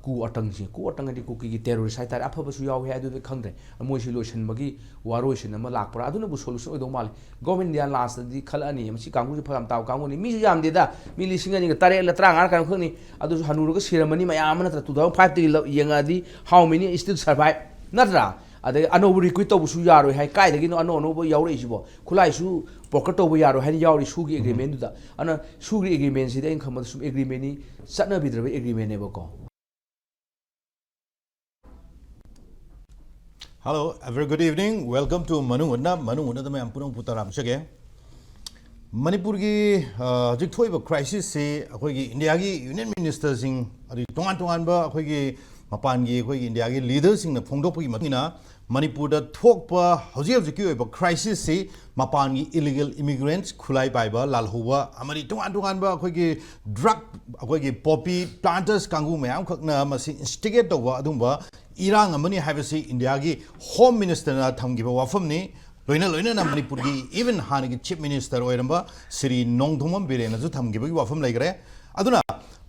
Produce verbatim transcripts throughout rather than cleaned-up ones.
ꯀꯨ ꯑꯇꯪꯁꯦ, ꯀꯨ ꯑꯇꯪ ꯍꯥꯏꯗꯤ ꯀꯨꯀꯤꯒꯤ terrorist ꯍꯥꯏꯇꯥꯔꯦ, ꯑꯐꯕꯁꯨ ꯌꯥꯎꯋꯤ ꯍꯥꯏ, ꯑꯗꯨꯗꯤ ꯈꯪꯗ꯭ꯔꯦ꯫ ꯃꯣꯏꯁꯤ ꯂꯣꯏꯁꯤꯟꯕꯒꯤ ꯋꯥꯔꯣꯏꯁꯤꯟ ꯑꯃ ꯂꯥꯛꯄ꯭ꯔꯥ, ꯑꯗꯨꯅꯕꯨ solution ꯑꯣꯏꯗꯧ ꯃꯥꯜꯂꯦ꯫ Government India ꯂꯥꯁꯇꯗꯤ ꯈꯜꯂꯛꯑꯅꯤ, ꯃꯁꯤ ꯀꯥꯡꯕꯨꯁꯤ ꯐꯔꯛ ꯌꯥꯝ ꯇꯥꯕ ꯀꯥꯡꯕꯨꯅꯤ꯫ ꯃꯤꯁꯨ ꯌꯥꯝꯗꯦꯗ, ꯃꯤ ꯂꯤꯁꯤꯡ ꯑꯅꯤꯒ ꯇꯔꯦꯠꯂ ꯇꯔꯥꯃꯉꯥ ꯈꯛꯅꯤ, ꯑꯗꯨꯁꯨ ꯍꯅꯨꯔꯒ ꯁꯤꯔꯝꯃꯅꯤ ꯃꯌꯥꯝ ꯑꯃ, ꯅꯠꯇ꯭ꯔꯥ? Two thousand five ꯇꯒꯤ ꯂꯧ-, ꯌꯦꯡꯉꯛꯑꯗꯤ, how many still survive, ꯅꯠꯇ꯭ꯔꯥ? ꯑꯗꯩ ꯑꯅꯧꯕ recruit ꯇꯧꯕꯁꯨ ꯌꯥꯔꯣꯏ ꯍꯥꯏ, ꯀꯥꯏꯗꯒꯤꯅꯣ ꯑꯅꯧ ꯑꯅꯧꯕ ꯌꯥꯎꯔꯛꯏꯁꯤꯕꯣ? ꯈꯨꯠꯂꯥꯏꯁꯨ broker ꯇꯧꯕ ꯌꯥꯔꯣꯏ ꯍꯥꯏꯅ ꯌꯥꯎꯔꯤ ꯁꯨꯒꯤ agreement ꯗꯨꯗ꯫ ꯑꯗꯨꯅ ꯁꯨꯒꯤ agreement ꯁꯤꯗꯤ ꯑꯩꯅ ꯈꯟꯕꯗ ꯁꯨꯝ agreement ꯅꯤ, ꯆꯠꯅꯕꯤꯗ꯭ꯔꯕ agreement ꯅꯦꯕꯀꯣ꯫ Hello, a very good evening. Welcome to ꯃꯅꯨꯡ ꯍꯨꯠꯅ, ꯃꯅꯨꯡ ꯍꯨꯠꯅꯗ ꯃꯌꯥꯝ ꯄꯨꯝꯅꯃꯛꯄꯨ ꯇꯔꯥꯝꯖꯒꯦ꯫ ꯃꯅꯤꯄꯨꯔꯒꯤ, ꯑ, ꯍꯧꯖꯤꯛ ꯊꯣꯛꯏꯕ crisis ꯁꯤ ꯑꯩꯈꯣꯏꯒꯤ ꯏꯟꯗꯤꯌꯥꯒꯤ union minister ꯁꯤꯡ, ꯑꯗꯨꯒꯤ ꯇꯣꯉꯥꯟ ꯇꯣꯉꯥꯟꯕ ꯑꯩꯈꯣꯏꯒꯤ ꯃꯄꯥꯟꯒꯤ ꯑꯩꯈꯣꯏꯒꯤ ꯏꯟꯗꯤꯌꯥꯒꯤ leader ꯁꯤꯡꯅ ꯐꯣꯡꯗꯣꯛꯄꯒꯤ ꯃꯇꯨꯡ ꯏꯟꯅ, ꯃꯅꯤꯄꯨꯔꯗ ꯊꯣꯛꯄ ꯍꯧꯖꯤꯛ ꯍꯧꯖꯤꯛꯀꯤ ꯑꯣꯏꯕ crisis ꯁꯤ ꯃꯄꯥꯟꯒꯤ illegal immigrants, ꯈꯨꯠꯂꯥꯏ ꯄꯥꯏꯕ, ꯂꯥꯜꯍꯧꯕ ꯑꯃꯗꯤ ꯇꯣꯉꯥꯟ ꯇꯣꯉꯥꯟꯕ ꯑꯩꯈꯣꯏꯒꯤ drug, ꯑꯩꯈꯣꯏꯒꯤ poppy planters ꯀꯥꯡꯕꯨ ꯃꯌꯥꯝ ꯈꯛꯅ ꯃꯁꯤ instigate ꯇꯧꯕ ꯑꯗꯨꯒꯨꯝꯕ ꯏꯔꯥꯡ ꯑꯃꯅꯤ ꯍꯥꯏꯕꯁꯤ ꯏꯟꯗꯤꯌꯥꯒꯤ Home Minister ꯅ ꯊꯝꯈꯤꯕ ꯋꯥꯐꯝꯅꯤ꯫ ꯂꯣꯏꯅ ꯂꯣꯏꯅꯅ ꯃꯅꯤꯄꯨꯔꯒꯤ even ꯍꯥꯟꯅꯒꯤ Chief Minister ꯑꯣꯏꯔꯝꯕ ꯁ꯭ꯔꯤ ꯅꯣꯡꯊꯣꯝꯕꯝ ꯕꯤꯔꯦꯟꯅꯁꯨ ꯊꯝꯈꯤꯕꯒꯤ ꯋꯥꯐꯝ ꯂꯩꯈ꯭ꯔꯦ꯫ ꯑꯗꯨꯅ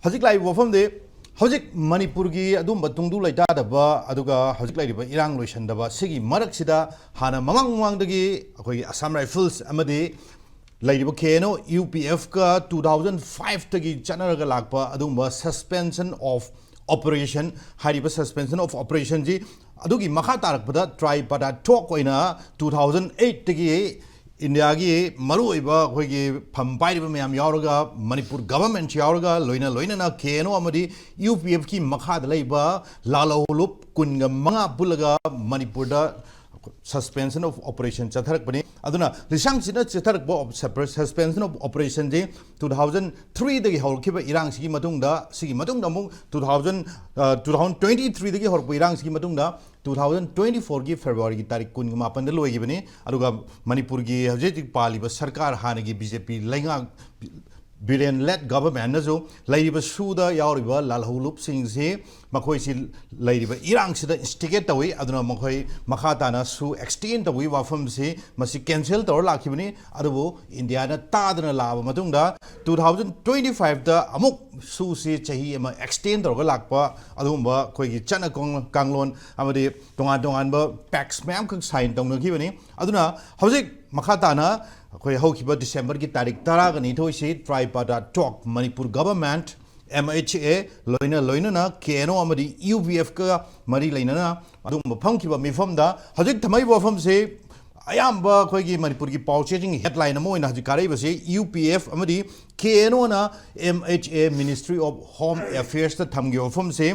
ꯍꯧꯖꯤꯛ ꯂꯥꯛꯏꯕ ꯋꯥꯐꯝꯗꯤ, ꯍꯧꯖꯤꯛ ꯃꯅꯤꯄꯨꯔꯒꯤ ꯑꯗꯨꯝꯕ ꯇꯨꯡꯗꯨ ꯂꯩꯇꯥꯗꯕ, ꯑꯗꯨꯒ ꯍꯧꯖꯤꯛ ꯂꯩꯔꯤꯕ ꯏꯔꯥꯡ ꯂꯣꯏꯁꯟꯗꯕ ꯁꯤꯒꯤ ꯃꯔꯛꯁꯤꯗ ꯍꯥꯟꯅ ꯃꯃꯥꯡ ꯃꯃꯥꯡꯗꯒꯤ ꯑꯩꯈꯣꯏꯒꯤ Assam Rifles ꯑꯃꯗꯤ ꯂꯩꯔꯤꯕ K N O U P F ꯀ two thousand five ꯇꯒꯤ ꯆꯠꯅꯔꯒ ꯂꯥꯛꯄ ꯑꯗꯨꯒꯨꯝꯕ suspension of operation ꯍꯥꯏꯔꯤꯕ suspension of operation ꯁꯤ ꯑꯗꯨꯒꯤ ꯃꯈꯥ ꯇꯥꯔꯛꯄꯗ tripartite talk ꯑꯣꯏꯅ two thousand eight ꯇꯒꯤ ꯏꯟꯗꯤꯌꯥꯒꯤ ꯃꯔꯨꯑꯣꯏꯕ ꯑꯩꯈꯣꯏꯒꯤ ꯐꯝ ꯄꯥꯏꯔꯤꯕ ꯃꯌꯥꯝ ꯌꯥꯎꯔꯒ, ꯃꯅꯤꯄꯨꯔ government ꯁꯨ ꯌꯥꯎꯔꯒ, ꯂꯣꯏꯅ ꯂꯣꯏꯅꯅ K N O ꯑꯃꯗꯤ U P F ꯀꯤ ꯃꯈꯥꯗ ꯂꯩꯕ ꯂꯥꯜꯍꯧꯂꯨꯞ ꯀꯨꯟꯒ ꯃꯉꯥ ꯄꯨꯜꯂꯒ ꯃꯅꯤꯄꯨꯔꯗ suspension of operation ꯆꯠꯊꯔꯛꯄꯅꯤ꯫ ꯑꯗꯨꯅ ꯂꯤꯁꯥꯡꯁꯤꯠꯅ ꯆꯠꯊꯔꯛꯄ op-, supre-, suspension of operation ꯁꯤ two thousand three ꯗꯒꯤ ꯍꯧꯔꯛꯈꯤꯕ ꯏꯔꯥꯡꯁꯤꯒꯤ ꯃꯇꯨꯡꯗ, ꯁꯤꯒꯤ ꯃꯇꯨꯡꯗ ꯑꯃꯨꯛ two thousand, ꯑ, two thousand twenty three ꯗꯒꯤ ꯍꯧꯔꯛꯄ ꯏꯔꯥꯡꯁꯤꯒꯤ ꯃꯇꯨꯡꯗ two thousand twenty four ꯒꯤ February ꯒꯤ ꯇꯥꯔꯤꯛ ꯀꯨꯟꯒ ꯃꯥꯄꯟꯗ ꯂꯣꯏꯈꯤꯕꯅꯤ꯫ ꯑꯗꯨꯒ ꯃꯅꯤꯄꯨꯔꯒꯤ ꯍꯧꯖꯤꯛ ꯍꯧꯖꯤꯛ ꯄꯥꯜꯂꯤꯕ ꯁꯔꯀꯥꯔ, ꯍꯥꯟꯅꯒꯤ B J P ꯂꯩꯉꯥꯛ, Biren led governmentꯅꯁꯨ ꯂꯩꯔꯤꯕ ꯁꯨꯗ ꯌꯥꯎꯔꯤꯕ ꯂꯥꯜꯍꯧꯂꯨꯞꯁꯤꯡꯁꯤ ꯃꯈꯣꯏꯁꯤ ꯂꯩꯔꯤꯕ ꯏꯔꯥꯡꯁꯤꯗ instigate ꯇꯧꯏ꯫ ꯑꯗꯨꯅ ꯃꯈꯣꯏ ꯃꯈꯥ ꯇꯥꯅ ꯁꯨ extend ꯇꯧꯕꯒꯤ ꯋꯥꯐꯝꯁꯤ ꯃꯁꯤ cancel ꯇꯧꯔ ꯂꯥꯛꯈꯤꯕꯅꯤ꯫ ꯑꯗꯨꯕꯨ ꯏꯟꯗꯤꯌꯥꯅ ꯇꯥꯗꯅ ꯂꯥꯛꯑꯕ ꯃꯇꯨꯡꯗ two thousand twenty fiveꯇ ꯑꯃꯨꯛ ꯁꯨꯁꯤ ꯆꯍꯤ ꯑꯃ extend ꯇꯧꯔꯒ ꯂꯥꯛꯄ ꯑꯗꯨꯒꯨꯝꯕ ꯑꯩꯈꯣꯏꯒꯤ ꯆꯠꯅ ꯀꯥꯡ- ꯀꯥꯡꯂꯣꯟ ꯑꯃꯗꯤ ꯇꯣꯉꯥꯟ ꯇꯣꯉꯥꯟꯕ pact ꯃꯌꯥꯝꯈꯛ sign ꯇꯧꯅꯈꯤꯕꯅꯤ꯫ ꯑꯗꯨꯅ ꯍꯧꯖꯤꯛ ꯃꯈꯥ ꯇꯥꯅ ꯑꯩꯈꯣꯏ ꯍꯧꯈꯤꯕ Decemberꯒꯤ ꯇꯥꯔꯤꯛ ꯇꯔꯥꯒ ꯅꯤꯊꯣꯏꯁꯤ tripartite talk Manipur government, M H A, ꯂꯣꯏꯅ ꯂꯣꯏꯅꯅ K N O ꯑꯃꯗꯤ U P Fꯀ ꯃꯔꯤ ꯂꯩꯅꯅ ꯑꯗꯨꯒꯨꯝꯕ ꯐꯝꯈꯤꯕ ꯃꯤꯐꯝꯗ ꯍꯧꯖꯤꯛ ꯊꯝꯃꯛꯏꯕ ꯋꯥꯐꯝꯁꯤ ꯑꯌꯥꯝꯕ ꯑꯩꯈꯣꯏꯒꯤ ꯃꯅꯤꯄꯨꯔꯒꯤ ꯄꯥꯎ ꯆꯦꯁꯤꯡꯒꯤ headline ꯑꯃ ꯑꯣꯏꯅ ꯍꯧꯖꯤꯛ ꯀꯥꯔꯛꯏꯕꯁꯤ U P F ꯑꯃꯗꯤ K N Oꯅ M H A, Ministry of Home Affairsꯇ ꯊꯝꯈꯤꯕ ꯋꯥꯐꯝꯁꯤ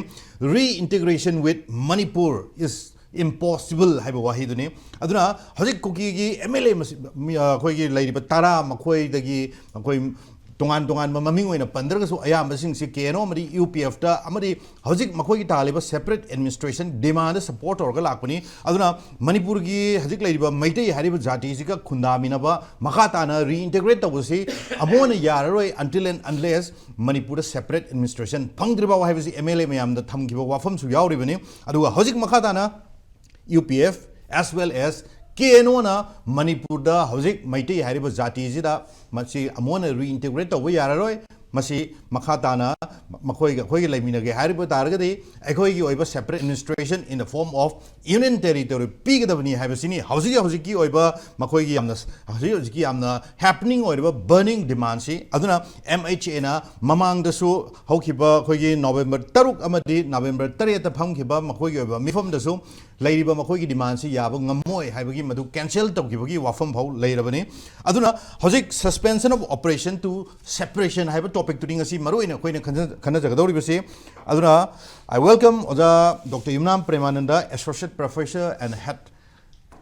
"Reintegration with Manipur is impossible" ꯍꯥꯏꯕ ꯋꯥꯍꯩꯗꯨꯅꯤ꯫ ꯑꯗꯨꯅ ꯍꯧꯖꯤꯛ ꯀꯨꯀꯤꯒꯤ M L A ꯃꯁꯤ-, ꯃꯤ-, ꯑ, ꯑꯩꯈꯣꯏꯒꯤ ꯂꯩꯔꯤꯕ ꯇꯔꯥ ꯃꯈꯣꯏꯗꯒꯤ ꯑꯩꯈꯣꯏ ꯇꯣꯉꯥꯟ ꯇꯣꯉꯥꯟꯕ ꯃꯃꯤꯡ ꯑꯣꯏꯅ ꯄꯟꯗ꯭ꯔꯒꯁꯨ ꯑꯌꯥꯝꯕꯁꯤꯡꯁꯤ K N O ꯑꯃꯗꯤ U P Fꯇ ꯑꯃꯗꯤ ꯍꯧꯖꯤꯛ ꯃꯈꯣꯏꯒꯤ ꯇꯥꯜꯂꯤꯕ separate administration demandꯗ support ꯇꯧꯔꯒ ꯂꯥꯛꯄꯅꯤ꯫ ꯑꯗꯨꯅ ꯃꯅꯤꯄꯨꯔꯒꯤ ꯍꯧꯖꯤꯛ ꯂꯩꯔꯤꯕ ꯃꯩꯇꯩ ꯍꯥꯏꯔꯤꯕ ꯖꯥꯇꯤꯁꯤꯒ ꯈꯨꯟꯗꯥꯃꯤꯟꯅꯕ ꯃꯈꯥ ꯇꯥꯅ reintegrate ꯇꯧꯕꯁꯤ ꯑꯃꯨꯛ ꯍꯟꯅ ꯌꯥꯔꯔꯣꯏ until and unless ꯃꯅꯤꯄꯨꯔꯗ separate administration ꯐꯪꯗ꯭ꯔꯤꯐꯥꯎ ꯍꯥꯏꯕꯁꯤ M L A ꯃꯌꯥꯝꯗ ꯊꯝꯈꯤꯕ ꯋꯥꯐꯝꯁꯨ ꯌꯥꯎꯔꯤꯕꯅꯤ꯫ ꯑꯗꯨꯒ ꯍꯧꯖꯤꯛ ꯃꯈꯥ ꯇꯥꯅ U P F as well as K N Oꯅ ꯃꯅꯤꯄꯨꯔꯗ ꯍꯧꯖꯤꯛ ꯃꯩꯇꯩ ꯍꯥꯏꯔꯤꯕ ꯖꯥꯇꯤꯁꯤꯗ ꯃꯁꯤ ꯑꯃꯨꯛ ꯍꯟꯅ reintegrate ꯇꯧꯕ ꯌꯥꯔꯔꯣꯏ꯫ ꯃꯁꯤ ꯃꯈꯥ ꯇꯥꯅ ꯃꯈꯣꯏꯒ ꯑꯩꯈꯣꯏꯒ ꯂꯩꯃꯤꯟꯅꯒꯦ ꯍꯥꯏꯔꯤꯕ ꯇꯥꯔꯒꯗꯤ ꯑꯩꯈꯣꯏꯒꯤ ꯑꯣꯏꯕ separate administration in the form of union territory ꯄꯤꯒꯗꯕꯅꯤ ꯍꯥꯏꯕꯁꯤꯅꯤ ꯍꯧꯖꯤꯛ ꯍꯧꯖꯤꯛꯀꯤ ꯑꯣꯏꯕ ꯃꯈꯣꯏꯒꯤ ꯌꯥꯝꯅ, ꯍꯧꯖꯤꯛ ꯍꯧꯖꯤꯛꯀꯤ ꯌꯥꯝꯅ happening ꯑꯣꯏꯔꯤꯕ burning demandꯁꯤ꯫ ꯑꯗꯨꯅ M H Aꯅ ꯃꯃꯥꯡꯗꯁꯨ ꯍꯧꯈꯤꯕ ꯑꯩꯈꯣꯏꯒꯤ November ꯇꯔꯨꯛ ꯑꯃꯗꯤ November ꯇꯔꯦꯠꯇ ꯐꯝꯈꯤꯕ ꯃꯈꯣꯏꯒꯤ ꯑꯣꯏꯕ ꯃꯤꯐꯝꯗꯁꯨ ꯂꯩꯔꯤꯕ ꯃꯈꯣꯏꯒꯤ demandꯁꯤ ꯌꯥꯕ ꯉꯝꯃꯣꯏ ꯍꯥꯏꯕꯒꯤ ꯃꯗꯨ cancel ꯇꯧꯈꯤꯕꯒꯤ ꯋꯥꯐꯝ ꯐꯥꯎ ꯂꯩꯔꯕꯅꯤ꯫ ꯑꯗꯨꯅ ꯍꯧꯖꯤꯛ suspension of operation to separation ꯍꯥꯏꯕ topicꯇꯨꯅꯤ ꯉꯁꯤ ꯃꯔꯨꯑꯣꯏꯅ ꯑꯩꯈꯣꯏꯅ ꯈꯟꯅ-, ꯈꯟꯅꯖꯒꯗꯧꯔꯤꯕꯁꯤ꯫ ꯑꯗꯨꯅ I welcome ꯑꯣꯖꯥ Doctor Yumnam ꯄ꯭ꯔꯦꯃꯥꯅꯟꯗ, Associate Professor and Head,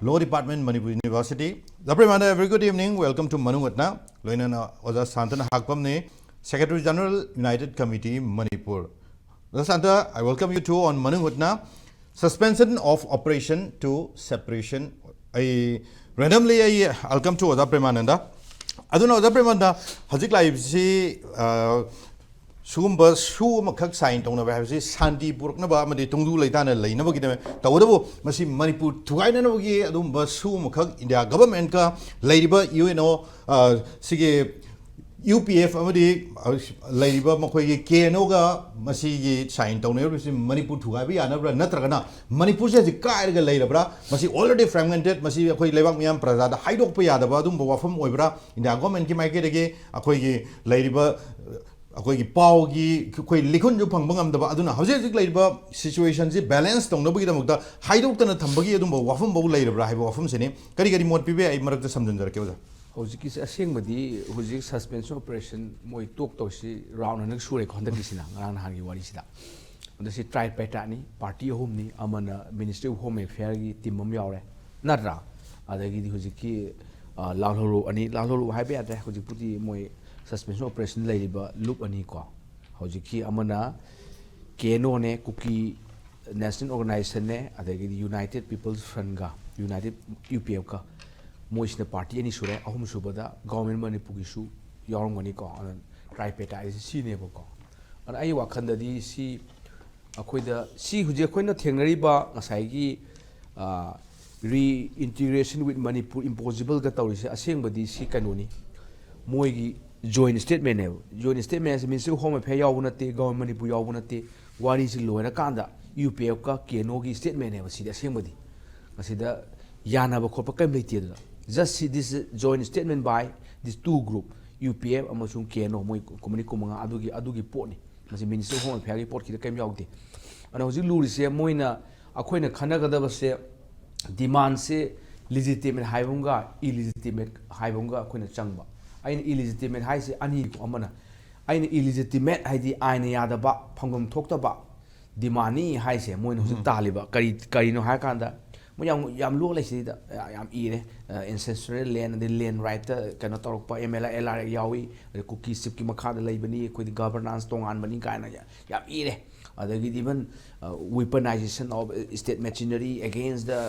Law Department, Manipur University. ꯑꯣꯖꯥ ꯄ꯭ꯔꯦꯃꯥꯅꯟꯗ, very good evening, welcome to ꯃꯅꯨꯡ ꯍꯨꯠꯅ꯫ ꯂꯣꯏꯅꯅ ꯑꯣꯖꯥ ꯁꯥꯟꯇꯅ ꯍꯥꯛꯄꯝꯅꯤ, Secretary General, United Committee, Manipur. ꯑꯣꯖꯥ Santa, I welcome you too on ꯃꯅꯨꯡ ꯍꯨꯠꯅ꯫ Suspension of operation to separation. ꯑꯩ randomly ꯑꯩ, I'll come to ꯑꯣꯖꯥ ꯄ꯭ꯔꯦꯃꯥꯅꯟꯗ꯫ ꯑꯗꯨꯅ ꯑꯣꯖꯥ ꯄ꯭ꯔꯦꯃꯟꯗ, ꯍꯧꯖꯤꯛ ꯂꯥꯛꯏꯕꯁꯤ, ꯑ, ꯁꯤꯒꯨꯝꯕ ꯁꯨ ꯑꯃꯈꯛ ꯁꯥꯏꯟ ꯇꯧꯅꯕ ꯍꯥꯏꯕꯁꯤ ꯁꯥꯟꯇꯤ ꯄꯨꯔꯛꯅꯕ ꯑꯃꯗꯤ ꯇꯨꯡꯗꯨ ꯂꯩꯇꯥꯅ ꯂꯩꯅꯕꯒꯤꯗꯃꯛ꯫ ꯇꯧꯕꯇꯕꯨ ꯃꯁꯤ ꯃꯅꯤꯄꯨꯔ ꯊꯨꯒꯥꯏꯅꯅꯕꯒꯤ ꯑꯗꯨꯒꯨꯝꯕ ꯁꯨ ꯑꯃꯈꯛ ꯏꯟꯗꯤꯌꯥ ꯒꯚꯔꯟꯃꯦꯟꯠꯀ ꯂꯩꯔꯤꯕ ꯌꯨ ꯑꯦꯟ ꯑꯣ, ꯑ, ꯁꯤꯒꯤ ꯌꯨ ꯄꯤ ꯑꯦꯐ ꯑꯃꯗꯤ, ꯑ, ꯂꯩꯔꯤꯕ ꯃꯈꯣꯏꯒꯤ ꯀꯦ ꯑꯦꯟ ꯑꯣꯒ ꯃꯁꯤꯒꯤ ꯁꯥꯏꯟ ꯇꯧꯅꯔꯤꯕꯁꯤ ꯃꯅꯤꯄꯨꯔ ꯊꯨꯒꯥꯏꯕ ꯌꯥꯅꯕ꯭ꯔꯥ, ꯅꯠꯇ꯭ꯔꯒꯅ ꯃꯅꯤꯄꯨꯔꯁꯦ ꯍꯧꯖꯤꯛ ꯀꯥꯏꯔꯒ ꯂꯩꯔꯕ꯭ꯔꯥ, ꯃꯁꯤ already fragmented, ꯃꯁꯤ ꯑꯩꯈꯣꯏ ꯂꯩꯕꯥꯛ ꯃꯤꯌꯥꯝ ꯄ꯭ꯔꯖꯥꯗ ꯍꯥꯏꯗꯣꯛꯄ ꯌꯥꯗꯕ ꯑꯗꯨꯒꯨꯝꯕ ꯋꯥꯐꯝ ꯑꯣꯏꯕ꯭ꯔꯥ? ꯏꯟꯗꯤꯌꯥ ꯒꯣꯔꯃꯦꯟꯒꯤ ꯃꯥꯏꯀꯩꯗꯒꯤ ꯑꯩꯈꯣꯏꯒꯤ ꯂꯩꯔꯤꯕ, ꯑꯩꯈꯣꯏꯒꯤ ꯄꯥꯎꯒꯤ ꯑꯩꯈꯣꯏ ꯂꯤꯈꯨꯟꯁꯨ ꯐꯪꯕ ꯉꯝꯗꯕ, ꯑꯗꯨꯅ ꯍꯧꯖꯤꯛ ꯍꯧꯖꯤꯛ ꯂꯩꯔꯤꯕ ꯁꯤꯆꯨꯋꯦꯁꯟꯁꯤ ꯕꯦꯂꯦꯟꯁ ꯇꯧꯅꯕꯒꯤꯗꯃꯛꯇ ꯍꯥꯏꯗꯣꯛꯇꯅ ꯊꯝꯕꯒꯤ ꯑꯗꯨꯒꯨꯝꯕ ꯋꯥꯐꯝ ꯐꯥꯎ ꯂꯩꯔꯕ꯭ꯔꯥ ꯍꯥꯏꯕ ꯋꯥꯐꯝꯁꯤꯅꯤ꯫ ꯀꯔꯤ ꯀꯔꯤ ꯃꯣꯠ ꯄꯤꯕ ꯌꯥꯏ? ꯑꯩ ꯃꯔꯛꯇ ꯁꯝꯖꯤꯟꯖꯔꯛꯀꯦ, ꯑꯣꯖꯥ꯫ ꯍꯧꯖꯤꯛꯀꯤꯁꯦ ꯑꯁꯦꯡꯕꯗꯤ ꯍꯧꯖꯤꯛ suspension operation ꯃꯣꯏ ꯇꯣꯛ ꯇꯧꯁꯤ ꯔꯥꯎꯟ ꯍꯟꯗꯛ ꯁꯨꯔꯦꯀꯣ, ꯍꯟꯗꯛꯀꯤꯁꯤꯅ, ꯉꯔꯥꯡ ꯅꯍꯥꯟꯒꯤ ꯋꯥꯔꯤꯁꯤꯗ꯫ ꯑꯗ ꯁꯤ tripartiteꯅꯤ, ꯄꯥꯔꯇꯤ ꯑꯍꯨꯝꯅꯤ, ꯑꯃꯅ Ministry of Home Affairꯒꯤ team ꯑꯃ ꯌꯥꯎꯔꯦ, ꯅꯠꯇ꯭ꯔꯥ? ꯑꯗꯒꯤꯗꯤ ꯍꯧꯖꯤꯛꯀꯤ, ꯑ, ꯂꯥꯜꯍꯧꯂꯨꯞ ꯑꯅꯤ, ꯂꯥꯜꯍꯧꯂꯨꯞ ꯍꯥꯏꯕ ꯌꯥꯗ꯭ꯔꯦ, ꯍꯧꯖꯤꯛꯄꯨꯗꯤ ꯃꯣꯏ suspension operation ꯂꯩꯔꯤꯕ ꯂꯨꯞ ꯑꯅꯤ ꯀꯣ꯫ ꯍꯧꯖꯤꯛꯀꯤ ꯑꯃꯅ ꯀꯦ ꯑꯦꯟ ꯑꯣꯅꯦ, ꯀꯨꯀꯤ National Organizationꯅꯦ, ꯑꯗꯒꯤꯗꯤ United People's Frontꯒ, United ꯌꯨ ꯄꯤ ꯑꯦꯐꯀ, ꯃꯣꯏꯁꯤꯅ ꯄꯥꯔꯇꯤ ꯑꯅꯤ ꯁꯨꯔꯦ꯫ ꯑꯍꯨꯝꯁꯨꯕꯗ ꯒꯣꯔꯃꯦꯟ ꯃꯅꯤꯄꯨꯔꯒꯤꯁꯨ ꯌꯥꯎꯔꯝꯒꯅꯤꯀꯣ꯫ ꯑꯗꯨꯅ tripartite ꯍꯥꯏꯁꯦ ꯁꯤꯅꯦꯕꯀꯣ꯫ ꯑꯗꯨꯅ ꯑꯩ ꯋꯥꯈꯜꯗꯗꯤ ꯁꯤ ꯑꯩꯈꯣꯏꯗ, ꯁꯤ ꯍꯧꯖꯤꯛ ꯑꯩꯈꯣꯏꯅ ꯊꯦꯡꯅꯔꯤꯕ ꯉꯁꯥꯏꯒꯤ, ꯑ, reintegration with Manipur impossibleꯒ ꯇꯧꯔꯤꯁꯦ, ꯑꯁꯦꯡꯕꯗꯤ ꯁꯤ ꯀꯩꯅꯣꯅꯤ, ꯃꯣꯏꯒꯤ joint statementꯅꯦꯕ꯫ Joint statement ꯍꯥꯏꯁꯦ Ministry of Home Affair ꯌꯥꯎꯕ ꯅꯠꯇꯦ, ꯒꯣꯔꯃꯦꯟ ꯃꯅꯤꯄꯨꯔ ꯌꯥꯎꯕ ꯅꯠꯇꯦ꯫ ꯋꯥꯔꯤꯁꯤ ꯂꯣꯏꯔꯀꯥꯟꯗ ꯌꯨ ꯄꯤ ꯑꯦꯐꯀ ꯀꯦ ꯑꯦꯟ ꯑꯣꯒꯤ statementꯅꯦꯕ ꯁꯤꯗꯤ ꯑꯁꯦꯡꯕꯗꯤ꯫ ꯃꯁꯤꯗ ꯌꯥꯅꯕ ꯈꯣꯠꯄ ꯀꯔꯤꯝ ꯂꯩꯇꯦ꯫ ꯑꯗꯨꯗ just see this joint statement by these two group, U P F ꯑꯃꯁꯨꯡ ꯀꯦ ꯑꯦꯟ ꯑꯣ, ꯃꯣꯏ ꯀꯨꯝꯕꯅꯤ ꯀꯨꯝꯃꯉꯥ ꯑꯗꯨꯒꯤ, ꯑꯗꯨꯒꯤ ꯄꯣꯠꯅꯤ꯫ ꯃꯁꯤ Ministry of Home Affairꯒꯤ ꯄꯣꯠꯀꯤꯗ ꯀꯔꯤꯝ ꯌꯥꯎꯗꯦ꯫ ꯑꯗꯨꯅ ꯍꯧꯖꯤꯛ ꯂꯨꯔꯤꯁꯦ, ꯃꯣꯏꯅ, ꯑꯩꯈꯣꯏꯅ ꯈꯟꯅꯒꯗꯕꯁꯦ demandꯁꯦ legitimate ꯍꯥꯏꯕ ꯑꯃꯒ illegitimate ꯍꯥꯏꯕ ꯑꯃꯒ ꯑꯩꯈꯣꯏꯅ ꯆꯪꯕ꯫ ꯑꯩꯅ illegitimate ꯍꯥꯏꯁꯦ ꯑꯅꯤꯀꯣ꯫ ꯑꯃꯅ, ꯑꯩꯅ illegitimate ꯍꯥꯏꯗꯤ ꯑꯥꯏꯟꯅ ꯌꯥꯗꯕ, ꯐꯪꯐꯝ ꯊꯣꯛꯇꯕ demandꯅꯤ ꯍꯥꯏꯁꯦ꯫ ꯃꯣꯏꯅ ꯍꯧꯖꯤꯛ ꯎꯝ꯫ ꯇꯥꯜꯂꯤꯕ ꯀꯔꯤ, ꯀꯔꯤꯅꯣ ꯍꯥꯏꯔꯀꯥꯟꯗ, ꯃꯣꯏ ꯌꯥꯝ, ꯌꯥꯝ ꯂꯣꯜꯂꯦ ꯁꯤꯗꯩꯗ, ꯌꯥꯝ ꯏꯔꯦ꯫ ꯑ, ancestral land, ꯑꯗꯩ land rightꯇ ꯀꯩꯅꯣ ꯇꯧꯔꯛꯄ, M L A, L R A ꯌꯥꯎꯏ, ꯑꯗꯩ ꯀꯨꯀꯤ chiefꯀꯤ ꯃꯈꯥꯗ ꯂꯩꯕꯅꯤ, ꯑꯩꯈꯣꯏꯗꯤ governance ꯇꯣꯉꯥꯟꯕꯅꯤ ꯀꯥꯏꯅ ꯌꯥꯝ ꯏꯔꯦ꯫ ꯑꯗꯒꯤꯗꯤ even weaponization of state machinery against the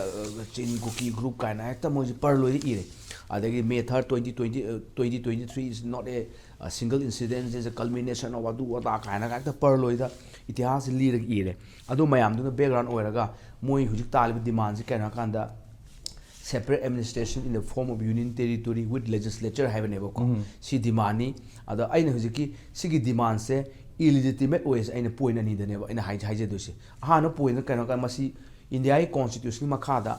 Chin Kuki group ꯀꯥꯏꯅ ꯍꯦꯛꯇ ꯃꯣꯏꯁꯦ ꯄꯔꯂꯣꯏꯗ ꯏꯔꯦ꯫ ꯑꯗꯒꯤ May third, twenty twenty, twenty twenty three is not a single incident, is a culmination of ꯑꯗꯨ ꯑꯗꯥ ꯀꯥꯏꯅ ꯍꯦꯛꯇ ꯄꯔꯂꯣꯏꯗ ꯏꯇꯤꯍꯥꯁ ꯂꯤꯔꯒ ꯏꯔꯦ꯫ ꯑꯗꯨ ꯃꯌꯥꯝꯗꯨꯅ background ꯑꯣꯏꯔꯒ ꯃꯣꯏ ꯍꯧꯖꯤꯛ ꯇꯥꯜꯂꯤꯕ demandꯁꯦ ꯀꯩꯅꯣ ꯍꯥꯏꯀꯥꯟꯗ separate administration in the form of union territory with legislature ꯍꯥꯏꯕꯅꯦꯕꯀꯣ꯫ ꯁꯤ demandꯅꯤ꯫ ꯑꯗꯣ ꯑꯩꯅ ꯍꯧꯖꯤꯛꯀꯤ ꯁꯤꯒꯤ demandꯁꯦ illegitimate ꯑꯣꯏꯁꯦ ꯑꯩꯅ point ꯑꯅꯤꯗꯅꯦꯕ ꯑꯩꯅ ꯍꯥꯏ-, ꯍꯥꯏꯖꯗꯣꯏꯁꯦ꯫ ꯑꯍꯥꯟꯕ pointꯅ ꯀꯩꯅꯣ ꯍꯥꯏ ꯀꯥꯟꯗ ꯃꯁꯤ Indiaꯒꯤ constitutionꯒꯤ ꯃꯈꯥꯗ,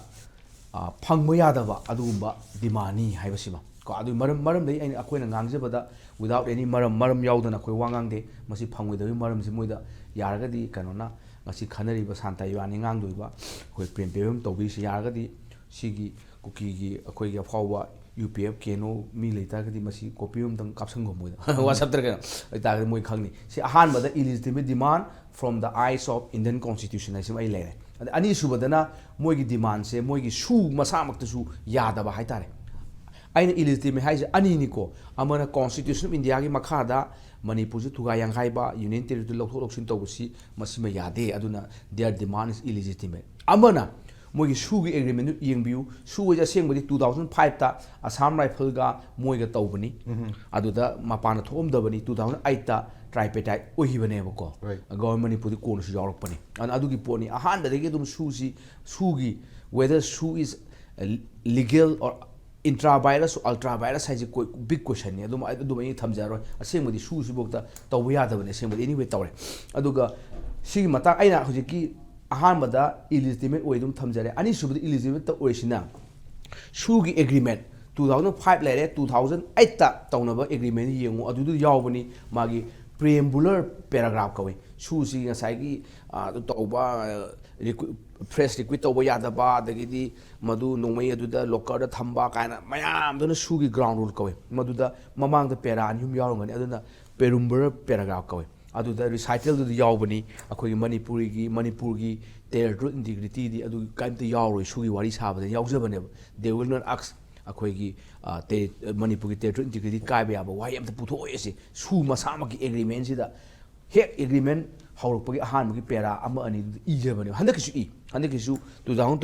ꯑ, ꯐꯪꯕ ꯌꯥꯗꯕ ꯑꯗꯨꯒꯨꯝꯕ demandꯅꯤ ꯍꯥꯏꯕꯁꯤꯃ ꯀꯣ꯫ ꯑꯗꯨ ꯃꯔꯝ, ꯃꯔꯝꯗꯒꯤ ꯑꯩꯅ, ꯑꯩꯈꯣꯏꯅ ꯉꯥꯡꯖꯕꯗ without any ꯃꯔꯝ, ꯃꯔꯝ ꯌꯥꯎꯗꯅ ꯑꯩꯈꯣꯏ ꯋꯥ ꯉꯥꯡꯗꯦ꯫ ꯃꯁꯤ ꯐꯪꯉꯣꯏꯗꯕꯒꯤ ꯃꯔꯝꯁꯤ ꯃꯣꯏꯗ ꯌꯥꯔꯒꯗꯤ ꯀꯩꯅꯣꯅ ꯉꯁꯤ ꯈꯟꯅꯔꯤꯕ ꯁꯥꯟꯇ ꯏꯕꯥꯅꯤ ꯉꯥꯡꯗꯣꯏꯕ ꯑꯩꯈꯣꯏ ꯄ꯭ꯔꯦꯝ ꯄꯦꯕꯝ ꯇꯧꯕꯤꯔꯤꯁꯤ ꯌꯥꯔꯒꯗꯤ ꯁꯤꯒꯤ ꯀꯨꯀꯤꯒꯤ ꯑꯩꯈꯣꯏꯒꯤ ꯑꯐꯥꯎꯕ UPF KNO ꯃꯤ ꯂꯩꯇꯥꯔꯒꯗꯤ ꯃꯁꯤ copy ꯑꯃꯇꯪ ꯀꯥꯞꯁꯟꯈꯣ ꯃꯣꯏꯗ WhatsAppꯇ ꯀꯩꯅꯣ꯫ ꯑꯗꯨ ꯑꯣꯏꯇꯥꯔꯒꯗꯤ ꯃꯣꯏ ꯈꯪꯅꯤ꯫ ꯁꯤ ꯑꯍꯥꯟꯕꯗ illegitimate demand from the eyes of Indian constitution ꯍꯥꯏꯁꯤꯃ ꯑꯩ ꯂꯩꯔꯦ꯫ ꯑꯗ ꯑꯅꯤꯁꯨꯕꯗꯅ ꯃꯣꯏꯒꯤ demandꯁꯦ ꯃꯣꯏꯒꯤ ꯁꯨ ꯃꯁꯥꯃꯛꯇꯁꯨ ꯌꯥꯗꯕ ꯍꯥꯏꯇꯥꯔꯦ꯫ ꯑꯩꯅ illegitimate ꯍꯥꯏꯁꯦ ꯑꯅꯤꯅꯤꯀꯣ꯫ ꯑꯃꯅ Constitution of Indiaꯒꯤ ꯃꯈꯥꯗ ꯃꯅꯤꯄꯨꯔꯁꯤ ꯊꯨꯒꯥꯏ ꯌꯥꯡꯈꯥꯏꯕ, union territory ꯂꯧꯊꯣꯛ ꯂꯧꯁꯤꯟ ꯇꯧꯕꯁꯤ ꯃꯁꯤꯃ ꯌꯥꯗꯦ꯫ ꯑꯗꯨꯅ their demand is illegitimate꯫ ꯑꯃꯅ ꯃꯣꯏꯒꯤ ꯁꯨꯒꯤ agreementꯗꯨ ꯌꯦꯡꯕꯤꯌꯨ꯫ ꯁꯨ ꯍꯥꯏꯁꯦ ꯑꯁꯦꯡꯕꯗꯤ two thousand fiveꯇ Assam Rifleꯒ ꯃꯣꯏꯒ ꯇꯧꯕꯅꯤ꯫ ꯑꯗꯨꯗ ꯃꯄꯥꯟꯗ ꯊꯣꯛꯑꯝꯗꯕꯅꯤ꯫ Two thousand eightꯇ tripartite ꯑꯣꯏꯈꯤꯕꯅꯦꯕꯀꯣ꯫ Right. Government ꯃꯅꯤꯄꯨꯔꯗꯤ ꯀꯣꯟꯅꯁꯨ ꯌꯥꯎꯔꯛꯄꯅꯤ꯫ ꯑꯗꯨꯅ ꯑꯗꯨꯒꯤ ꯄꯣꯠꯅꯤ꯫ ꯑꯍꯥꯟꯕꯗꯒꯤ ꯑꯗꯨꯝ ꯁꯨꯁꯤ, ꯁꯨꯒꯤ whether ꯁꯨ is legal or intra vires or ultra vires ꯍꯥꯏꯁꯦ ꯀꯣꯏ-, big questionꯅꯤ꯫ ꯑꯗꯨꯝ, ꯑꯗꯨꯝ ꯑꯩ ꯊꯝꯖꯔꯣꯏ꯫ ꯑꯁꯦꯡꯕꯗꯤ ꯁꯨꯁꯤꯐꯥꯎꯗ ꯇꯧꯕ ꯌꯥꯗꯕꯅꯤ꯫ ꯑꯁꯦꯡꯕꯗꯤ anyway ꯇꯧꯔꯦ꯫ ꯑꯗꯨꯒ ꯁꯤꯒꯤ ꯃꯇꯥꯡ ꯑꯩꯅ ꯍꯧꯖꯤꯛꯀꯤ ꯑꯍꯥꯟꯕꯗ illegitimate ꯑꯣꯏ ꯑꯗꯨꯝ ꯊꯝꯖꯔꯦ꯫ ꯑꯅꯤꯁꯨꯕꯗ illegitimate ꯑꯣꯏꯁꯤꯅ ꯁꯨꯒꯤ agreement two thousand five ꯂꯩꯔꯦ, two thousand eightꯇ ꯇꯧꯅꯕ agreement ꯌꯦꯡꯉꯨ, ꯑꯗꯨꯗ ꯌꯥꯎꯕꯅꯤ꯫ ꯃꯥꯒꯤ preambular paragraph ꯀꯧꯏ꯫ ꯁꯨꯁꯤ ꯉꯁꯥꯏꯒꯤ, ꯑ, ꯑꯗꯨ ꯇꯧꯕ, ꯑ, requ-, press requit ꯇꯧꯕ ꯌꯥꯗꯕ, ꯑꯗꯒꯤꯗꯤ ꯃꯗꯨ ꯅꯣꯡꯃꯩ ꯑꯗꯨꯗ lockerꯗ ꯊꯝꯕ ꯀꯥꯏꯅ ꯃꯌꯥꯝꯗꯨꯅ ꯁꯨꯒꯤ ground rule ꯀꯧꯏ꯫ ꯃꯗꯨꯗ ꯃꯃꯥꯡꯗ para ꯑꯅꯤ ꯑꯍꯨꯝ ꯌꯥꯎꯔꯝꯒꯅꯤ, ꯑꯗꯨꯅ preambular paragraph ꯀꯧꯏ꯫ ꯑꯗꯨꯗ recitalꯗꯨꯗ ꯌꯥꯎꯕꯅꯤ꯫ ꯑꯩꯈꯣꯏꯒꯤ ꯃꯅꯤꯄꯨꯔꯤꯒꯤ, ꯃꯅꯤꯄꯨꯔꯒꯤ territorial integrityꯗꯤ ꯑꯗꯨ ꯀꯔꯤꯝꯇ ꯌꯥꯎꯔꯣꯏ ꯁꯨꯒꯤ ꯋꯥꯔꯤ ꯁꯥꯕꯗ ꯌꯥꯎꯖꯕꯅꯦꯕ꯫ They will not ask ꯑꯩꯈꯣꯏꯒꯤ, ꯑ, ꯇꯦ-, ꯃꯅꯤꯄꯨꯔꯒꯤ territorial integrity ꯀꯥꯏꯕ ꯌꯥꯕ ꯋꯥꯍꯩ ꯑꯝꯇ ꯄꯨꯊꯣꯛꯑꯣꯏ꯫ ꯑꯁꯤ ꯁꯨ ꯃꯁꯥꯃꯛꯀꯤ agreementꯁꯤꯗ ꯍꯦꯛ agreement ꯍꯧꯔꯛꯄꯒꯤ ꯑꯍꯥꯟꯕꯒꯤ ꯄꯦꯔꯥ ꯑꯃ ꯑꯅꯤꯗꯨꯗ ꯏꯖꯕꯅꯦꯕ꯫ ꯍꯟꯗꯛꯀꯤꯁꯨ ꯏ, ꯍꯟꯗꯛꯀꯤꯁꯨ ꯇꯨ ꯊꯥꯎꯖꯟ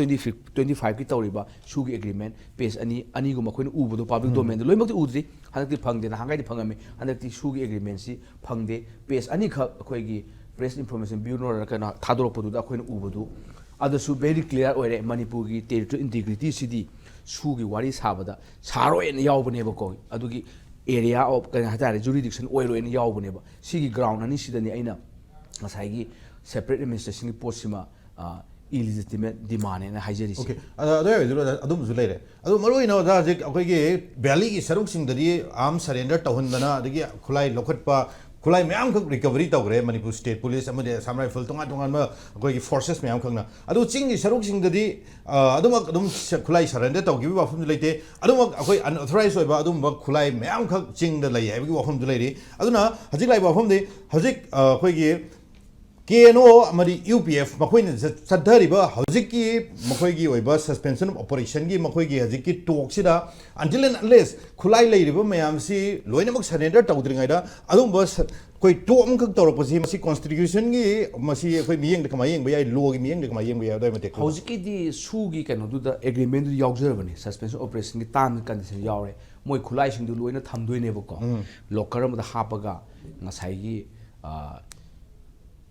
ꯇ꯭ꯋꯦꯟꯇꯤ ꯐꯥꯏꯚꯀꯤ ꯇꯧꯔꯤꯕ ꯁꯨꯒꯤ ꯑꯦꯒ꯭ꯔꯤꯃꯦꯟ ꯄꯦꯖ ꯑꯅꯤ ꯑꯅꯤꯒꯨꯝꯕ ꯑꯩꯈꯣꯏꯅ ꯎꯕꯗꯣ ꯄꯕ꯭ꯂꯤꯛ ꯗꯣꯃꯦꯟꯗ ꯂꯣꯏꯅꯃꯛꯇꯤ ꯎꯗ꯭ꯔꯤ, ꯍꯟꯗꯛꯇꯤ ꯐꯪꯗꯦ꯫ ꯅꯍꯥꯟꯈꯩꯗꯤ ꯐꯪꯉꯝꯃꯤ, ꯍꯟꯗꯛꯇꯤ ꯁꯨꯒꯤ ꯑꯦꯒ꯭ꯔꯤꯃꯦꯟꯁꯤ ꯐꯪꯗꯦ꯫ ꯄꯦꯖ ꯑꯅꯤꯈꯛ ꯑꯩꯈꯣꯏꯒꯤ ꯄ꯭ꯔꯦꯁ ꯏꯟꯐꯣꯔꯃꯦꯁꯟ ꯕ꯭ꯌꯨꯔꯣꯅ ꯀꯩꯅꯣ ꯊꯥꯗꯣꯔꯛꯄꯗꯨꯗ ꯑꯩꯈꯣꯏꯅ ꯎꯕꯗꯨ ꯑꯗꯨꯁꯨ ꯚꯦꯔꯤ ꯀ꯭ꯂꯤꯌꯥꯔ ꯑꯣꯏꯔꯦ꯫ ꯃꯅꯤꯄꯨꯔꯒꯤ ꯇꯦꯔꯤꯇꯣꯔꯤ ꯏꯟꯇꯤꯒ꯭ꯔꯤꯇꯤꯁꯤꯗꯤ ꯁꯨꯒꯤ ꯋꯥꯔꯤ ꯁꯥꯕꯗ ꯁꯥꯔꯣꯏꯅ ꯌꯥꯎꯕꯅꯦꯕꯀꯣ꯫ ꯑꯗꯨꯒꯤ ꯑꯦꯔꯤꯌꯥ ꯑꯣꯐ ꯀꯩꯅꯣ ꯍꯥꯏꯇꯥꯔꯦ, ꯖꯨꯔꯤꯗꯤꯛꯁꯟ ꯑꯣꯏꯔꯣꯏꯅ ꯌꯥꯎꯕꯅꯦꯕ꯫ ꯁꯤꯒꯤ ꯒ꯭ꯔꯥꯎꯟ ꯑꯅꯤꯁꯤꯗꯅꯤ ꯑꯩꯅ ꯉꯁꯥꯏꯒꯤ ꯁꯦꯄꯔꯦꯠ ꯑꯦꯗꯃꯤꯅꯤꯁꯇ꯭ꯔꯦꯁꯟꯒꯤ ꯄꯣꯠꯁꯤꯃ ꯏꯂꯤꯖꯤꯇꯤꯃꯦꯠ ꯗꯤꯃꯥꯟꯅꯦꯅ ꯍꯥꯏꯖꯔꯤꯁꯦ꯫ ꯑꯣꯀꯦ, ꯑꯗꯨ ꯑꯣꯏꯔꯗꯤ ꯑꯗꯨꯝꯕꯁꯨ ꯂꯩꯔꯦ꯫ ꯑꯗꯨ ꯃꯔꯨ ꯑꯣꯏꯅ ꯑꯣꯖꯥ, ꯍꯧꯖꯤꯛ ꯑꯩꯈꯣꯏꯒꯤ ꯚꯦꯂꯤꯒꯤ ꯁꯔꯨꯛꯁꯤꯡꯗꯗꯤ ꯑꯥꯔꯝ ꯁꯔꯦꯟꯗꯔ ꯇꯧꯍꯟꯗꯅ, ꯑꯗꯒꯤ ꯈꯨꯠꯂꯥꯏ ꯂꯧꯈꯠꯄ, ꯈꯨꯠꯂꯥꯏ ꯃꯌꯥꯝꯈꯛ ꯔꯤꯀꯚꯔꯤ ꯇꯧꯈ꯭ꯔꯦ ꯃꯅꯤꯄꯨꯔ ꯁ꯭ꯇꯦꯠ ꯄꯨꯂꯤꯁ ꯑꯃꯗꯤ ꯑꯁꯥꯝ ꯔꯥꯏꯐꯜ, ꯇꯣꯉꯥꯟ ꯇꯣꯉꯥꯟꯕ ꯑꯩꯈꯣꯏꯒꯤ ꯐꯣꯔꯁꯦꯁ ꯃꯌꯥꯝꯈꯛꯅ꯫ ꯑꯗꯨ ꯆꯤꯡꯒꯤ ꯁꯔꯨꯛꯁꯤꯡꯗꯗꯤ ꯑ, ꯑꯗꯨꯃꯛ ꯑꯗꯨꯝ ꯁ- ꯈꯨꯠꯂꯥꯏ ꯁꯔꯦꯟꯗꯔ ꯇꯧꯈꯤꯕꯒꯤ ꯋꯥꯐꯝꯁꯨ ꯂꯩꯇꯦ꯫ ꯑꯗꯨꯃꯛ ꯑꯩꯈꯣꯏ ꯑꯟꯑꯣꯊꯣꯔꯥꯏꯁ ꯑꯣꯏꯕ ꯑꯗꯨꯒꯨꯝꯕ ꯈꯨꯠꯂꯥꯏ ꯃꯌꯥꯝꯈꯛ ꯆꯤꯡꯗ ꯂꯩ ꯍꯥꯏꯕꯒꯤ ꯋꯥꯐꯝꯁꯨ ꯂꯩꯔꯤ꯫ ꯑꯗꯨꯅ ꯍꯧꯖꯤꯛ ꯂꯥꯛꯏꯕ ꯋꯥꯐꯝꯗꯤ, ꯍꯧꯖꯤꯛ ꯑ, ꯑꯩꯈꯣꯏꯒꯤ ꯀꯦ ꯑꯦꯟ ꯑꯣ ꯑꯃꯗꯤ ꯌꯨ ꯄꯤ ꯑꯦꯐ ꯃꯈꯣꯏꯅ ꯆꯠ- ꯆꯠꯊꯔꯤꯕ ꯍꯧꯖꯤꯛꯀꯤ ꯃꯈꯣꯏꯒꯤ ꯑꯣꯏꯕ ꯁꯁꯄꯦꯟꯁꯟ ꯑꯣꯐ ꯑꯣꯄꯔꯦꯁꯟꯒꯤ ꯃꯈꯣꯏꯒꯤ ꯍꯧꯖꯤꯛꯀꯤ ꯇꯣꯛꯁꯤꯗ, until and unless ꯈꯨꯠꯂꯥꯏ ꯂꯩꯔꯤꯕ ꯃꯌꯥꯝꯁꯤ ꯂꯣꯏꯅꯃꯛ ꯁꯔꯦꯟꯗꯔ ꯇꯧꯗ꯭ꯔꯤꯉꯩꯗ ꯑꯗꯨꯒꯨꯝꯕ ꯁ- ꯑꯩꯈꯣꯏ ꯇꯣꯛ ꯑꯃꯈꯛ ꯇꯧꯔꯛꯄꯁꯤ, ꯃꯁꯤ ꯀꯣꯟꯁꯇꯤꯇ꯭ꯌꯨꯁꯟꯒꯤ, ꯃꯁꯤ ꯑꯩꯈꯣꯏ ꯃꯤꯠꯌꯦꯡꯗ ꯀꯃꯥꯏꯅ ꯌꯦꯡꯕ ꯌꯥꯏ, ꯂꯣꯒꯤ ꯃꯤꯠꯌꯦꯡꯗ ꯀꯃꯥꯏꯅ ꯌꯦꯡꯕ ꯌꯥꯏ, ꯑꯗꯨꯒꯤ ꯃꯇꯦꯛꯇꯨ? ꯍꯧꯖꯤꯛꯀꯤꯗꯤ ꯁꯨꯒꯤ ꯀꯩꯅꯣꯗꯨꯗ ꯑꯦꯒ꯭ꯔꯤꯃꯦꯟꯗꯨꯗ ꯌꯥꯎꯖꯔꯕꯅꯤ, ꯁꯁꯄꯦꯟꯁꯟ ꯑꯣꯄꯔꯦꯁꯟꯒꯤ ꯇꯥꯔꯝ ꯀꯟꯗꯤꯁꯟ ꯌꯥꯎꯔꯦ꯫ ꯃꯣꯏ ꯈꯨꯠꯂꯥꯏꯁꯤꯡꯗꯨ ꯂꯣꯏꯅ ꯊꯝꯗꯣꯏꯅꯦꯕꯀꯣ, ꯂꯣꯀꯔ ꯑꯃꯗ ꯍꯥꯞꯄꯒ ꯉꯁꯥꯏꯒꯤ ꯑ,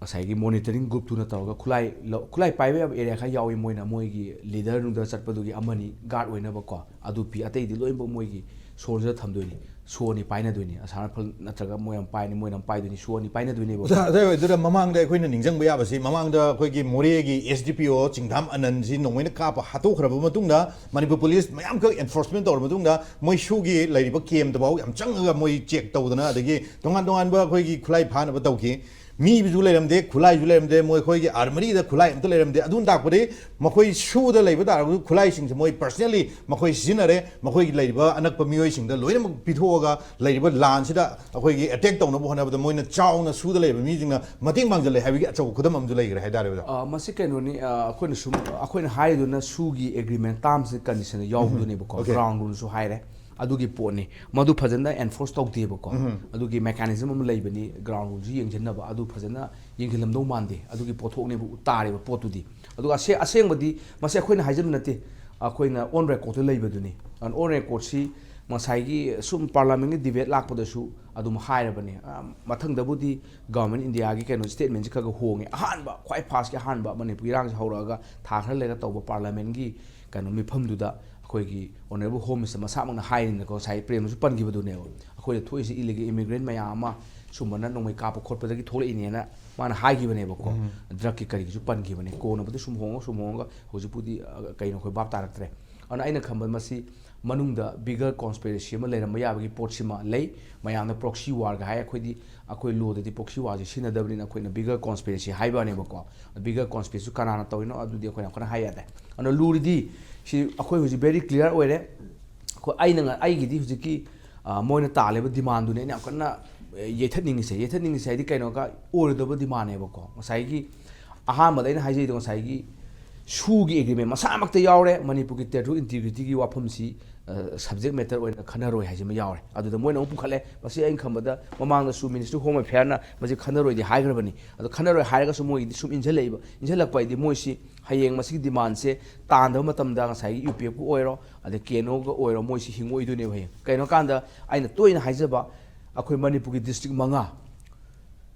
ꯉꯁꯥꯏꯒꯤ ꯃꯣꯅꯤꯇꯔꯤꯡ ꯒ꯭ꯔꯨꯞꯇꯨꯅ ꯇꯧꯔꯒ ꯈꯨꯠꯂꯥꯏ ꯂꯧ- ꯈꯨꯠꯂꯥꯏ ꯄꯥꯏꯕ ꯌꯥꯕ ꯑꯦꯔꯤꯌꯥ ꯈꯔ ꯌꯥꯎꯏ꯫ ꯃꯣꯏꯅ ꯃꯣꯏꯒꯤ ꯂꯤꯗꯔ ꯅꯨꯡꯗꯔ ꯆꯠꯄꯗꯨꯒꯤ ꯑꯃꯅꯤ ꯒꯥꯔꯗ ꯑꯣꯏꯅꯕꯀꯣ, ꯑꯗꯨ ꯄꯤ꯫ ꯑꯇꯩꯗꯤ ꯂꯣꯏꯅꯃꯛ ꯃꯣꯏꯒꯤ ꯁꯣꯜꯖꯔ ꯊꯝꯗꯣꯏꯅꯤ, ꯁꯣ ꯑꯅꯤ ꯄꯥꯏꯅꯗꯣꯏꯅꯤ꯫ ꯑꯁꯥꯝ ꯔꯥꯏꯐꯜ ꯅꯠꯇ꯭ꯔꯒ ꯃꯣꯏ ꯑꯃ ꯄꯥꯏꯅꯤ, ꯃꯣꯏꯅ ꯑꯃ ꯄꯥꯏꯗꯣꯏꯅꯤ, ꯁꯣ ꯑꯅꯤ ꯄꯥꯏꯅꯗꯣꯏꯅꯦꯕ꯫ ꯑꯣꯖꯥ, ꯑꯗꯨ ꯑꯣꯏꯗꯨꯅ ꯃꯃꯥꯡꯗ ꯑꯩꯈꯣꯏꯅ ꯅꯤꯡꯁꯤꯡꯕ ꯌꯥꯕꯁꯤ, ꯃꯃꯥꯡꯗ ꯑꯩꯈꯣꯏꯒꯤ ꯃꯣꯔꯦꯒꯤ ꯑꯦꯁ ꯗꯤ ꯄꯤ ꯑꯣ ꯆꯤꯡꯊꯥꯝ ꯑꯅꯟꯁꯤ ꯅꯣꯡꯃꯩꯅ ꯀꯥꯞꯄ ꯍꯥꯠꯇꯣꯛꯈ꯭ꯔꯕ ꯃꯇꯨꯡꯗ, ꯃꯅꯤꯄꯨꯔ ꯄꯨꯂꯤꯁ ꯃꯌꯥꯝꯈꯛ ꯑꯦꯟꯐꯣꯔꯁꯃꯦꯟ ꯇꯧꯔꯕ ꯃꯇꯨꯡꯗ, ꯃꯣꯏ ꯁꯨꯒꯤ ꯂꯩꯔꯤꯕ ꯀꯦꯝꯇꯐꯥꯎ ꯌꯥꯝ ꯆꯪꯉꯒ ꯃꯣꯏ ꯆꯦꯛ ꯇꯧꯗꯅ, ꯑꯗꯒꯤ ꯇꯣꯉꯥꯟ ꯇꯣꯉꯥꯟꯕ ꯑꯩꯈꯣꯏꯒꯤ ꯈꯨꯠꯂꯥꯏ ꯐꯥꯅꯕ ꯇꯧꯈꯤ꯫ ꯃꯤꯁꯨ ꯂꯩꯔꯝꯗꯦ, ꯈꯨꯠꯂꯥꯏꯁꯨ ꯂꯩꯔꯝꯗꯦ, ꯃꯣꯏ ꯑꯩꯈꯣꯏꯒꯤ ꯑꯥꯔꯃꯔꯤꯗ ꯈꯨꯠꯂꯥꯏ ꯑꯝꯇ ꯂꯩꯔꯝꯗꯦ꯫ ꯑꯗꯨꯅ ꯇꯥꯛꯄꯗꯤ ꯃꯈꯣꯏ ꯁꯨꯗ ꯂꯩꯕ ꯇꯥꯔꯒꯁꯨ ꯈꯨꯠꯂꯥꯏꯁꯤꯡꯁꯦ ꯃꯣꯏ ꯄꯔꯁꯅꯦꯜꯂꯤ ꯃꯈꯣꯏ ꯁꯤꯖꯤꯟꯅꯔꯦ, ꯃꯈꯣꯏꯒꯤ ꯂꯩꯔꯤꯕ ꯑꯅꯛꯄ ꯃꯤꯑꯣꯏꯁꯤꯡꯗ ꯂꯣꯏꯅꯃꯛ ꯄꯤꯊꯣꯛꯑꯒ ꯂꯩꯔꯤꯕ ꯂꯥꯟꯁꯤꯗ ꯑꯩꯈꯣꯏꯒꯤ ꯑꯦꯇꯦꯛ ꯇꯧꯅꯕ ꯍꯣꯠꯅꯕꯗ ꯃꯣꯏꯅ ꯆꯥꯎꯅ ꯁꯨꯗ ꯂꯩꯔꯤꯕ ꯃꯤꯁꯤꯡꯅ ꯃꯇꯦꯡ ꯄꯥꯡꯖꯜꯂꯦ ꯍꯥꯏꯕꯒꯤ ꯑꯆꯧꯕ ꯈꯨꯗꯝ ꯑꯃꯁꯨ ꯂꯩꯈ꯭ꯔꯦ ꯍꯥꯏꯇꯥꯔꯦ, ꯑꯣꯖꯥ꯫ ꯑ, ꯃꯁꯤ ꯀꯩꯅꯣꯅꯤ, ꯑ, ꯑꯩꯈꯣꯏꯅ ꯁꯨꯝ, ꯑꯩꯈꯣꯏꯅ ꯍꯥꯏꯔꯤꯗꯨꯅ ꯁꯨꯒꯤ agreement terms and ꯀꯟꯗꯤꯁꯟꯗ ꯌꯥꯎꯕꯗꯨꯅꯦꯕꯀꯣ꯫ Okay. Ground ꯔꯨꯜꯁꯨ ꯍꯥꯏꯔꯦ, ꯑꯗꯨꯒꯤ ꯄꯣꯠꯅꯤ꯫ ꯃꯗꯨ ꯐꯖꯅ ꯑꯦꯟꯐꯣꯔꯁ ꯇꯧꯗꯦꯕꯀꯣ꯫ ꯑꯗꯨꯒꯤ ꯃꯦꯀꯥꯅꯤꯖꯝ ꯑꯃ ꯂꯩꯕꯅꯤ, ꯒ꯭ꯔꯥꯎꯟ ꯔꯨꯜꯁꯨ ꯌꯦꯡꯁꯤꯟꯅꯕ, ꯑꯗꯨ ꯐꯖꯅ ꯌꯦꯡꯁꯤꯜꯂꯝꯗꯧ ꯃꯥꯟꯗꯦ꯫ ꯑꯗꯨꯒꯤ ꯄꯣꯠꯊꯣꯛꯅꯦꯕ ꯇꯥꯔꯤꯕ ꯄꯣꯠꯇꯨꯗꯤ꯫ ꯑꯗꯨꯒ ꯑꯁꯦ-, ꯑꯁꯦꯡꯕꯗꯤ ꯃꯁꯤ ꯑꯩꯈꯣꯏꯅ ꯍꯥꯏꯖꯕ ꯅꯠꯇꯦ, ꯑꯩꯈꯣꯏꯅ ꯑꯣꯟ ꯔꯦꯀꯣꯔꯠꯇ ꯂꯩꯕꯗꯨꯅꯤ꯫ ꯑꯣꯟ ꯔꯦꯀꯣꯔꯠꯁꯤ ꯉꯁꯥꯏꯒꯤ ꯁꯨꯝ ꯄꯥꯔꯂꯥꯃꯦꯟꯒꯤ ꯗꯤꯕꯦꯠ ꯂꯥꯛꯄꯗꯁꯨ ꯑꯗꯨꯝ ꯍꯥꯏꯔꯕꯅꯤ꯫ ꯑ, ꯃꯊꯪꯗꯕꯨꯗꯤ ꯒꯚꯔꯟꯃꯦꯟ ꯏꯟꯗꯤꯌꯥꯒꯤ ꯀꯩꯅꯣ ꯁ꯭ꯇꯦꯠꯃꯦꯟꯁꯤ ꯈꯔ ꯈꯔ ꯍꯣꯡꯉꯦ꯫ ꯑꯍꯥꯟꯕ, ꯈ꯭ꯋꯥꯏ ꯐꯥꯔꯁꯀꯤ ꯑꯍꯥꯟꯕ ꯃꯅꯤꯄꯨꯔ ꯏꯔꯥꯡꯁꯤ ꯍꯧꯔꯛꯑꯒ ꯊꯥ ꯈꯔ ꯂꯩꯔ ꯇꯧꯕ ꯄꯥꯔꯂꯥꯃꯦꯟꯒꯤ ꯀꯩꯅꯣ ꯃꯤꯐꯝꯗꯨꯗ ꯑꯩꯈꯣꯏꯒꯤ ꯑꯣꯅꯔꯦꯕꯜ ꯍꯣꯝ ꯃꯤꯅꯤꯁꯇꯔ ꯃꯁꯥꯃꯛꯅ ꯍꯥꯏꯔꯤꯅꯀꯣ, ꯉꯁꯥꯏ ꯄ꯭ꯔꯦꯝꯅꯁꯨ ꯄꯟꯈꯤꯕꯗꯨꯅꯦꯕ, ꯑꯩꯈꯣꯏꯗ ꯊꯣꯛꯏꯁꯦ ꯏꯂꯤꯒꯦꯜ ꯏꯃꯤꯒ꯭ꯔꯦꯟ ꯃꯌꯥꯝ ꯑꯃ ꯁꯨꯝꯕꯅ ꯅꯣꯡꯃꯩ ꯀꯥꯞꯄ ꯈꯣꯠꯄꯗꯒꯤ ꯊꯣꯛꯂꯛꯏꯅꯦꯅ ꯃꯥꯅ ꯍꯥꯏꯈꯤꯕꯅꯦꯕꯀꯣ꯫ ꯗ꯭ꯔꯒꯀꯤ ꯀꯔꯤꯒꯤꯁꯨ ꯄꯟꯈꯤꯕꯅꯦ, ꯀꯣꯟꯅꯕꯨꯗꯤ ꯁꯨꯝ ꯍꯣꯡꯉ ꯁꯨꯝ ꯍꯣꯡꯉꯒ ꯍꯧꯖꯤꯛꯄꯨꯗꯤ, ꯑ, ꯀꯩꯅꯣ ꯑꯩꯈꯣꯏ ꯚꯥꯞ ꯇꯥꯔꯛꯇ꯭ꯔꯦ꯫ ꯑꯗꯨꯅ ꯑꯩꯅ ꯈꯟꯕ ꯃꯁꯤ ꯃꯅꯨꯡꯗ ꯕꯤꯒꯔ ꯀꯣꯟꯁꯄꯤꯔꯦꯁꯤ ꯑꯃ ꯂꯩꯔꯝꯕ ꯌꯥꯕꯒꯤ ꯄꯣꯠꯁꯤꯃ ꯂꯩ꯫ ꯃꯌꯥꯝꯅ ꯄ꯭ꯔꯣꯛꯁꯤ ꯋꯥꯔꯒ ꯍꯥꯏ, ꯑꯩꯈꯣꯏꯗꯤ, ꯑꯩꯈꯣꯏ ꯂꯣꯗꯗꯤ ꯄ꯭ꯔꯣꯛꯁꯤ ꯋꯥꯔꯁꯤ ꯁꯤꯖꯤꯟꯅꯗꯕꯅꯤꯅ ꯑꯩꯈꯣꯏꯅ ꯕꯤꯒꯔ ꯀꯣꯟꯁꯄꯤꯔꯦꯁꯤ ꯍꯥꯏꯕꯅꯦꯕꯀꯣ꯫ ꯕꯤꯒꯔ ꯀꯣꯟꯁꯄꯤꯔꯦꯁꯤ ꯀꯅꯥꯅ ꯇꯧꯔꯤꯅꯣ ꯑꯗꯨꯗꯤ ꯑꯩꯈꯣꯏꯅ ꯌꯥꯝ ꯀꯟꯅ ꯍꯥꯏ ꯌꯥꯗꯦ꯫ ꯑꯗꯨꯅ ꯂꯨꯔꯤꯗꯤ ꯁꯤ ꯑꯩꯈꯣꯏ ꯍꯧꯖꯤꯛ ꯚꯦꯔꯤ ꯀ꯭ꯂꯤꯌꯥꯔ ꯑꯣꯏꯔꯦ꯫ ꯑꯩꯈꯣꯏ, ꯑꯩꯅ ꯉ-, ꯑꯩꯒꯤꯗꯤ ꯍꯧꯖꯤꯛꯀꯤ, ꯑ, ꯃꯣꯏꯅ ꯇꯥꯜꯂꯤꯕ ꯗꯤꯃꯥꯟꯗꯨꯅꯦ ꯑꯩꯅ ꯌꯥꯝ ꯀꯟꯅ, ꯑ, ꯌꯩꯊꯠꯅꯤꯡꯉꯤꯁꯦ꯫ ꯌꯩꯊꯠꯅꯤꯡꯉꯤꯁꯦ ꯍꯥꯏꯗꯤ ꯀꯩꯅꯣꯒ ꯑꯣꯏꯔꯣꯏꯗꯕ ꯗꯤꯃꯥꯟꯅꯦꯕꯀꯣ꯫ ꯉꯁꯥꯏꯒꯤ ꯑꯍꯥꯟꯕꯗ ꯑꯩꯅ ꯍꯥꯏꯖꯩꯗꯣ, ꯉꯁꯥꯏꯒꯤ ꯁꯨꯒꯤ ꯑꯦꯒ꯭ꯔꯤꯃꯦꯟ ꯃꯁꯥꯃꯛꯇ ꯌꯥꯎꯔꯦ, ꯃꯅꯤꯄꯨꯔꯒꯤ ꯇꯦꯔꯤꯇꯣꯔꯤ ꯏꯟꯇꯤꯒ꯭ꯔꯤꯇꯤꯒꯤ ꯋꯥꯐꯝꯁꯤ, ꯑ, ꯁꯕꯖꯦꯛ ꯃꯦꯇꯔ ꯑꯣꯏꯅ ꯈꯟꯅꯔꯣꯏ ꯍꯥꯏꯁꯤꯃ ꯌꯥꯎꯔꯦ꯫ ꯑꯗꯨꯗ ꯃꯣꯏꯅ ꯑꯃꯨꯛ ꯄꯨꯈꯠꯂꯦ, ꯃꯁꯤ ꯑꯩꯅ ꯈꯟꯕꯗ ꯃꯃꯥꯡꯗꯁꯨ ꯃꯤꯅꯤꯁꯇ꯭ꯔꯤ ꯍꯣꯝ ꯑꯦꯐꯤꯌꯔꯅ ꯃꯁꯤ ꯈꯟꯅꯔꯣꯏꯗꯤ ꯍꯥꯏꯈ꯭ꯔꯕꯅꯤ꯫ ꯑꯗꯣ ꯈꯟꯅꯔꯣꯏ ꯍꯥꯏꯔꯒꯁꯨ ꯃꯣꯏꯒꯤꯗꯤ ꯁꯨꯝ ꯏꯟꯁꯤꯜꯂꯛꯏꯕ, ꯏꯟꯁꯤꯜꯂꯛꯄ ꯍꯥꯏꯗꯤ ꯃꯣꯏꯁꯤ ꯍꯌꯦꯡ ꯃꯁꯤꯒꯤ ꯗꯤꯃꯥꯟꯁꯦ ꯇꯥꯟꯗꯕ ꯃꯇꯝꯗ ꯉꯁꯥꯏꯒꯤ ꯌꯨ ꯄꯤ ꯑꯦꯐꯀ ꯑꯣꯏꯔꯣ, ꯑꯗꯩ ꯀꯦ ꯑꯦꯟ ꯑꯣꯒ ꯑꯣꯏꯔꯣ, ꯃꯣꯏꯁꯤ ꯍꯤꯡꯉꯛꯑꯣꯏꯗꯣꯏꯅꯦꯕ ꯍꯌꯦꯡ꯫ ꯀꯩꯅꯣ ꯀꯥꯟꯗ ꯑꯩꯅ ꯇꯣꯏꯅ ꯍꯥꯏꯖꯕ, ꯑꯩꯈꯣꯏ ꯃꯅꯤꯄꯨꯔꯒꯤ ꯗꯤꯁꯇ꯭ꯔꯤꯛ ꯃꯉꯥ,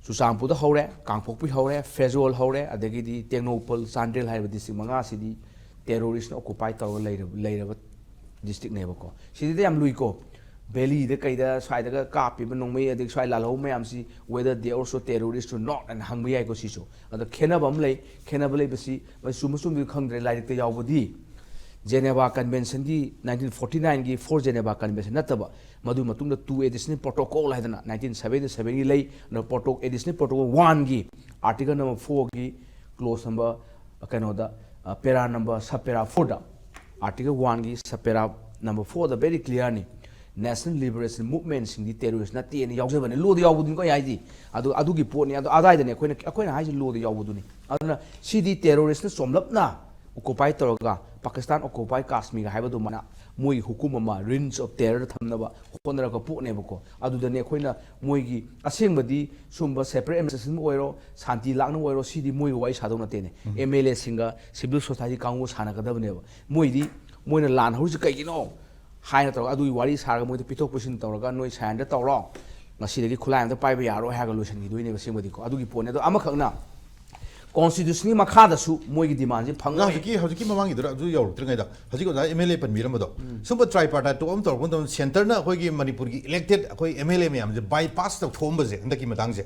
ꯆꯨꯔꯆꯥꯟꯄꯨꯔꯗ ꯍꯧꯔꯦ, ꯀꯥꯡꯄꯣꯛꯄꯤ ꯍꯧꯔꯦ, ꯐꯦꯔꯖꯣꯜ ꯍꯧꯔꯦ, ꯑꯗꯒꯤꯗꯤ ꯇꯦꯡꯅꯧꯄꯜ, ꯆꯥꯟꯗꯦꯜ ꯍꯥꯏꯔꯤꯕ ꯗꯤꯁꯇ꯭ꯔꯤꯛ ꯃꯉꯥꯁꯤꯗꯤ ꯇꯦꯔꯣꯔꯤꯁꯅ ꯑꯣꯀꯨꯄꯥꯏ ꯇꯧꯔꯒ ꯂꯩꯔꯕ, ꯂꯩꯔꯕ ꯗꯤꯁꯇ꯭ꯔꯤꯛꯅꯦꯕꯀꯣ꯫ ꯁꯤꯗꯗꯤ ꯌꯥꯝ ꯂꯨꯏꯀꯣ꯫ ꯚꯦꯂꯤꯗ ꯀꯩꯗ ꯁ꯭ꯋꯥꯏꯗꯒ ꯀꯥꯞꯄꯤꯕ ꯅꯣꯡꯃꯩ, ꯑꯗꯒꯤ ꯁ꯭ꯋꯥꯏ ꯂꯥꯜꯍꯧꯕ ꯃꯌꯥꯝꯁꯤ, whether they also terrorist or not ꯑꯅ ꯍꯪꯕ ꯌꯥꯏꯀꯣ ꯁꯤꯁꯨ꯫ ꯑꯗꯣ ꯈꯦꯠꯅꯕ ꯑꯃ ꯂꯩ꯫ ꯈꯦꯠꯅꯕ ꯂꯩꯕꯁꯤ ꯃꯁꯤ ꯆꯨꯝꯕ ꯆꯨꯝꯗꯕ ꯈꯪꯗ꯭ꯔꯦ꯫ ꯂꯥꯏꯔꯤꯛꯇ ꯌꯥꯎꯕꯗꯤ ꯖꯦꯅꯦꯚꯥ ꯀꯟꯚꯦꯟꯁꯟꯒꯤ, ꯅꯥꯏꯟꯇꯤꯟ ꯐꯣꯔꯇꯤ ꯅꯥꯏꯟꯒꯤ ꯐꯣꯔ ꯖꯦꯅꯦꯚꯥ ꯀꯟꯚꯦꯟꯁꯟ ꯅꯠꯇꯕ, ꯃꯗꯨ ꯃꯇꯨꯡꯗ two additional protocol ꯍꯥꯏꯗꯅ ꯅꯥꯏꯟꯇꯤꯟ ꯁꯕꯦꯟꯇꯤ ꯁꯕꯦꯟꯒꯤ ꯂꯩ꯫ ꯑꯗꯣ ꯄ꯭ꯔꯣꯇꯣ-, additional protocol one ꯒꯤ article number four ꯒꯤ clause number, ꯑ, ꯀꯩꯅꯣꯗ, ꯑ, para number, sub para four ꯗ, article one ꯒꯤ sub para number four ꯗ very clear ꯅꯤ, national liberation movement ꯁꯤꯡꯗꯤ terrorist ꯅꯠꯇꯦꯅ ꯌꯥꯎꯖꯕꯅꯦ꯫ ꯂꯣꯗ ꯌꯥꯎꯕꯗꯨꯅꯤꯀꯣ ꯑꯩ ꯍꯥꯏꯗꯤ꯫ ꯑꯗꯨ, ꯑꯗꯨꯒꯤ ꯄꯣꯠꯅꯤ꯫ ꯑꯗꯨ ꯑꯗꯥꯏꯗꯅꯦ ꯑꯩꯈꯣꯏꯅ, ꯑꯩꯈꯣꯏꯅ ꯍꯥꯏꯁꯦ ꯂꯣꯗ ꯌꯥꯎꯕꯗꯨꯅꯤ꯫ ꯑꯗꯨꯅ ꯁꯤꯗꯤ terrorist ꯅ ꯆꯣꯝꯂꯞꯅ ꯑꯣꯀꯨꯄꯥꯏ ꯇꯧꯔꯒ, ꯄꯥꯀꯤꯁꯇꯥꯟ ꯑꯣꯀꯨꯄꯥꯏ ꯀꯥꯁꯃꯤꯔ ꯍꯥꯏꯕ ꯑꯗꯨꯃꯥꯏꯅ ꯃꯣꯏꯒꯤ ꯍꯨꯀꯨꯝ ꯑꯃ, reigns of terror ꯊꯝꯅꯕ ꯍꯣꯠꯅꯔꯛꯄ ꯄꯣꯠꯅꯦꯕꯀꯣ꯫ ꯑꯗꯨꯗꯅꯦ ꯑꯩꯈꯣꯏꯅ ꯃꯣꯏꯒꯤ ꯑꯁꯦꯡꯕꯗꯤ ꯁꯨꯝꯕ separate administration ꯑꯣꯏꯔꯣ, ꯁꯥꯟꯇꯤ ꯂꯥꯛꯅꯕ ꯑꯣꯏꯔꯣ, ꯁꯤꯗꯤ ꯃꯣꯏꯒ ꯋꯥꯔꯤ ꯁꯥꯗꯧ ꯅꯠꯇꯦꯅꯦ꯫ ꯑꯦꯝ ꯑꯦꯜ ꯑꯦꯁꯤꯡꯒ civil society ꯀꯥꯡꯕꯨ ꯁꯥꯟꯅꯒꯗꯕꯅꯦꯕ꯫ ꯃꯣꯏꯗꯤ ꯃꯣꯏꯅ ꯂꯥꯟ ꯍꯧꯔꯤꯁꯤ ꯀꯩꯒꯤꯅꯣ ꯍꯥꯏꯅ ꯇꯧꯔꯒ ꯑꯗꯨꯒꯤ ꯋꯥꯔꯤ ꯁꯥꯔꯒ ꯃꯣꯏꯗ ꯄꯤꯊꯣꯛ ꯄꯤꯁꯤꯟ ꯇꯧꯔꯒ, "ꯅꯣꯏ ꯁꯥꯏꯟꯗ ꯇꯧꯔꯣ, ꯉꯁꯤꯗꯒꯤ ꯈꯨꯠꯂꯥꯏ ꯑꯝꯇ ꯄꯥꯏꯕ ꯌꯥꯔꯣꯏ" ꯍꯥꯏꯔꯒ ꯂꯣꯏꯁꯤꯟꯈꯤꯗꯣꯏꯅꯦꯕ꯫ ꯑꯁꯦꯡꯕꯗꯤꯀꯣ ꯑꯗꯨꯒꯤ ꯄꯣꯠꯅꯦ꯫ ꯑꯗꯣ ꯑꯃꯈꯛꯅ constitutionꯒꯤ ꯃꯈꯥꯗꯁꯨ ꯃꯣꯏꯒꯤ demandꯁꯦ ꯐꯪꯉꯣꯏ꯫ ꯍꯧꯖꯤꯛꯀꯤ ꯍꯧꯖꯤꯛꯀꯤ ꯃꯃꯥꯡꯒꯤꯗꯨꯗ ꯑꯗꯨ ꯌꯧꯔꯛꯇ꯭ꯔꯤꯉꯩꯗ, ꯍꯧꯖꯤꯛ ꯑꯣꯖꯥ ꯑꯦꯝ ꯑꯦꯜ ꯑꯦ ꯄꯟꯕꯤꯔꯝꯕꯗꯣ, ꯁꯨꯝꯕ tripartite talk ꯑꯃ ꯇꯧꯔꯛꯄ ꯃꯇꯝꯗ centreꯅ ꯑꯩꯈꯣꯏꯒꯤ ꯃꯅꯤꯄꯨꯔꯒꯤ elected ꯑꯩꯈꯣꯏ ꯑꯦꯝ ꯑꯦꯜ ꯑꯦ ꯃꯌꯥꯝꯁꯦ bypass ꯇꯧꯊꯣꯛꯑꯝꯕꯁꯦ ꯍꯟꯗꯛꯀꯤ ꯃꯇꯥꯡꯁꯦ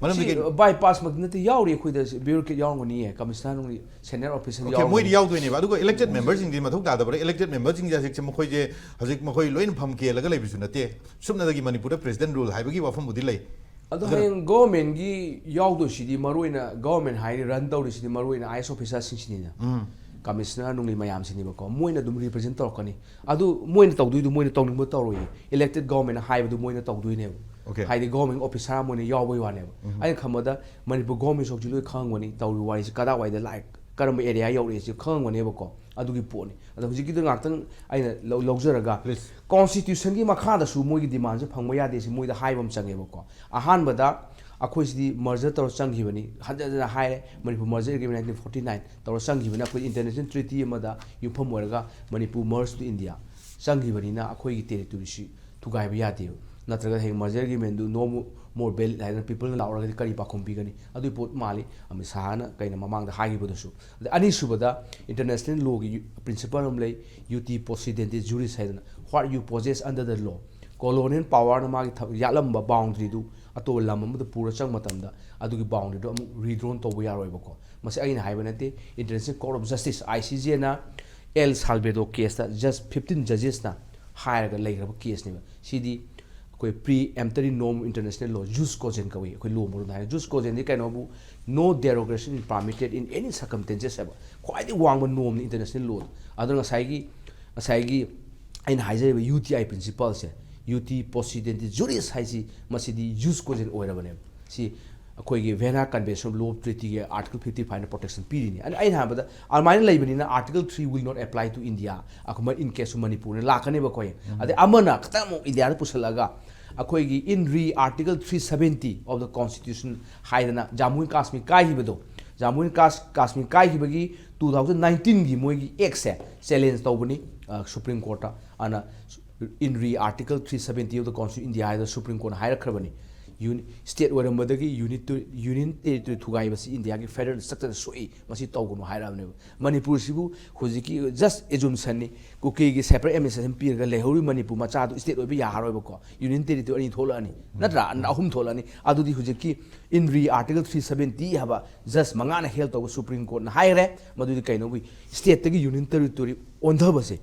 ꯃꯔꯝꯗꯤ ꯁꯤ ꯀꯩꯅꯣ? Bypassꯃꯛꯇꯤ ꯅꯠꯇꯦ, ꯌꯥꯎꯔꯤ꯫ ꯑꯩꯈꯣꯏꯗ bureaucrat ꯌꯥꯎꯔꯝꯒꯅꯤꯌꯦ, commissioner ꯅꯨꯡꯒꯤ senior officer Okay, ꯃꯣꯏꯗꯤ ꯌꯥꯎꯔꯝꯒꯅꯤ꯫ ꯌꯥꯎꯗꯣꯏꯅꯦꯕ꯫ ꯑꯗꯨꯒ elected memberꯁꯤꯡꯗꯤ ꯃꯊꯧ ꯇꯥꯗꯕ꯭ꯔꯥ? Elected memberꯁꯤꯡꯁꯦ ꯍꯧꯖꯤꯛꯁꯦ, ꯍꯧꯖꯤꯛ ꯃꯈꯣꯏ ꯂꯣꯏꯅ ꯐꯝ ꯀꯦꯜꯂꯒ ꯂꯩꯕꯁꯨ ꯅꯠꯇꯦ꯫ ꯁꯨꯞꯅꯗꯒꯤ ꯃꯅꯤꯄꯨꯔꯗ president rule ꯍꯥꯏꯕꯒꯤ ꯋꯥꯐꯝꯕꯨꯗꯤ ꯂꯩ꯫ ꯑꯗꯣ ꯑꯗꯨꯅ ꯍꯌꯦꯡ governmentꯀꯤ ꯌꯥꯎꯗꯣꯏꯁꯤꯗꯤ, ꯃꯔꯨ ꯑꯣꯏꯅ government ꯍꯥꯏꯗꯤ run ꯇꯧꯔꯤꯁꯤꯗꯤ ꯃꯔꯨ ꯑꯣꯏꯅ I A S officerꯁꯤꯡꯁꯤꯅꯤꯅ꯫ Commissioner ꯅꯨꯡꯂꯤ ꯃꯌꯥꯝꯁꯤꯅꯦꯕꯀꯣ, ꯃꯣꯏꯅ ꯑꯗꯨꯝ represent ꯇꯧꯔꯛꯀꯅꯤ꯫ ꯑꯗꯨ ꯃꯣꯏꯅ ꯇꯧꯗꯣꯏꯗꯨ ꯃꯣꯏꯅ ꯇꯧꯅꯤꯡꯕ ꯇꯧꯔꯣꯏꯌꯦ꯫ Elected governmentꯅ ꯍꯥꯏꯕꯗꯨ ꯃꯣꯏꯅ ꯇꯧꯗꯣꯏꯅꯦꯕ꯫ Okay. ꯍꯥꯏꯗꯤ government officer ꯑꯃ ꯑꯣꯏꯅ ꯌꯥꯎꯕꯒꯤ ꯋꯥꯅꯦꯕ꯫ ꯑꯩꯅ ꯈꯟꯕꯗ ꯃꯅꯤꯄꯨꯔ government ꯁꯣꯛꯁꯤ ꯂꯣꯏ ꯈꯪꯉꯝꯒꯅꯤ, ꯇꯧꯔꯤꯕ ꯋꯥꯔꯤꯁꯤ ꯀꯗꯥꯏꯋꯥꯏꯗ ꯂꯥꯛꯑꯦ, ꯀꯔꯝꯕ area ꯌꯧꯔꯛꯑꯦꯁꯤ ꯈꯪꯉꯝꯒꯅꯦꯕꯀꯣ꯫ ꯑꯗꯨꯒꯤ ꯄꯣꯠꯅꯤ꯫ ꯑꯗꯣ ꯍꯧꯖꯤꯛꯀꯤꯗꯣ ꯉꯥꯛꯇꯪ ꯑꯩꯅ ꯂꯧ-, ꯂꯧꯖꯔꯒ, Please. Constitutionꯒꯤ ꯃꯈꯥꯗꯁꯨ ꯃꯣꯏꯒꯤ demandꯁꯦ ꯐꯪꯕ ꯌꯥꯗꯦ, ꯁꯤ ꯃꯣꯏꯗ ꯍꯥꯏꯕ ꯑꯃ ꯆꯪꯉꯦꯕꯀꯣ꯫ ꯑꯍꯥꯟꯕꯗ ꯑꯩꯈꯣꯏꯁꯤꯗꯤ merger ꯇꯧꯔ ꯆꯪꯈꯤꯕꯅꯤ, ꯍꯟꯖꯟ ꯍꯟꯖꯟꯅ ꯍꯥꯏꯔꯦ, Manipur merger agreement nineteen forty nine ꯇꯧꯔ ꯆꯪꯈꯤꯕꯅꯤ, ꯑꯩꯈꯣꯏ international treaty ꯑꯃꯗ ꯌꯨꯝꯐꯝ ꯑꯣꯏꯔꯒ ꯃꯅꯤꯄꯨꯔ merge to India ꯆꯪꯈꯤꯕꯅꯤꯅ ꯑꯩꯈꯣꯏꯒꯤ territoryꯁꯤ ꯊꯨꯒꯥꯏꯕ ꯌꯥꯗꯦꯕ꯫ ꯅꯠꯇ꯭ꯔꯒ ꯍꯌꯦꯡ merger agreementꯗꯨ no more valid ꯍꯥꯏꯗꯅ peopleꯅ ꯂꯥꯎꯔꯒꯗꯤ ꯀꯔꯤ ꯄꯥꯎꯈꯨꯝ ꯄꯤꯒꯅꯤ? ꯑꯗꯨꯒꯤ ꯄꯣꯠ ꯃꯥꯜꯂꯤ ꯑꯃꯤꯠ ꯁꯥꯍꯅ ꯀꯩꯅ ꯃꯃꯥꯡꯗ ꯍꯥꯏꯈꯤꯕꯗꯨꯁꯨ꯫ ꯑꯗ ꯑꯅꯤꯁꯨꯕꯗ international lawꯒꯤ principle ꯑꯃ ꯂꯩ, uti possidendi juris ꯍꯥꯏꯗꯅ, what you possess under the law꯫ Colonial powerꯅ ꯃꯥꯒꯤ ꯊ-, ꯌꯥꯠꯂꯝꯕ boundaryꯗꯨ ꯑꯇꯣꯞꯄ ꯂꯝ ꯑꯃꯗ ꯄꯨꯔ ꯆꯪ ꯃꯇꯝꯗ ꯑꯗꯨꯒꯤ boundaryꯗꯨ ꯑꯃꯨꯛ redrawn ꯇꯧꯕ ꯌꯥꯔꯣꯏꯕꯀꯣ꯫ ꯃꯁꯤ ꯑꯩꯅ ꯍꯥꯏꯕ ꯅꯠꯇꯦ, International Court of Justice, ICJꯅ El Salvador caseꯇ judge fifteen judgesꯅ ꯍꯥꯏꯔꯒ ꯂꯩꯈ꯭ꯔꯕ caseꯅꯦꯕ꯫ ꯁꯤꯗꯤ ꯑꯩꯈꯣꯏ preemptory norm international law, jus cogens ꯀꯧꯏ ꯑꯩꯈꯣꯏ law ꯃꯔꯣꯟꯗ ꯍꯥꯏꯔꯒ꯫ Jus cogens ꯀꯩꯅꯣꯕꯨ, no derogation is permitted in any circumstances ꯍꯥꯏꯕ ꯈ꯭ꯋꯥꯏꯗꯒꯤ ꯋꯥꯡꯕ normꯅꯤ international lawꯗ꯫ ꯑꯗꯨꯅ ꯉꯁꯥꯏꯒꯤ, ꯉꯁꯥꯏꯒꯤ ꯑꯩꯅ ꯍꯥꯏꯖꯔꯤꯕ UTI principleꯁꯦ, uti possidendi juris ꯍꯥꯏꯁꯤ ꯃꯁꯤꯗꯤ jus cogens ꯑꯣꯏꯔꯕꯅꯦꯕ꯫ ꯁꯤ ꯑꯩꯈꯣꯏꯒꯤ Vienna Convention of Law Treatyꯒꯤ Article fifty fiveꯅ protection ꯄꯤꯔꯤꯅꯤ꯫ ꯑꯗꯨ ꯑꯩꯅ ꯍꯥꯏꯕꯗ ꯑꯗꯨꯃꯥꯏꯅ ꯂꯩꯕꯅꯤꯅ Article three will not apply to India, ꯑꯩꯈꯣꯏ in case of Manipurꯅ ꯂꯥꯛꯀꯅꯦꯕ ꯑꯩꯈꯣꯏ꯫ ꯑꯗꯩ ꯑꯃꯅ ꯈꯤꯇꯪ ꯑꯃꯨꯛ Indiaꯗ ꯄꯨꯁꯜꯂꯛꯑꯒ ꯑꯩꯈꯣꯏꯒꯤ in re Article three seventy of the Constitution ꯍꯥꯏꯗꯅ Jammu and Kashmir ꯀꯥꯏꯈꯤꯕꯗꯣ, Jammu and Kash- Kashmir ꯀꯥꯏꯈꯤꯕꯒꯤ two thousand nineteenꯒꯤ ꯃꯣꯏꯒꯤ actꯁꯦ challenge ꯇꯧꯕꯅꯤ Supreme Courtꯇ꯫ ꯑꯗꯨꯅ in re Article three seventy of the Constitution India ꯍꯥꯏꯗꯅ Supreme Courtꯅ ꯍꯥꯏꯔꯛꯈ꯭ꯔꯕꯅꯤ꯫ Uni- state ꯑꯣꯏꯔꯝꯕꯗꯒꯤ unit to- union territory ꯊꯨꯒꯥꯏꯕꯁꯤ Indiaꯒꯤ federal structureꯗ ꯁꯣꯛꯏ, ꯃꯁꯤ ꯇꯧꯒꯅꯨ ꯍꯥꯏꯔꯛꯑꯕꯅꯦꯕ꯫ ꯃꯅꯤꯄꯨꯔꯁꯤꯕꯨ ꯍꯧꯖꯤꯛꯀꯤ just assumptionꯅꯤ, ꯀꯨꯀꯤꯒꯤ separate administration ꯄꯤꯔꯒ ꯂꯩꯍꯧꯔꯤꯕ ꯃꯅꯤꯄꯨꯔ ꯃꯆꯥꯗꯨ state ꯑꯣꯏꯕ ꯌꯥꯔꯔꯣꯏꯕꯀꯣ, union territory ꯑꯅꯤ ꯊꯣꯛꯂꯛꯑꯅꯤ, ꯅꯠꯇ꯭ꯔꯥ? ꯑꯍꯨꯝ ꯊꯣꯛꯂꯛꯑꯅꯤ꯫ ꯑꯗꯨꯗꯤ ꯍꯧꯖꯤꯛꯀꯤ in re Article three seventy ꯍꯥꯏꯕ just ꯃꯉꯥꯅ hold ꯇꯧꯕ Supreme Courtꯅ ꯍꯥꯏꯈ꯭ꯔꯦ꯫ ꯃꯗꯨꯗꯤ ꯀꯩꯅꯣ, stateꯇꯒꯤ union territory ꯑꯣꯟꯊꯕꯁꯦ,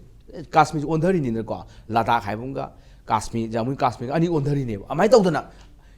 ꯀꯥꯁꯃꯤꯔꯁꯦ ꯑꯣꯟꯊꯔꯤꯅꯤꯅꯀꯣ, ꯂꯗꯥꯈ ꯍꯥꯏꯕ ꯑꯃꯒ ꯀꯥꯁꯃꯤꯔ, ꯖꯃꯨ ꯀꯥꯁꯃꯤꯔꯒ ꯑꯅꯤ ꯑꯣꯟꯊꯔꯤꯅꯦꯕ꯫ ꯑꯗꯨꯃꯥꯏꯅ ꯇꯧꯗꯅ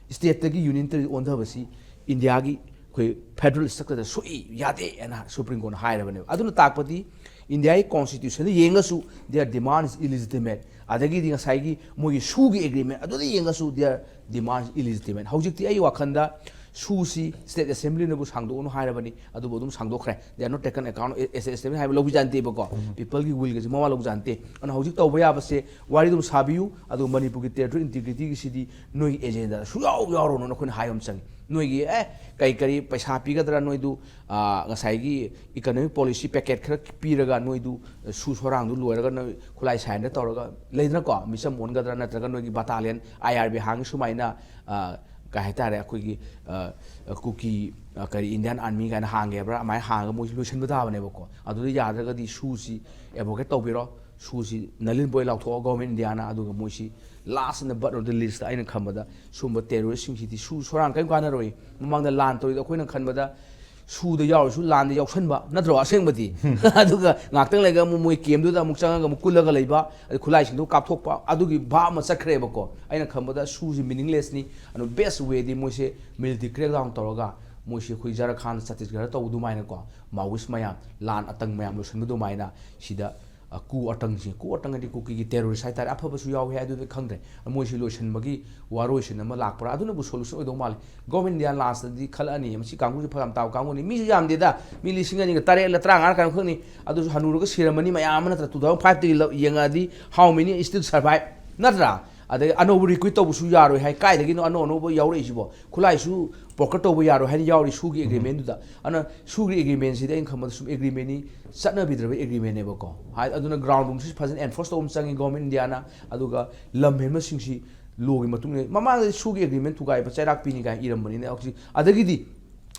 stateꯇꯒꯤ union territory ꯑꯣꯟꯊꯕꯁꯤ Indiaꯒꯤ ꯑꯩꯈꯣꯏ federal structureꯗ ꯁꯣꯛꯏ, ꯌꯥꯗꯦ ꯍꯥꯏꯅ Supreme Courtꯅ ꯍꯥꯏꯔꯕꯅꯦꯕ꯫ ꯑꯗꯨꯅ ꯇꯥꯛꯄꯗꯤ Indiaꯒꯤ Constitutionꯗ ꯌꯦꯡꯉꯁꯨ their demand is illegitimate꯫ ꯑꯗꯒꯤꯗꯤ ꯉꯁꯥꯏꯒꯤ ꯃꯣꯏꯒꯤ ꯁꯨꯒꯤ agreement ꯑꯗꯨꯗ ꯌꯦꯡꯉꯁꯨ their demand is illegitimate꯫ ꯍꯧꯖꯤꯛꯇꯤ ꯑꯩ ꯋꯥꯈꯜꯗ ꯁꯨꯁꯤ state assemblyꯅꯕꯨ ꯁꯥꯡꯗꯣꯛꯑꯅꯨ ꯍꯥꯏꯔꯕꯅꯤ, ꯑꯗꯨꯕꯨ ꯑꯗꯨꯝ ꯁꯥꯡꯗꯣꯛꯈ꯭ꯔꯦ꯫ They are not taken account, state assembly ꯍꯥꯏꯕ ꯂꯧꯕꯤꯖꯥꯟꯇꯦꯕꯀꯣ, peopleꯒꯤ willꯒꯁꯦ ꯃꯋꯥ ꯂꯧꯖꯥꯟꯇꯦ꯫ ꯑꯗꯨꯅ ꯍꯧꯖꯤꯛ ꯇꯧꯕ ꯌꯥꯕꯁꯦ ꯋꯥꯔꯤ ꯑꯗꯨꯝ ꯁꯥꯕꯤꯌꯨ, ꯑꯗꯨꯒ ꯃꯅꯤꯄꯨꯔꯒꯤ territorial integrityꯒꯤꯁꯤꯗꯤ ꯅꯣꯏꯒꯤ agendaꯗ ꯁꯨꯡꯌꯥꯎ ꯌꯥꯎꯔꯨꯅꯨ ꯑꯩꯈꯣꯏꯅ ꯍꯥꯏꯕ ꯑꯃ ꯆꯪꯉꯤ꯫ ꯅꯣꯏꯒꯤ ꯑꯦ ꯀꯩ ꯀꯔꯤ ꯄꯩꯁꯥ ꯄꯤꯒꯗ꯭ꯔꯥ ꯅꯣꯏꯗꯨ, ꯉꯁꯥꯏꯒꯤ economic policy package ꯈꯔ ꯄꯤꯔꯒ ꯅꯣꯏꯗꯨ ꯁꯨ ꯁꯣꯔꯥꯡꯗꯨ ꯂꯣꯏꯔꯒ ꯅꯣꯏ ꯈꯨꯠꯂꯥꯏ ꯁꯥꯏꯟꯗ ꯇꯧꯔꯒ ꯂꯩꯗꯅꯀꯣ, ꯃꯤꯆꯝ ꯑꯣꯟꯒꯗ꯭ꯔꯥ ꯅꯠꯇ꯭ꯔꯒ ꯅꯣꯏꯒꯤ battalion IRB ꯍꯥꯡꯉꯤ ꯁꯨꯃꯥꯏꯅ ꯀꯩ ꯍꯥꯏꯇꯥꯔꯦ, ꯑꯩꯈꯣꯏꯒꯤ ꯀꯨꯀꯤ ꯀꯔꯤ Indian Army ꯀꯥꯏꯅ ꯍꯥꯡꯉꯦꯕ꯭ꯔꯥ, ꯑꯗꯨꯃꯥꯏꯅ ꯍꯥꯡꯉꯒ ꯃꯣꯏꯁꯨ ꯂꯣꯏꯁꯤꯟꯕ ꯇꯥꯕꯅꯦꯕꯀꯣ꯫ ꯑꯗꯨꯗ ꯌꯥꯗ꯭ꯔꯒꯗꯤ ꯁꯨꯁꯤ advocate ꯇꯧꯕꯤꯔꯣ, sushi null and void ꯂꯥꯎꯊꯣꯛꯑꯣ government Indiaꯅ꯫ ꯑꯗꯨꯒ ꯃꯣꯏꯁꯤ last in the but of the list ꯑꯩꯅ ꯈꯟꯕꯗ ꯁꯨꯝꯕ terroristꯁꯤꯡꯁꯤꯗꯤ ꯁꯨ ꯁꯣꯔꯥꯡ ꯀꯔꯤꯝ ꯀꯥꯟꯅꯔꯣꯏ꯫ ꯃꯃꯥꯡꯗ ꯂꯥꯟ ꯇꯧꯔꯤꯗꯣ ꯑꯩꯈꯣꯏꯅ ꯈꯟꯕꯗ ꯁꯨꯗ ꯌꯥꯎꯔꯁꯨ ꯂꯥꯟꯗ ꯌꯥꯎꯁꯟꯕ ꯅꯠꯇ꯭ꯔꯣ ꯑꯁꯦꯡꯕꯗꯤ? ꯑꯗꯨꯒ ꯉꯥꯛꯇꯪ ꯂꯩꯔꯒ ꯑꯃꯨꯛ ꯃꯣꯏ campꯗꯨꯗ ꯑꯃꯨꯛ ꯆꯪꯉꯒ ꯑꯃꯨꯛ ꯀꯨꯜꯂꯒ ꯂꯩꯕ, ꯑꯗꯩ ꯈꯨꯠꯂꯥꯏꯁꯤꯡꯗꯣ ꯀꯥꯞꯊꯣꯛꯄ, ꯑꯗꯨꯒꯤ ꯚꯥꯕ ꯑꯃ ꯆꯠꯈ꯭ꯔꯦꯕꯀꯣ꯫ ꯑꯩꯅ ꯈꯟꯕꯗ ꯁꯨꯁꯤ meaninglessꯅꯤ꯫ ꯑꯗꯨ best wayꯗꯤ ꯃꯣꯏꯁꯦ military crackdown ꯇꯧꯔꯒ ꯃꯣꯏꯁꯦ ꯑꯩꯈꯣꯏ ꯖꯔꯈꯥꯟ ꯆꯇꯤꯁꯒꯔ ꯇꯧꯕ ꯑꯗꯨꯃꯥꯏꯅꯀꯣ, Maoist ꯃꯌꯥꯝ, ꯂꯥꯟ ꯑꯇꯪ ꯃꯌꯥꯝ ꯂꯣꯏꯁꯤꯟꯕ ꯑꯗꯨꯃꯥꯏꯅ ꯁꯤꯗ ꯀꯨ ꯑꯇꯪꯁꯦ, ꯀꯨ ꯑꯇꯪ ꯍꯥꯏꯗꯤ ꯀꯨꯀꯤꯒꯤ terrorist ꯍꯥꯏꯇꯥꯔꯦ, ꯑꯐꯕꯁꯨ ꯌꯥꯎꯏ ꯍꯥꯏ, ꯑꯗꯨꯗꯤ ꯈꯪꯗ꯭ꯔꯦ꯫ ꯃꯣꯏꯁꯤ ꯂꯣꯏꯁꯤꯟꯕꯒꯤ ꯋꯥꯔꯣꯏꯁꯤꯟ ꯑꯃ ꯂꯥꯛꯄ꯭ꯔꯥ, ꯑꯗꯨꯅꯕꯨ solution ꯑꯣꯏꯗꯧ ꯃꯥꯜꯂꯦ꯫ Government India last ꯇꯗꯤ ꯈꯜꯂꯛꯑꯅꯤ, ꯃꯁꯤ ꯀꯥꯡꯕꯨꯁꯤ ꯐꯝ ꯌꯥꯝ ꯇꯥꯕ ꯀꯥꯡꯕꯨꯅꯤ, ꯃꯤꯁꯨ ꯌꯥꯝꯗꯦꯗ, ꯃꯤ ꯂꯤꯁꯤꯡ ꯑꯅꯤꯒ ꯇꯔꯦꯠꯂ ꯇꯔꯥꯃꯉꯥ ꯈꯛꯅꯤ, ꯑꯗꯨꯁꯨ ꯍꯅꯨꯔꯒ ꯁꯤꯔꯝꯃꯅꯤ ꯃꯌꯥꯝ ꯑꯃ, ꯅꯠꯇ꯭ꯔꯥ? Two thousand five ꯇꯒꯤ ꯂꯧ-, ꯌꯦꯡꯉꯛꯑꯗꯤ how many still survive, ꯅꯠꯇ꯭ꯔꯥ? ꯑꯗꯩ ꯑꯅꯧꯕ recruit ꯇꯧꯕꯁꯨ ꯌꯥꯔꯣꯏ ꯍꯥꯏ, ꯀꯥꯏꯗꯒꯤꯅꯣ ꯑꯅꯧ ꯑꯅꯧꯕ ꯌꯥꯎꯔꯛꯏꯁꯤꯕꯣ? ꯈꯨꯠꯂꯥꯏꯁꯨ ꯄꯣꯀꯦꯠ ꯇꯧꯕ ꯌꯥꯔꯣꯏ ꯍꯥꯏꯅ ꯌꯥꯎꯔꯤ ꯁꯨꯒꯤ agreement ꯗꯨꯗ꯫ ꯑꯗꯨꯅ ꯁꯨꯒꯤ agreement ꯁꯤꯗꯤ ꯑꯩꯅ ꯈꯟꯕꯗ ꯁꯨꯝ agreement ꯅꯤ, ꯆꯠꯅꯕꯤꯗ꯭ꯔꯕ agreement ꯅꯦꯕꯀꯣ꯫ ꯍꯥꯏ-, ꯑꯗꯨꯅ ground room ꯁꯤ ꯐꯖꯅ enforce ꯇꯧꯕ ꯑꯃ ꯆꯪꯉꯤ Government India ꯅ, ꯑꯗꯨꯒ ꯂꯝ ꯍꯦꯟꯕꯁꯤꯡꯁꯤ law ꯒꯤ ꯃꯇꯨꯡ ꯏꯟꯅ꯫ ꯃꯃꯥꯡꯗꯗꯤ ꯁꯨꯒꯤ agreement ꯊꯨꯒꯥꯏꯕ ꯆꯩꯔꯥꯛ ꯄꯤꯅꯤ ꯀꯥꯏꯅ ꯏꯔꯝꯕꯅꯤꯅ, ꯍꯧꯖꯤꯛ ꯑꯗꯒꯤꯗꯤ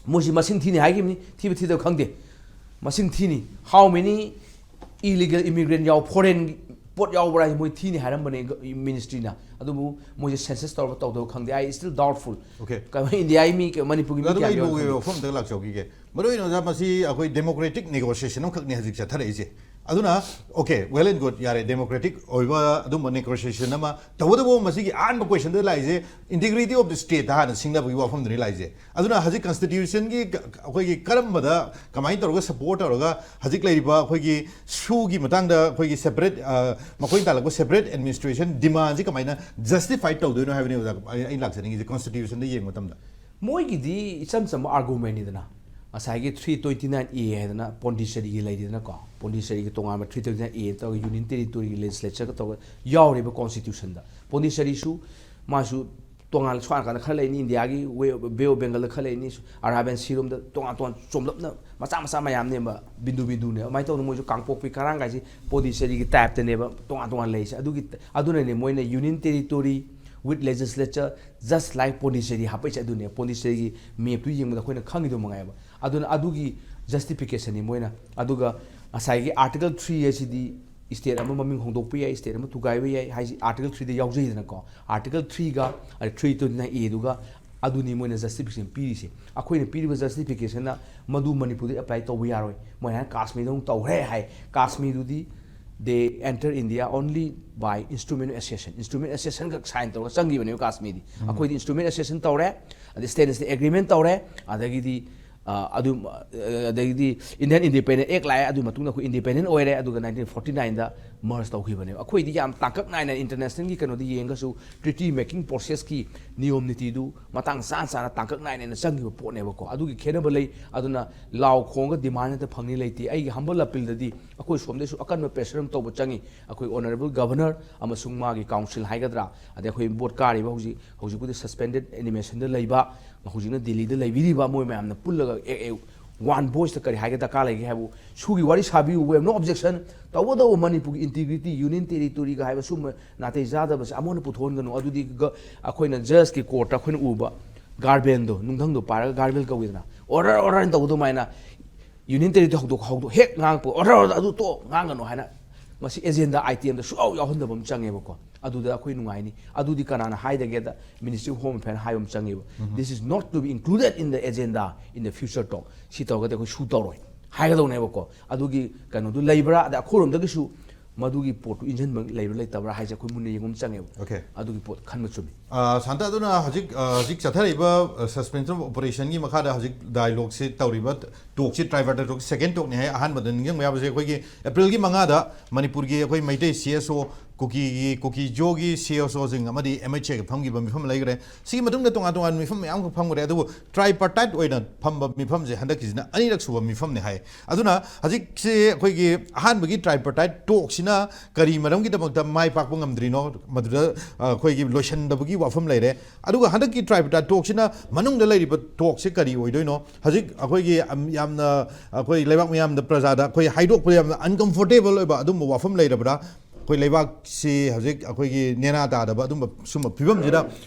ꯃꯣꯏꯁꯤ ꯃꯁꯤꯡ ꯊꯤꯅꯤ ꯍꯥꯏꯈꯤꯕꯅꯤ, ꯊꯤꯕ ꯊꯤꯗꯕ ꯈꯪꯗꯦ, ꯃꯁꯤꯡ ꯊꯤꯅꯤ, how many illegal immigrant ꯌꯥꯎ, foreign ꯄꯣꯠ ꯌꯥꯎꯕ꯭ꯔꯥ ꯍꯥꯏꯁꯦ ꯃꯣꯏ ꯊꯤꯅꯤ ꯍꯥꯏꯔꯝꯕꯅꯦ ꯒ-, ministry ꯅ꯫ ꯑꯗꯨꯕꯨ ꯃꯣꯏꯁꯦ census ꯇꯧꯔꯕ ꯇꯧꯗꯕ ꯈꯪꯗꯦ꯫ I still doubtful꯫ Okay. ꯀꯃꯥꯏ-, ꯏꯟꯗꯤꯌꯥꯒꯤ ꯃꯤ ꯀ-, ꯃꯅꯤꯄꯨꯔꯒꯤ ꯃꯤ ꯑꯗꯨꯒ ꯀꯌꯥ ꯑꯩ ꯌꯥꯎꯏ ꯂꯨꯒꯤ ꯈꯪꯗꯦ꯫ ꯋꯥꯐꯝ ꯑꯝꯇ ꯂꯥꯛꯆꯍꯧꯈꯤꯒꯦ꯫ ꯃꯔꯨ ꯑꯣꯏꯅ ꯑꯣꯖꯥ, ꯃꯁꯤ ꯑꯩꯈꯣꯏ democratic negotiation ꯑꯃꯈꯛꯅꯤ ꯍꯧꯖꯤꯛ ꯆꯠꯊꯔꯛꯏꯁꯦ꯫ ꯑꯗꯨꯅ, okay, well and good, ꯌꯥꯔꯦ, democratic ꯑꯣꯏꯕ ꯑꯗꯨꯝꯕ negotiation ꯑꯃ ꯇꯧꯕꯇꯕꯨ, ꯃꯁꯤꯒꯤ ꯑꯍꯥꯟꯕ question the ꯂꯥꯛꯏꯁꯦ integrity of the state ꯍꯥꯟꯅ ꯁꯤꯡꯅꯕꯒꯤ ꯋꯥꯐꯝꯗꯨꯅꯤ ꯂꯥꯛꯏꯁꯦ꯫ ꯑꯗꯨꯅ ꯍꯧꯖꯤꯛ constitution ꯒꯤ ꯀ-, ꯑꯩꯈꯣꯏꯒꯤ ꯀꯔꯝꯕꯗ, ꯀꯃꯥꯏꯅ ꯇꯧꯔꯒ support ꯇꯧꯔꯒ ꯍꯧꯖꯤꯛ ꯂꯩꯔꯤꯕ ꯑꯩꯈꯣꯏꯒꯤ ꯁꯨꯒꯤ ꯃꯇꯥꯡꯗ ꯑꯩꯈꯣꯏꯒꯤ separate, ꯑ, ꯃꯈꯣꯏꯅ ꯇꯥꯜꯂꯛꯄ separate administration demand ꯁꯤ ꯀꯃꯥꯏꯅ justify ꯇꯧꯗꯣꯏꯅꯣ ꯍꯥꯏꯕꯅꯤ ꯑꯣꯖꯥ, ꯑꯩ, ꯑꯩ ꯂꯥꯛꯆꯅꯤꯡꯉꯤꯁꯦ constitution ꯗ ꯌꯦꯡꯕ ꯃꯇꯝꯗ꯫ ꯃꯣꯏꯒꯤꯗꯤ ꯏꯆꯝ ꯆꯝꯕ argument ꯅꯤꯗꯅ, ꯉꯁꯥꯏꯒꯤ three twenty nine A ꯍꯥꯏꯗꯅ ꯄꯣꯟꯗꯤꯆꯦꯔꯤꯒꯤ ꯂꯩꯔꯤꯗꯅꯀꯣ, ꯄꯣꯟꯗꯤꯆꯦꯔꯤꯒꯤ ꯇꯣꯉꯥꯟꯕ three twenty nine A ꯇꯧꯔꯒ union territory ꯒꯤ legislature ꯒ ꯇꯧꯔꯒ ꯌꯥꯎꯔꯤꯕ constitution ꯗ꯫ ꯄꯣꯟꯗꯤꯆꯦꯔꯤꯁꯨ ꯃꯥꯁꯨ ꯇꯣꯉꯥꯟ ꯁꯣꯝ ꯅꯥꯀꯟꯗ ꯈꯔ ꯂꯩꯅꯤ, ꯏꯟꯗꯤꯌꯥꯒꯤ Way of, Bay of Bengal ꯗ ꯈꯔ ꯂꯩꯅꯤ, Arabian Sea ꯔꯣꯝꯗ ꯇꯣꯉꯥꯟ ꯇꯣꯉꯥꯟ ꯆꯣꯝꯂꯞꯅ ꯃꯆꯥ ꯃꯆꯥ ꯃꯌꯥꯝꯅꯦꯕ, ꯕꯤꯟꯗꯨ ꯕꯤꯟꯗꯨꯅꯦꯕ꯫ ꯑꯗꯨꯃꯥꯏꯅ ꯇꯧꯗꯅ ꯃꯣꯏꯁꯨ ꯀꯥꯡꯄꯣꯛꯄꯤ ꯀꯔꯥꯡ ꯀꯥꯏꯁꯦ ꯄꯣꯟꯗꯤꯆꯦꯔꯤꯒꯤ type ꯇꯅꯦꯕ ꯇꯣꯉꯥꯟ ꯇꯣꯉꯥꯟ ꯂꯩꯔꯤꯁꯦ꯫ ꯑꯗꯨꯒꯤ, ꯑꯗꯨꯅꯅꯦ ꯃꯣꯏꯅ union territory with legislature just like Pondicherry ꯍꯥꯞꯄꯛꯏꯁꯦ ꯑꯗꯨꯅꯦ꯫ ꯄꯣꯟꯗꯤꯆꯦꯔꯤꯒꯤ map ꯇꯨ ꯌꯦꯡꯕꯗ ꯑꯩꯈꯣꯏꯅ ꯈꯪꯉꯤꯗꯣ ꯃꯉꯥꯏꯕ꯫ ꯑꯗꯨꯅ ꯑꯗꯨꯒꯤ justification ꯅꯤ ꯃꯣꯏꯅ꯫ ꯑꯗꯨꯒ ꯉꯁꯥꯏꯒꯤ Article three ꯍꯥꯏꯁꯤꯗꯤ state ꯑꯃ ꯃꯃꯤꯡ ꯍꯣꯡꯗꯣꯛꯄ ꯌꯥꯏ, state ꯑꯃ ꯊꯨꯒꯥꯏꯕ ꯌꯥꯏ ꯍꯥꯏꯁꯤ Article three ꯗ ꯌꯥꯎꯖꯩꯗꯅꯀꯣ꯫ Article three ꯒ, ꯑ, three twenty nine A ꯗꯨꯒ ꯑꯗꯨꯅꯤ ꯃꯣꯏꯅ justification ꯄꯤꯔꯤꯁꯦ꯫ ꯑꯩꯈꯣꯏꯅ ꯄꯤꯔꯤꯕ justification ꯅ ꯃꯗꯨ ꯃꯅꯤꯄꯨꯔꯗ apply ꯇꯧꯕ ꯌꯥꯔꯣꯏ꯫ ꯃꯣꯏꯅ ꯍꯥꯏ ꯀꯥꯁꯃꯤꯔꯗ ꯑꯃꯨꯛ ꯇꯧꯈ꯭ꯔꯦ ꯍꯥꯏ꯫ ꯀꯥꯁꯃꯤꯔꯗꯨꯗꯤ they enter India only by instrument of accession, instrument of accession ꯈꯛ sign ꯇꯧꯔꯒ ꯆꯪꯈꯤꯕꯅꯦꯕ ꯀꯥꯁꯃꯤꯔꯗꯤ꯫ ꯑꯩꯈꯣꯏꯗꯤ instrument of accession ꯇꯧꯔꯦ, ꯑꯗꯩ standstill agreement ꯇꯧꯔꯦ, ꯑꯗꯒꯤꯗꯤ ꯑꯗꯨ ꯑꯗꯒꯤꯗꯤ Indian Independent Act ꯂꯥꯛꯑꯦ꯫ ꯑꯗꯨ ꯃꯇꯨꯡꯗ ꯑꯩꯈꯣꯏ ꯏꯟꯗꯤꯄꯦꯟꯗꯦꯟ ꯑꯣꯏꯔꯦ꯫ ꯑꯗꯨꯒ ꯅꯥꯏꯟꯇꯤꯟ ꯐꯣꯔꯇꯤ ꯅꯥꯏꯟꯗ ꯃꯔꯖ ꯇꯧꯈꯤꯕꯅꯦꯕ꯫ ꯑꯩꯈꯣꯏꯗꯤ ꯌꯥꯝ ꯇꯥꯡꯀꯛ ꯅꯥꯏꯅ ꯏꯟꯇꯔꯅꯦꯁꯅꯦꯜꯒꯤ ꯀꯩꯅꯣꯗ ꯌꯦꯡꯉꯒꯁꯨ, ꯇ꯭ꯔꯤꯇꯤ ꯃꯦꯀꯤꯡ ꯄ꯭ꯔꯣꯁꯦꯁꯀꯤ ꯅꯤꯌꯣꯝ ꯅꯤꯇꯤꯗꯨ ꯃꯇꯥꯡ ꯆꯥ ꯆꯥꯅ ꯇꯥꯡꯀꯛ ꯅꯥꯏꯅ ꯆꯪꯈꯤꯕ ꯄꯣꯠꯅꯦꯕꯀꯣ꯫ ꯑꯗꯨꯒꯤ ꯈꯦꯠꯅꯕ ꯂꯩ꯫ ꯑꯗꯨꯅ ꯂꯥꯎ ꯈꯣꯡꯉꯒ ꯗꯤꯃꯥꯟ ꯍꯦꯛꯇ ꯐꯪꯅꯤ ꯂꯩꯇꯦ꯫ ꯑꯩꯒꯤ ꯍꯝꯕꯜ ꯑꯄꯤꯜꯗꯗꯤ ꯑꯩꯈꯣꯏ ꯁꯣꯝꯗꯩꯁꯨ ꯑꯀꯟꯕ ꯄ꯭ꯔꯦꯁꯔ ꯑꯃ ꯇꯧꯕ ꯆꯪꯉꯤ꯫ ꯑꯩꯈꯣꯏ ꯑꯣꯅꯔꯦꯕꯜ ꯒꯕꯔꯅꯔ ꯑꯃꯁꯨꯡ ꯃꯥꯒꯤ ꯀꯥꯎꯟꯁꯤꯜ ꯍꯥꯏꯒꯗ꯭ꯔꯥ, ꯑꯗꯩ ꯑꯩꯈꯣꯏ ꯕꯣꯠ ꯀꯥꯔꯤꯕ ꯍꯧꯖꯤꯛ, ꯍꯧꯖꯤꯛꯄꯨꯗꯤ ꯁꯁꯄꯦꯟꯗꯦꯠ ꯑꯦꯅꯤꯃꯦꯁꯟꯗ ꯂꯩꯕ, ꯍꯧꯖꯤꯛꯅ ꯗꯤꯜꯂꯤꯗ ꯂꯩꯕꯤꯔꯤꯕ, ꯃꯣꯏ ꯃꯌꯥꯝꯅ ꯄꯨꯜꯂꯒ ꯑꯦ ꯑꯦ ꯋꯥꯟ ꯚꯣꯏꯁꯇ ꯀꯔꯤ ꯍꯥꯏꯒꯦ ꯗꯔꯀꯥꯔ ꯂꯩꯒꯦ ꯍꯥꯏꯕꯨ ꯁꯨꯒꯤ ꯋꯥꯔꯤ ꯁꯥꯕꯤꯌꯨ꯫ We have no objection꯫ ꯇꯧꯕꯇꯕꯨ ꯃꯅꯤꯄꯨꯔꯒꯤ ꯏꯟꯇꯤꯒ꯭ꯔꯤꯇꯤ, ꯌꯨꯅꯤꯌꯟ ꯇꯦꯔꯤꯇꯣꯔꯤꯒ ꯍꯥꯏꯕ ꯁꯨꯝꯕ ꯅꯥꯇꯩ ꯆꯥꯗꯕꯁꯦ ꯑꯃꯨꯛ ꯍꯟꯅ ꯄꯨꯊꯣꯛꯍꯟꯒꯅꯨ꯫ ꯑꯗꯨꯗꯤ ꯒ-, ꯑꯩꯈꯣꯏꯅ ꯖꯁꯀꯤ ꯀꯣꯔꯠꯇ ꯑꯩꯈꯣꯏꯅ ꯎꯕ ꯒꯥꯔꯕꯦꯜꯗꯣ, ꯅꯨꯡꯊꯪꯗꯣ ꯄꯥꯏꯔꯒ ꯒꯥꯔꯕꯦꯜ ꯀꯧꯏꯗꯅ, ꯑꯣꯔꯗꯔ ꯑꯣꯔꯗꯔ ꯇꯧꯕ ꯑꯗꯨꯃꯥꯏꯅ ꯌꯨꯅꯤꯌꯟ ꯇꯦꯔꯤꯇꯣꯔꯤ ꯍꯧꯗꯣꯛ ꯍꯧꯗꯣꯛ ꯍꯦꯛ ꯉꯥꯡꯉꯛꯄ, ꯑꯣꯔꯗꯔ ꯑꯣꯔꯗꯔ ꯑꯗꯨ ꯇꯣꯛ ꯉꯥꯡꯒꯅꯨ ꯍꯥꯏꯅ ꯃꯁꯤ ꯑꯦꯖꯦꯟꯗꯥ ꯑꯥꯏꯇꯦꯝꯗ ꯁꯨꯡꯌꯥꯎ ꯌꯥꯎꯍꯟꯗꯕ ꯑꯃ ꯆꯪꯉꯦꯕꯀꯣ꯫ ꯑꯗꯨꯗ ꯑꯩꯈꯣꯏ ꯅꯨꯡꯉꯥꯏꯅꯤ꯫ ꯑꯗꯨꯗꯤ ꯀꯅꯥꯅ ꯍꯥꯏꯗꯒꯦꯗ Ministry of Home Affairs ꯍꯥꯏꯕ ꯑꯃ ꯆꯪꯉꯦꯕ꯫ This is not to be included in the agenda in the future talk꯫ ꯁꯤ ꯇꯧꯔꯒꯗꯤ ꯑꯩꯈꯣꯏ ꯁꯨ ꯇꯧꯔꯣꯏ ꯍꯥꯏꯒꯗꯧꯅꯦꯕꯀꯣ꯫ ꯑꯗꯨꯒꯤ ꯀꯩꯅꯣꯗꯨ ꯂꯩꯕ꯭ꯔꯥ? ꯑꯗ ꯑꯩꯈꯣꯏꯔꯣꯝꯗꯒꯤꯁꯨ ꯃꯗꯨꯒꯤ ꯄꯣꯠꯇꯨ ꯏꯟꯖꯟꯕ ꯂꯩꯕ꯭ꯔꯥ ꯂꯩꯇꯕ꯭ꯔꯥ ꯍꯥꯏꯁꯦ ꯑꯩꯈꯣꯏ ꯃꯨꯟꯅ ꯌꯦꯡꯕ ꯑꯃ ꯆꯪꯉꯦꯕ꯫ Okay꯫ ꯑꯗꯨꯒꯤ ꯄꯣꯠ ꯈꯟꯕ ꯆꯨꯝꯃꯤ꯫ ꯑ, ꯁꯥꯟꯇ, ꯑꯗꯨꯅ ꯍꯧꯖꯤꯛ, ꯑ, ꯍꯧꯖꯤꯛ ꯆꯠꯊꯔꯛꯏꯕ, ꯑ, suspension of operation ꯒꯤ ꯃꯈꯥꯗ ꯍꯧꯖꯤꯛ ꯗꯥꯏꯂꯣꯒꯁꯤ ꯇꯧꯔꯤꯕ ꯇꯣꯛꯁꯤ tripartite talk ꯁꯤ second talk ꯅꯤ ꯍꯥꯏ꯫ ꯑꯍꯥꯟꯕꯗ ꯅꯤꯡꯁꯤꯡꯕ ꯌꯥꯕꯁꯦ ꯑꯩꯈꯣꯏꯒꯤ ꯑꯦꯄ꯭ꯔꯤꯜꯒꯤ ꯃꯉꯥꯗ ꯃꯅꯤꯄꯨꯔꯒꯤ ꯑꯩꯈꯣꯏ ꯃꯩꯇꯩ CSO, ꯀꯨꯀꯤꯒꯤ, ꯀꯨꯀꯤ ꯖꯣꯒꯤ CSO ꯁꯤꯡ ꯑꯃꯗꯤ MHA ꯒ ꯐꯝꯈꯤꯕ ꯃꯤꯐꯝ ꯂꯩꯈ꯭ꯔꯦ꯫ ꯁꯤꯒꯤ ꯃꯇꯨꯡꯗ ꯇꯣꯉꯥꯟ ꯇꯣꯉꯥꯟꯕ ꯃꯤꯐꯝ ꯃꯌꯥꯝ ꯑꯃ ꯐꯝꯈ꯭ꯔꯦ꯫ ꯑꯗꯨꯕꯨ tripartite ꯑꯣꯏꯅ ꯐꯝꯕ ꯃꯤꯐꯝꯁꯦ ꯍꯟꯗꯛꯀꯤꯁꯤꯅ ꯑꯅꯤꯔꯛ ꯁꯨꯕ ꯃꯤꯐꯝꯅꯤ ꯍꯥꯏ꯫ ꯑꯗꯨꯅ ꯍꯧꯖꯤꯛꯁꯦ ꯑꯩꯈꯣꯏꯒꯤ ꯑꯍꯥꯟꯕꯒꯤ tripartite talk ꯁꯤꯅ ꯀꯔꯤ ꯃꯔꯝꯒꯤꯗꯃꯛꯇ ꯃꯥꯏ ꯄꯥꯛꯄ ꯉꯝꯗ꯭ꯔꯤꯅꯣ, ꯃꯗꯨꯗ, ꯑ, ꯑꯩꯈꯣꯏꯒꯤ ꯂꯣꯏꯁꯤꯟꯗꯕꯒꯤ ꯋꯥꯐꯝ ꯂꯩꯔꯦ꯫ ꯑꯗꯨꯒ ꯍꯟꯗꯛꯀꯤ tripartite talk ꯁꯤꯅ ꯃꯅꯨꯡꯗ ꯂꯩꯔꯤꯕ talk ꯁꯤ ꯀꯔꯤ ꯑꯣꯏꯗꯣꯏꯅꯣ? ꯍꯧꯖꯤꯛ ꯑꯩꯈꯣꯏꯒꯤ, ꯑꯝ, ꯌꯥꯝꯅ, ꯑꯩꯈꯣꯏ ꯂꯩꯕꯥꯛ ꯃꯤꯌꯥꯝꯗ, ꯄ꯭ꯔꯖꯥꯗ ꯑꯩꯈꯣꯏ ꯍꯥꯏꯗꯣꯛꯄꯗ ꯌꯥꯝꯅ uncomfortable ꯑꯣꯏꯕ ꯑꯗꯨꯝꯕ ꯋꯥꯐꯝ ꯂꯩꯔꯕ꯭ꯔꯥ? ꯑꯩꯈꯣꯏ ꯂꯩꯕꯥꯛꯁꯤ ꯍꯧꯖꯤꯛ ꯑꯩꯈꯣꯏꯒꯤ ꯅꯦꯅꯥ ꯇꯥꯗꯕ ꯑꯗꯨꯝꯕ ꯁꯨꯝꯕ ꯐꯤꯕꯝꯁꯤꯗ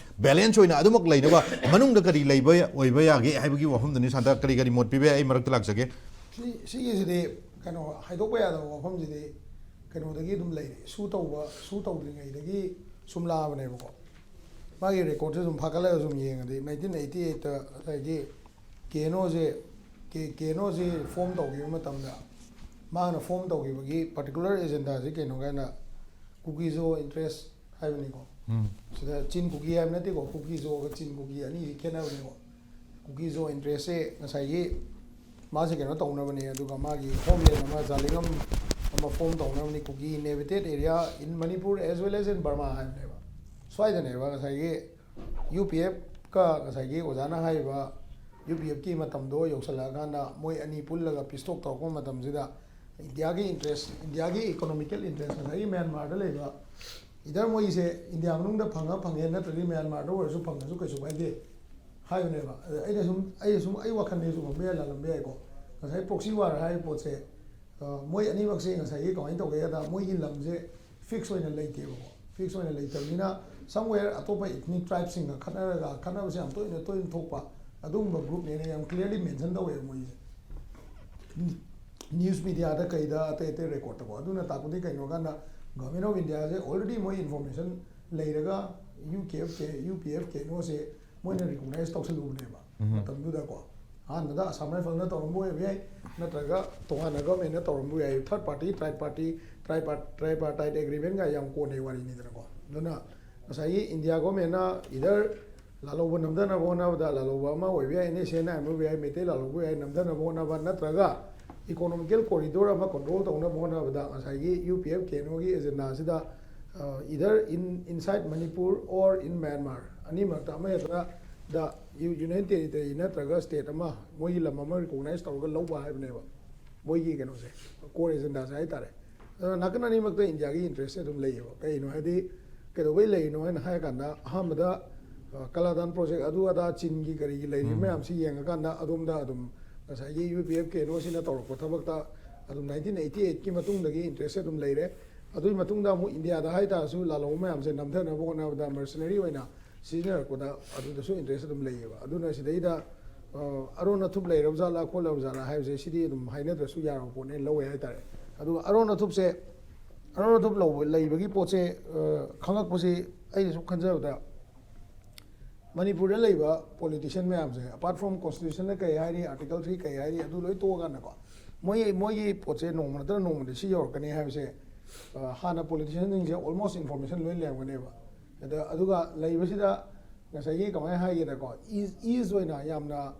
balance ꯑꯣꯏꯅ ꯑꯗꯨꯃꯛ ꯂꯩꯅꯕ ꯃꯅꯨꯡꯗ ꯀꯔꯤ ꯂꯩꯕ ꯑꯣꯏꯕ ꯌꯥꯒꯦ ꯍꯥꯏꯕꯒꯤ ꯋꯥꯐꯝꯗꯨꯅꯤ꯫ ꯁꯥꯟꯇ, ꯀꯔꯤ ꯀꯔꯤ ꯃꯣꯠ ꯄꯤꯕ ꯌꯥꯏ? ꯑꯩ ꯃꯔꯛꯇ ꯂꯥꯛꯆꯒꯦ꯫ ꯁꯤ ꯁꯤꯒꯤꯁꯤꯗꯤ ꯀꯩꯅꯣ, ꯍꯥꯏꯗꯣꯛꯄ ꯌꯥꯗꯕ ꯋꯥꯐꯝꯁꯤꯗꯤ ꯀꯩꯅꯣꯗꯒꯤ ꯑꯗꯨꯝ ꯂꯩꯔꯤ꯫ ꯁꯨ ꯇꯧꯕ, ꯁꯨ ꯇꯧꯗ꯭ꯔꯤꯉꯩꯗꯒꯤ ꯁꯨꯝ ꯂꯥꯛꯑꯕꯅꯦꯕꯀꯣ꯫ ꯃꯥꯒꯤ ꯔꯦꯀꯣꯔꯠꯁꯦ ꯁꯨꯝ ꯐꯥꯒꯠꯂꯒ ꯁꯨꯝ ꯌꯦꯡꯉꯗꯤ, ꯅꯥꯏꯟꯇꯤꯟ ꯑꯦꯠꯇꯤ ꯑꯩꯠꯇ ꯉꯁꯥꯏꯒꯤ ꯀꯦ ꯑꯦꯟ ꯑꯣꯁꯦ, ꯀꯦ ꯀꯦ ꯑꯦꯟ ꯑꯣꯁꯦ ꯐꯣꯝ ꯇꯧꯈꯤꯕ ꯃꯇꯝꯗ, ꯃꯥꯅ ꯐꯣꯝ ꯇꯧꯈꯤꯕꯒꯤ ꯄꯥꯔꯇꯤꯀꯨꯂꯔ ꯑꯦꯖꯦꯟꯗꯥꯁꯦ ꯀꯩꯅꯣ ꯀꯥꯏꯅ, ꯀꯨꯀꯤꯖꯣ ꯏꯟꯇꯔꯦꯁ ꯍꯥꯏꯕꯅꯤꯀꯣ꯫ ꯁꯤꯗ ꯆꯤꯟ ꯀꯨꯀꯤ ꯍꯥꯏꯕ ꯅꯠꯇꯦꯀꯣ, ꯀꯨꯀꯤꯖꯣꯒ ꯆꯤꯟ ꯀꯨꯀꯤ ꯑꯅꯤꯁꯤ ꯈꯦꯠꯅꯕꯅꯦꯀꯣ꯫ ꯀꯨꯀꯤ ꯖꯣ ꯏꯟꯇꯔꯦꯁꯁꯦ ꯉꯁꯥꯏꯒꯤ ꯃꯥꯁꯦ ꯀꯩꯅꯣ ꯇꯧꯅꯕꯅꯤ, ꯑꯗꯨꯒ ꯃꯥꯒꯤ ꯍꯣꯝꯂꯦꯟ ꯑꯃ, ꯖꯥꯂꯤꯡꯒꯝ ꯑꯃ ꯐꯣꯝ ꯇꯧꯅꯕꯅꯤ, ꯀꯨꯀꯤ ꯏꯟꯍꯦꯕꯤꯇꯦꯠ ꯑꯦꯔꯤꯌꯥ ꯏꯟ ꯃꯅꯤꯄꯨꯔ ꯑꯦꯖ ꯋꯦꯜ ꯑꯦꯖ ꯏꯟ ꯕꯔꯃꯥ ꯍꯥꯏꯕꯅꯦꯕ꯫ ꯁ꯭ꯋꯥꯏꯗꯅꯦꯕ ꯉꯁꯥꯏꯒꯤ ꯌꯨ ꯄꯤ ꯑꯦꯐꯀ ꯉꯁꯥꯏꯒꯤ ꯑꯣꯖꯥꯅ ꯍꯥꯏꯔꯤꯕ ꯌꯨ ꯄꯤ ꯑꯦꯐꯀꯤ ꯃꯇꯝꯗꯣ ꯌꯧꯁꯜꯂꯛꯑꯀꯥꯟꯗ ꯃꯣꯏ ꯑꯅꯤ ꯄꯨꯜꯂꯒ ꯄꯤꯁ ꯇꯣꯛ ꯇꯧꯔꯛꯄ ꯃꯇꯝꯁꯤꯗ ꯏꯟꯗꯤꯌꯥꯒꯤ ꯏꯟꯇꯔꯦꯁ, ꯏꯟꯗꯤꯌꯥꯒꯤ ꯏꯀꯣꯅꯣꯃꯤꯀꯦꯜ ꯏꯟꯇꯔꯦꯁ ꯉꯁꯥꯏꯒꯤ ꯃ꯭ꯌꯥꯟꯃꯥꯔꯗ ꯂꯩꯕ, ꯏꯗꯔ ꯃꯣꯏꯁꯦ ꯏꯟꯗꯤꯌꯥ ꯃꯅꯨꯡꯗ ꯐꯪꯉ ꯐꯪꯉꯦ, ꯅꯠꯇ꯭ꯔꯗꯤ ꯃ꯭ꯌꯥꯟꯃꯥꯔꯗ ꯑꯣꯏꯔꯁꯨ ꯐꯪꯉꯁꯨ ꯀꯩꯁꯨ ꯀꯥꯏꯗꯦ ꯍꯥꯏꯕꯅꯦꯕ꯫ ꯑꯗ ꯑꯩꯅ ꯁꯨꯝ, ꯑꯩ ꯁꯨꯝ, ꯑꯩ ꯋꯥꯈꯜꯗ ꯆꯨꯝꯃꯝꯕ ꯌꯥꯏ, ꯂꯥꯜꯂꯝꯕ ꯌꯥꯏꯀꯣ꯫ ꯉꯁꯥꯏ ꯄ꯭ꯔꯣꯛꯁꯤ ꯋꯥꯔ ꯍꯥꯏꯔꯤꯕ ꯄꯣꯠꯁꯦ, ꯑ, ꯃꯣꯏ ꯑꯅꯤꯃꯛꯁꯦ ꯉꯁꯥꯏꯒꯤ ꯀꯃꯥꯏꯅ ꯇꯧꯒꯦ ꯍꯥꯏꯗ, ꯃꯣꯏꯒꯤ ꯂꯝꯁꯦ ꯐꯤꯛꯁ ꯑꯣꯏꯅ ꯂꯩꯇꯦꯕꯀꯣ꯫ ꯐꯤꯛꯁ ꯑꯣꯏꯅ ꯂꯩꯇꯕꯅꯤꯅ, ꯁꯝꯋꯦꯌꯔ ꯑꯇꯣꯞꯄ ꯏꯊꯅꯤꯛ ꯇ꯭ꯔꯥꯏꯕꯁꯤꯡꯒ ꯈꯠꯅꯔꯒ, ꯈꯠꯅꯕꯁꯦ ꯌꯥꯝ ꯇꯣꯏꯅ ꯇꯣꯏꯅ ꯊꯣꯛꯄ ꯑꯗꯨꯒꯨꯝꯕ ꯒ꯭ꯔꯨꯞꯅꯦꯅ ꯌꯥꯝ ꯀ꯭ꯂꯤꯌꯥꯔꯂꯤ ꯃꯦꯟꯁꯟ ꯇꯧꯋꯦꯕ ꯃꯣꯏꯁꯦ꯫ ꯅ꯭ꯌꯨꯁ ꯃꯤꯗꯤꯌꯥꯗ ꯀꯩꯗ ꯑꯇꯩ ꯑꯇꯩ ꯔꯦꯀꯣꯔꯠꯇꯀꯣ꯫ ꯑꯗꯨꯅ ꯇꯥꯛꯄꯗꯤ ꯀꯩꯅꯣ ꯀꯥꯟꯗ, ꯒꯚꯔꯟꯃꯦꯟ ꯑꯣꯐ ꯏꯟꯗꯤꯌꯥꯁꯦ ꯑꯣꯜꯔꯦꯗꯤ ꯃꯣꯏ ꯏꯟꯐꯣꯔꯃꯦꯁꯟ ꯂꯩꯔꯒ U K F K, U P F K N ꯑꯣꯁꯦ ꯃꯣꯏꯅ ꯔꯤꯀꯣꯛꯅꯥꯏꯁ ꯇꯧꯁꯜꯂꯨꯕꯅꯦꯕ꯫ ꯎꯝ꯫ ꯃꯇꯝꯗꯨꯗꯀꯣ꯫ ꯑꯍꯥꯟꯕꯗ ꯑꯁꯥꯝ ꯔꯥꯏꯐꯜꯅ ꯇꯧꯔꯝꯕ ꯑꯣꯏꯕ ꯌꯥꯏ, ꯅꯠꯇ꯭ꯔꯒ ꯇꯣꯉꯥꯟꯅ ꯒꯚꯔꯟꯃꯦꯟꯅ ꯇꯧꯔꯝꯕ ꯌꯥꯏ꯫ ꯊꯥꯔꯠ ꯄꯥꯔꯇꯤ, ꯇ꯭ꯔꯥꯏ ꯄꯥꯔꯇꯤ, ꯇ꯭ꯔꯥꯏ ꯄꯥꯔ-, ꯇ꯭ꯔꯥꯏ ꯄꯥꯔꯇꯥꯏꯠ ꯑꯦꯒ꯭ꯔꯤꯃꯦꯟꯒ ꯌꯥꯝ ꯀꯣꯟꯅꯩ ꯋꯥꯔꯤꯅꯤꯗꯅꯀꯣ꯫ ꯑꯗꯨꯅ ꯉꯁꯥꯏꯒꯤ ꯏꯟꯗꯤꯌꯥ ꯒꯚꯔꯟꯃꯦꯟꯅ ꯏꯗꯔ ꯂꯥꯜꯍꯧꯕ ꯅꯝꯊꯅꯕ ꯍꯣꯠꯅꯕꯗ, ꯂꯥꯜꯍꯧꯕ ꯑꯃ ꯑꯣꯏꯕ ꯌꯥꯏ, ꯑꯦꯟ ꯑꯦꯁ ꯑꯦꯟ ꯑꯥꯏ ꯑꯃ ꯑꯣꯏꯕ ꯌꯥꯏ, ꯃꯩꯇꯩ ꯂꯥꯜꯍꯧꯕ ꯌꯥꯏ, ꯅꯝꯊꯅꯕ ꯍꯣꯠꯅꯕ, ꯅꯠꯇ꯭ꯔꯒ ꯏꯀꯣꯅꯣꯃꯤꯀꯦꯜ ꯀꯣꯔꯤꯗꯣꯔ ꯑꯃ ꯀꯟꯇ꯭ꯔꯣꯜ ꯇꯧꯅꯕ ꯍꯣꯠꯅꯕꯗ ꯉꯁꯥꯏꯒꯤ U P F K N ꯑꯣꯒꯤ ꯑꯦꯖꯦꯟꯗꯥꯁꯤꯗ, ꯑ, either in, inside Manipur or in Myanmar, ꯑꯅꯤ ꯃꯔꯛꯇ ꯑꯃ ꯍꯦꯛꯇꯗ ꯌꯨ-, ꯌꯨꯅꯤꯌꯟ ꯇꯦꯔꯤꯇꯣꯔꯤ ꯅꯠꯇ꯭ꯔꯒ ꯁ꯭ꯇꯦꯠ ꯑꯃ, ꯃꯣꯏꯒꯤ ꯂꯝ ꯑꯃ ꯔꯤꯀꯣꯛꯅꯥꯏꯁ ꯇꯧꯔꯒ ꯂꯧꯕ ꯍꯥꯏꯕꯅꯦꯕ ꯃꯣꯏꯒꯤ ꯀꯩꯅꯣꯁꯦ, ꯀꯣꯔ ꯑꯦꯖꯦꯟꯗꯥꯁꯦ ꯍꯥꯏꯇꯥꯔꯦ꯫ ꯑꯗꯨꯅ ꯅꯥꯀꯟ ꯑꯅꯤꯃꯛꯇ ꯏꯟꯗꯤꯌꯥꯒꯤ ꯏꯟꯇꯔꯦꯁꯁꯦ ꯑꯗꯨꯝ ꯂꯩꯌꯦꯕ꯫ ꯀꯩꯒꯤꯅꯣ ꯍꯥꯏꯗꯤ, ꯀꯩꯗꯧꯕꯩ ꯂꯩꯔꯤꯅꯣ ꯍꯥꯏꯅ ꯍꯥꯏꯔꯀꯥꯟꯗ, ꯑꯍꯥꯟꯕꯗ, ꯑ, ꯀꯂꯥꯗꯥꯟ ꯄ꯭ꯔꯣꯖꯦꯛ ꯑꯗꯨ ꯑꯗꯥ ꯆꯤꯟꯒꯤ ꯀꯔꯤꯒꯤ ꯂꯩꯔꯤ ꯎꯝ꯫ ꯃꯌꯥꯝꯁꯤ ꯌꯦꯡꯉꯀꯥꯟꯗ, ꯑꯗꯣꯝꯗ ꯑꯗꯨꯝ ꯉꯁꯥꯏꯒꯤ U P F K N ꯑꯣꯁꯤꯅ ꯇꯧꯔꯛꯄ ꯊꯕꯛꯇ ꯑꯗꯨꯝ ꯅꯥꯏꯟꯇꯤꯟ ꯑꯩꯠꯇꯤ ꯑꯩꯠꯀꯤ ꯃꯇꯨꯡꯗꯒꯤ ꯏꯟꯇꯔꯦꯁꯁꯦ ꯑꯗꯨꯝ ꯂꯩꯔꯦ꯫ ꯑꯗꯨꯒꯤ ꯃꯇꯨꯡꯗ ꯑꯃꯨꯛ ꯏꯟꯗꯤꯌꯥꯗ ꯍꯥꯏꯇꯥꯔꯁꯨ, ꯂꯥꯜꯍꯧꯕ ꯃꯌꯥꯝꯁꯦ ꯅꯝꯊꯅꯕ ꯍꯣꯠꯅꯕꯗ ꯃꯔꯁꯅꯔꯤ ꯑꯣꯏꯅ ꯁꯤꯖꯤꯟꯅꯔꯛꯄꯗ ꯑꯗꯨꯗꯁꯨ ꯏꯟꯇꯔꯦꯁ ꯑꯗꯨꯝ ꯂꯩꯌꯦꯕ꯫ ꯑꯗꯨꯅ ꯁꯤꯗꯩꯗ, ꯑ, ꯑꯔꯣꯟ ꯑꯊꯨꯞ ꯂꯩꯔꯕ ꯖꯥꯠꯂꯥ ꯈꯣꯠꯂꯕ ꯖꯥꯠꯂꯥ ꯍꯥꯏꯕꯁꯦ, ꯁꯤꯗꯤ ꯑꯗꯨꯝ ꯍꯥꯏꯅꯗ꯭ꯔꯁꯨ ꯌꯥꯔꯕ ꯄꯣꯠꯅꯦꯅ ꯂꯧꯋꯦ ꯍꯥꯏꯇꯥꯔꯦ꯫ ꯑꯗꯨꯒ ꯑꯔꯣꯟ ꯑꯊꯨꯞꯁꯦ, ꯑꯔꯣꯟ ꯑꯊꯨꯞ ꯂꯧꯕ, ꯂꯩꯕꯒꯤ ꯄꯣꯠꯁꯦ, ꯑ, ꯈꯪꯉꯛꯄꯁꯤ ꯑꯩꯅ ꯁꯨꯝ ꯈꯟꯖꯕꯗ, ꯃꯅꯤꯄꯨꯔꯗ ꯂꯩꯕ ꯄꯣꯂꯤꯇꯤꯁꯤꯌꯟ ꯃꯌꯥꯝꯁꯦ, apart from constitution ꯀꯩ ꯍꯥꯏꯔꯤ, article three ꯀꯩ ꯍꯥꯏꯔꯤ, ꯑꯗꯨ ꯂꯣꯏ ꯇꯣꯛꯑꯀꯥꯟꯗꯀꯣ, ꯃꯣꯏ, ꯃꯣꯏꯒꯤ ꯄꯣꯠꯁꯦ ꯅꯣꯡꯃ ꯅꯠꯇ꯭ꯔꯒ ꯅꯣꯡꯃꯗꯤ ꯁꯤ ꯌꯧꯔꯛꯀꯅꯤ ꯍꯥꯏꯕꯁꯦ, ꯑ, ꯍꯥꯟꯅ ꯄꯣꯂꯤꯇꯤꯁꯤꯌꯟꯁꯤꯡꯁꯦ almost information ꯂꯣꯏ ꯂꯩꯔꯝꯒꯅꯦꯕ꯫ ꯑꯗ, ꯑꯗꯨꯒ ꯂꯩꯕꯁꯤꯗ ꯉꯁꯥꯏꯒꯤ ꯀꯃꯥꯏꯅ ꯍꯥꯏꯒꯦꯗꯀꯣ, ꯏꯁ ꯏꯁ ꯑꯣꯏꯅ ꯌꯥꯝꯅ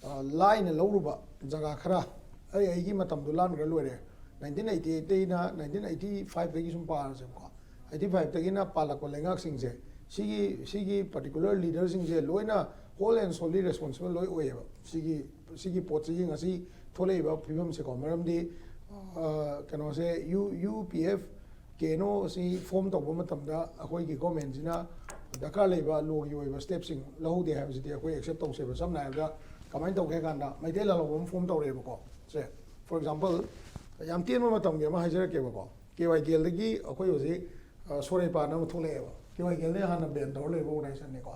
ꯑ, ꯂꯥꯏꯅ ꯂꯧꯔꯨꯕ ꯖꯒꯥ ꯈꯔ, ꯑꯩ ꯑꯩꯒꯤ ꯃꯇꯝꯗꯣ ꯂꯥꯟꯈ꯭ꯔ ꯂꯣꯏꯔꯦ꯫ ꯅꯥꯏꯟꯇꯤꯟ ꯑꯩꯠꯇꯤ ꯑꯩꯠꯇꯩꯅ ꯅꯥꯏꯟꯇꯤꯟ ꯑꯩꯠꯇꯤ ꯐꯥꯏꯚꯇꯒꯤ ꯁꯨꯝ ꯄꯥꯔꯁꯦꯕꯀꯣ, ꯑꯩꯠꯇꯤ ꯐꯥꯏꯚꯇꯒꯤꯅ ꯄꯥꯜꯂꯛꯄ ꯂꯩꯉꯥꯛꯁꯤꯡꯁꯦ, ꯁꯤꯒꯤ ꯁꯤꯒꯤ ꯄꯥꯔꯇꯤꯀꯨꯂꯔ ꯂꯤꯗꯔꯁꯤꯡꯁꯦ ꯂꯣꯏꯅ ꯍꯣꯜ ꯑꯦꯟ ꯁꯣꯜꯂꯤ ꯔꯦꯁꯄꯣꯟꯁꯤꯕꯜ ꯂꯣꯏ ꯑꯣꯏꯌꯦꯕ꯫ ꯁꯤꯒꯤ ꯁꯤꯒꯤ ꯄꯣꯠꯁꯤꯒꯤ ꯉꯁꯤ ꯊꯣꯛꯂꯛꯏꯕ ꯐꯤꯕꯝꯁꯦꯀꯣ꯫ ꯃꯔꯝꯗꯤ ꯑ, ꯀꯩꯅꯣꯁꯦ, U U P F K N O ꯑꯁꯤ ꯐꯣꯝ ꯇꯧꯕ ꯃꯇꯝꯗ ꯑꯩꯈꯣꯏꯒꯤ ꯒꯣꯔꯃꯦꯟꯁꯤꯅ ꯗꯔꯀꯥꯔ ꯂꯩꯕ ꯂꯣꯒꯤ ꯑꯣꯏꯕ ꯁ꯭ꯇꯦꯞꯁꯤꯡ ꯂꯧꯍꯧꯗꯦ ꯍꯥꯏꯕꯁꯤꯗꯤ ꯑꯩꯈꯣꯏ ꯑꯦꯛꯁꯦꯞ ꯇꯧꯁꯦꯕ꯫ ꯁꯝꯅ ꯍꯥꯏꯔꯕꯗ ꯀꯃꯥꯏꯅ ꯇꯧꯒꯦ ꯍꯥꯏ ꯀꯥꯟꯗ, ꯃꯩꯇꯩ ꯂꯥꯜꯍꯧꯕ ꯑꯃ ꯐꯣꯝ ꯇꯧꯔꯛꯑꯦꯕꯀꯣ꯫ ꯁꯦ, ꯐꯣꯔ ꯑꯦꯛꯖꯥꯝꯄꯜ, ꯌꯥꯝ ꯇꯦꯟꯕ ꯃꯇꯝꯒꯤ ꯑꯃ ꯍꯥꯏꯖꯔꯛꯀꯦꯕꯀꯣ꯫ ꯀꯦ ꯋꯥꯏ ꯀꯦ ꯑꯦꯜꯗꯒꯤ ꯑꯩꯈꯣꯏ ꯍꯧꯖꯤꯛ ꯑ, ꯁꯣꯔꯩꯄꯥꯅ ꯑꯃ ꯊꯣꯛꯂꯛꯑꯦꯕ꯫ ꯀꯦ ꯋꯥꯏ ꯀꯦ ꯑꯦꯜꯗꯤ ꯍꯥꯟꯅ ꯕꯦꯟ ꯇꯧꯔ ꯂꯩꯕ ꯑꯣꯔꯒꯅꯥꯏꯖꯦꯁꯟꯅꯤꯀꯣ꯫